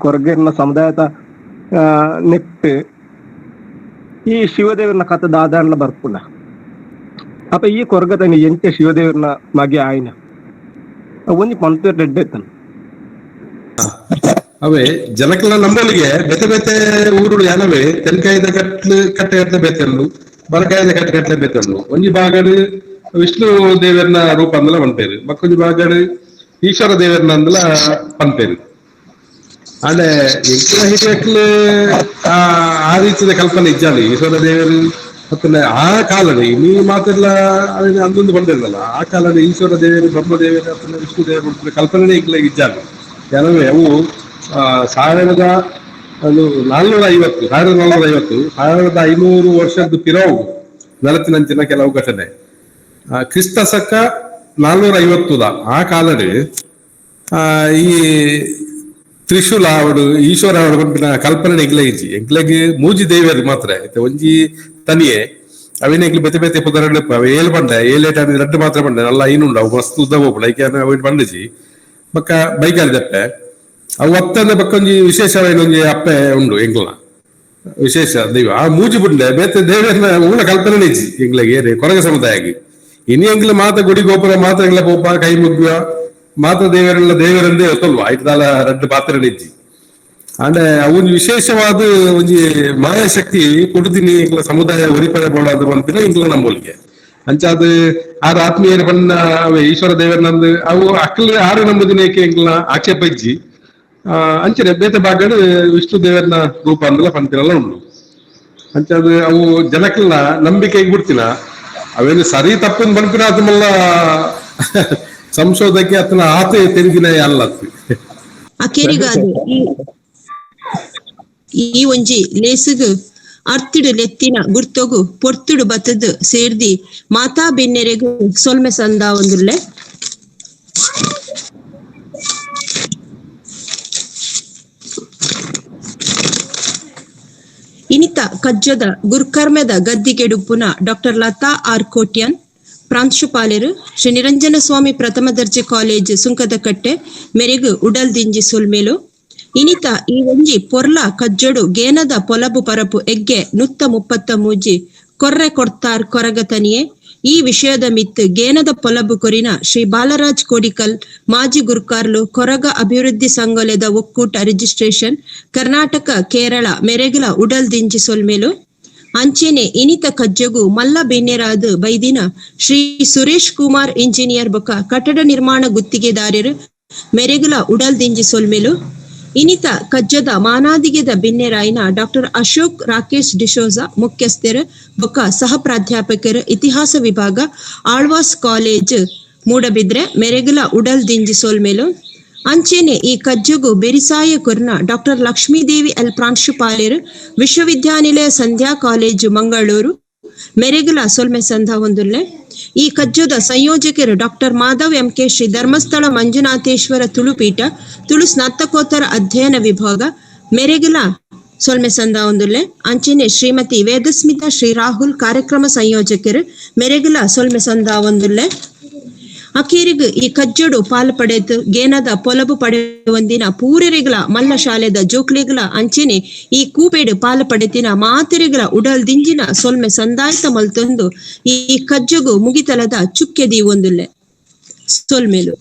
ಕೊರಗೇರಿನ ಸಮುದಾಯದ ನೆಟ್ಟು ಈ ಶಿವದೇವರನ ಕತೆ ದಾದಾಂಡ್ಲ ಬರ್ಪುಣ. ಅಪ್ಪ ಈ ಕೊರಗತನಿ ಎಂಚ ಶಿವದೇವರನ ಮಗೆ ಆಯ್ನ ಒಂಜಿ ಪಂತ ರೆಡ್ಡೆ ಎತ್ತನ. ಅವೇ ಜನಕ್ಲ ನಂಬಲಿಗೆ ಬೇತೆ ಬೇತೆ ಊರುಗಳು ಯಾನವೇ ತೆನ್ಕಾಯಿದ ಕಟ್ಲು ಕಟ್ಟೆ ಕಟ್ಲೆ ಬೇತೆಲ್ಲು, ಬಲಕಾಯಿದ ಕಟ್ಟೆ ಕಟ್ಲೆ ಬೇತೆಲ್ಲು. ಒಂಜಿ ಭಾಗಡು ವಿಷ್ಣು ದೇವರನ ರೂಪ ಅಂದಲ ಪನ್ಪೇರು, ಮಕ್ಕೊಂಜಿ ಭಾಗಡು ಈಶ್ವರ ದೇವರನ ಅಂದಲ ಪನ್ಪೇರು. ಆಂಡೆ ಎಂಕ್ಲ ಹಿರಿಯಕ್ಲು ಆ ರೀತಿಯ ಕಲ್ಪನೆ ಇಜ್ಜಾಲಿ ಈಶ್ವರ ದೇವರು ಮತ್ತೆ ಆ ಕಾಲದ ನೀ ಮಾತೆಲ್ಲ ಅಂದೊಂದು ಬಂದಿರಲ್ಲ. ಆ ಕಾಲದ ಈಶ್ವರ ದೇವರು ಬ್ರಹ್ಮದೇವರು ಅಥವಾ ವಿಷ್ಣು ದೇವರು ಕಲ್ಪನೆ ಎಂಕ್ಲ ಇಜ್ಜಾಲಿ. ಕೆಲವೇ ಅವು 1450 1450 1500 ವರ್ಷದ ಪಿರವು ನಲತಿನಂಚಿನ ಕೆಲವು ಘಟನೆ. ಕ್ರಿಸ್ತ ಶಕ 450 ಆ ಕಾಲಡು ಈ ತ್ರಿಶೂಲ ಅವಡು ಈಶ್ವರ ಅವಡು ಪನ್ಪಿನ ಕಲ್ಪನೆ ಎಂಕ್ಲೆ ಇಜ್ಜಿ. ಎಂಕ್ಲೆಗ್ ಮೂಜಿ ದೇವರು ಮಾತ್ರ ಒಂಜಿ ತನಿಯೆ ಅವೇನ ಎಂಕ್ಲೆ ಬೇತೆ ಬೇತೆ ಪುದರ್ ಅವ ಏಳು ಪಂಡೆ ಏಳು ರಡ್ಡು ಮಾತ್ರ ಪಂಡೆ ನಲ್ಲ ಐನುಂಡು ಅವು ಮಸ್ತ್ ಉದ್ದ ಹೋಗ್ಬಿಡ ಐಕೆ ಅವು ಪಂಡಿಜಿ ಬೊಕ್ಕ ಬೈಕಾರಿ ದಪ್ಪೆ ಅವು ಅತ್ತಂದ ಬೊಕ್ಕ ಒಂಜಿ ವಿಶೇಷವಾಯಿನ ಒಂಜಿ ಅಪ್ಪೆ ಉಂಡು ಎಂಕ್ಲ ವಿಶೇಷ ದೈವ. ಆ ಮೂಜಿ ಬುಡ್ಲೆ ಬೇತೆ ದೇವರನ್ನ ಮೂಲ ಕಲ್ಪನೆ ಇಜ್ಜಿ ಎಂಕ್ಲೆಗ್ ಏರೆ ಕೊರಗ ಸಮುದಾಯಕ್ಕೆ. ಇನಿ ಎಂಕ್ಲೆ ಮಾತ ಗುಡಿ ಗೋಪುರ ಮಾತ್ರ ಎಂಕ್ಲೆ ಪೋಪ ಕೈ ಮುಗ್ಗುವ ಮಾತ್ರ ದೇವರೆಲ್ಲ ದೇವರಂದೇ ಒತ್ತಲ್ವ ಐತದಾಲ ರಡ್ಡು ಪಾತ್ರ ಇಜ್ಜಿ. ಅಂಡೆ ಅವೊಂಜಿ ವಿಶೇಷವಾದ ಒಂಜಿ ಮಾಯಾಶಕ್ತಿ ಕೊಡುದಿನಿ ಎಂಕ್ಲ ಸಮುದಾಯ ಒರಿಪರೆ ಬೋಡಾದ ಪನ್ಪಿನ ಎಂಕ್ಲ ನಂಬೋಲಿಗೆ. ಅಂಚಾದ ಆರ್ ಆತ್ಮೀಯರ ಪನ್ನ ಅವೆ ಈಶ್ವರ ದೇವರನಂದು ಅವು ಅಕ್ಲ ಆರು ನಂಬುದಿನೇಕೆ ಎಂಕ್ಲ ಆಕ್ಷೇಪ ಇಜ್ಜಿ. ಅಂಚನೆ ಬೇತೆ ಭಾಗಡ್ ವಿಷ್ಣು ದೇವರನ ರೂಪ ಅಂದಲ ಪನ್ಪಿನಲ್ಲ ಉಂಡು. ಅಂಚಾದ ಅವು ಜನಕ್ಲ ನಂಬಿಕೆಗೆ ಬಿಡ್ತಿನ ಅವೇನು ಸರಿ ತಪ್ಪು ಪನ್ಪಿನ ಅದು ಮಲ್ಲ ಸಂಶೋಧಕ್ಕೆ ಅತನ ಆತ ತೆರಿದಿನ ಅಲ್ಲ. ಅಕೇರಿಗಾದ ಈ ಒಂಜಿ ಲೇಸುಗು ಅರ್ತಿಡು ಲೆತ್ತಿನ ಗುರ್ತೊಗು ಪೊರ್ತುಡು ಬತ್ತದು ಸೇರ್ದಿ ಮಾತಾ ಬೆನ್ನೆರೆಗು ಸೊಲ್ಮೆ ಸಂದ ಒಂದುಲ್ಲೆ. ಇನಿತ ಕಜ್ಜದ ಗುರ್ಕರ್ಮೆದ ಗದ್ದಿಗೆಡುಪ್ಪುನ ಡಾಕ್ಟರ್ ಲತಾ ಆರ್ ಕೋಟ್ಯನ್ ಪ್ರಾಂಶುಪಾಲರು ಶ್ರೀ ನಿರಂಜನ ಸ್ವಾಮಿ ಪ್ರಥಮ ದರ್ಜೆ ಕಾಲೇಜ್ ಸುಂಕದಕಟ್ಟೆ ಮೆರೆಗು ಉಡಲ್ ದಿಂಜಿ ಸೊಲ್ಮೇಲು. ಇನಿತ ಈ ಒಂಜಿ ಪೊರ್ಲ ಕಜ್ಜೊಡು ಗೇನದ ಪೊಲಬು ಪರಪು ಎಗ್ಗೆ 133 ಕೊರ್ರೆ ಕೊಡ್ತಾರ್ ಕೊರಗತನಿಯೇ ಈ ವಿಷಯದ ಮಿತ್ತು ಗೇನದ ಪೊಲಬು ಕೊರಿನ ಶ್ರೀ ಬಾಲರಾಜ್ ಕೋಡಿಕಲ್ ಮಾಜಿ ಗುರ್ಕಾರ್ಲು ಕೊರಗ ಅಭಿವೃದ್ಧಿ ಸಂಘಲೆದ ಒಕ್ಕೂಟ ರಿಜಿಸ್ಟ್ರೇಷನ್ ಕರ್ನಾಟಕ ಕೇರಳ ಮೆರೆಗುಲ ಉಡಲ್ ದಿಂಜಿ ಸೊಲ್ಮೇಲು. ಅಂಚೆನೆ ಇನಿತ ಕಜ್ಜಗು ಮಲ್ಲ ಬೆನ್ನೆರಾದ್ ಬೈದಿನ ಶ್ರೀ ಸುರೇಶ್ ಕುಮಾರ್ ಇಂಜಿನಿಯರ್ ಬೊಕ ಕಟ್ಟಡ ನಿರ್ಮಾಣ ಗುತ್ತಿಗೆದಾರರು ಮೆರೆಗುಲ ಉಡಲ್ ದಿಂಜಿ ಸೊಲ್ಮೆಲು. ಇನಿತ ಕಜ್ಜದ ಮಾನಾದಿಗೆದ ಬಿನ್ನೆರಾಯಿನ ಡಾಕ್ಟರ್ ಅಶೋಕ್ ರಾಕೇಶ್ ಡಿಶೋಜಾ ಮುಖ್ಯಸ್ಥರು ಬೊಕ್ಕ ಸಹ ಪ್ರಾಧ್ಯಾಪಕರು, ಇತಿಹಾಸ ವಿಭಾಗ, ಆಳ್ವಾಸ್ ಕಾಲೇಜ್, ಮೂಡಬಿದ್ರೆ ಮೆರೆಗುಲ ಉಡಲ್ ದಿಂಜಿ ಸೊಲ್ಮೆಲು. ಅಂಚೆನೆ ಈ ಕಜ್ಜಗು ಬೆರಿಸಾಯ ಕೊರ್ನ ಡಾಕ್ಟರ್ ಲಕ್ಷ್ಮೀದೇವಿ ಎಲ್ ಪ್ರಾಂಶುಪಾಲರು, ವಿಶ್ವವಿದ್ಯಾನಿಲಯ ಸಂಧ್ಯಾ ಕಾಲೇಜು, ಮಂಗಳೂರು ಮೆರೆಗುಲ ಸೊಲ್ಮೆ ಸಂಧ ಹೊಂದುಲ್ಲೆ. ಈ ಕಜ್ಜದ ಸಂಯೋಜಕರು doctor Madhav M K, Shri Dharmasthala Manjunatheshwara Tulupeetha, Tulu ಸ್ನಾತಕೋತ್ತರ ಅಧ್ಯಯನ ವಿಭಾಗ ಮೆರೆಗುಲ ಸೊಲ್ಮೆ ಸಂದ ಹೊಂದುಲ್ಲೆ. ಅಂಚೆನೆ ಶ್ರೀಮತಿ ವೇದಸ್ಮಿತಾ ಶ್ರೀ ರಾಹುಲ್, ಕಾರ್ಯಕ್ರಮ ಸಂಯೋಜಕರು ಮೆರೆಗುಲ ಸೊಲ್ಮೆ ಸಂದ ಹೊಂದುಲ್ಲೆ. ಅಕೇರಿಗ್ ಈ ಕಜ್ಜೊಡು ಪಾಲ್ ಪಡೆದು ಗೇನದ ಪೊಲಬು ಪಡೆಯೊಂದಿನ ಪೂರೆರೆಗಳ ಮಲ್ಲ ಶಾಲೆದ ಜೋಕ್ಲೆಗಳ ಅಂಚೆನೆ ಈ ಕೂಪೇಡು ಪಾಲ್ ಪಡೆತಿನ ಮಾತೆರೆಗಳ ಉಡಲ್ ದಿಂಜಿನ ಸೊಲ್ಮೆ ಸಂದಾಯ್ತ ಮಲ್ತೊಂದು ಈ ಕಜ್ಜೊಗು ಮುಗಿತಲದ ಚುಕ್ಕೆ ದೀವೊಂದುಲ್ಲೆ. ಸೊಲ್ಮೆಲು.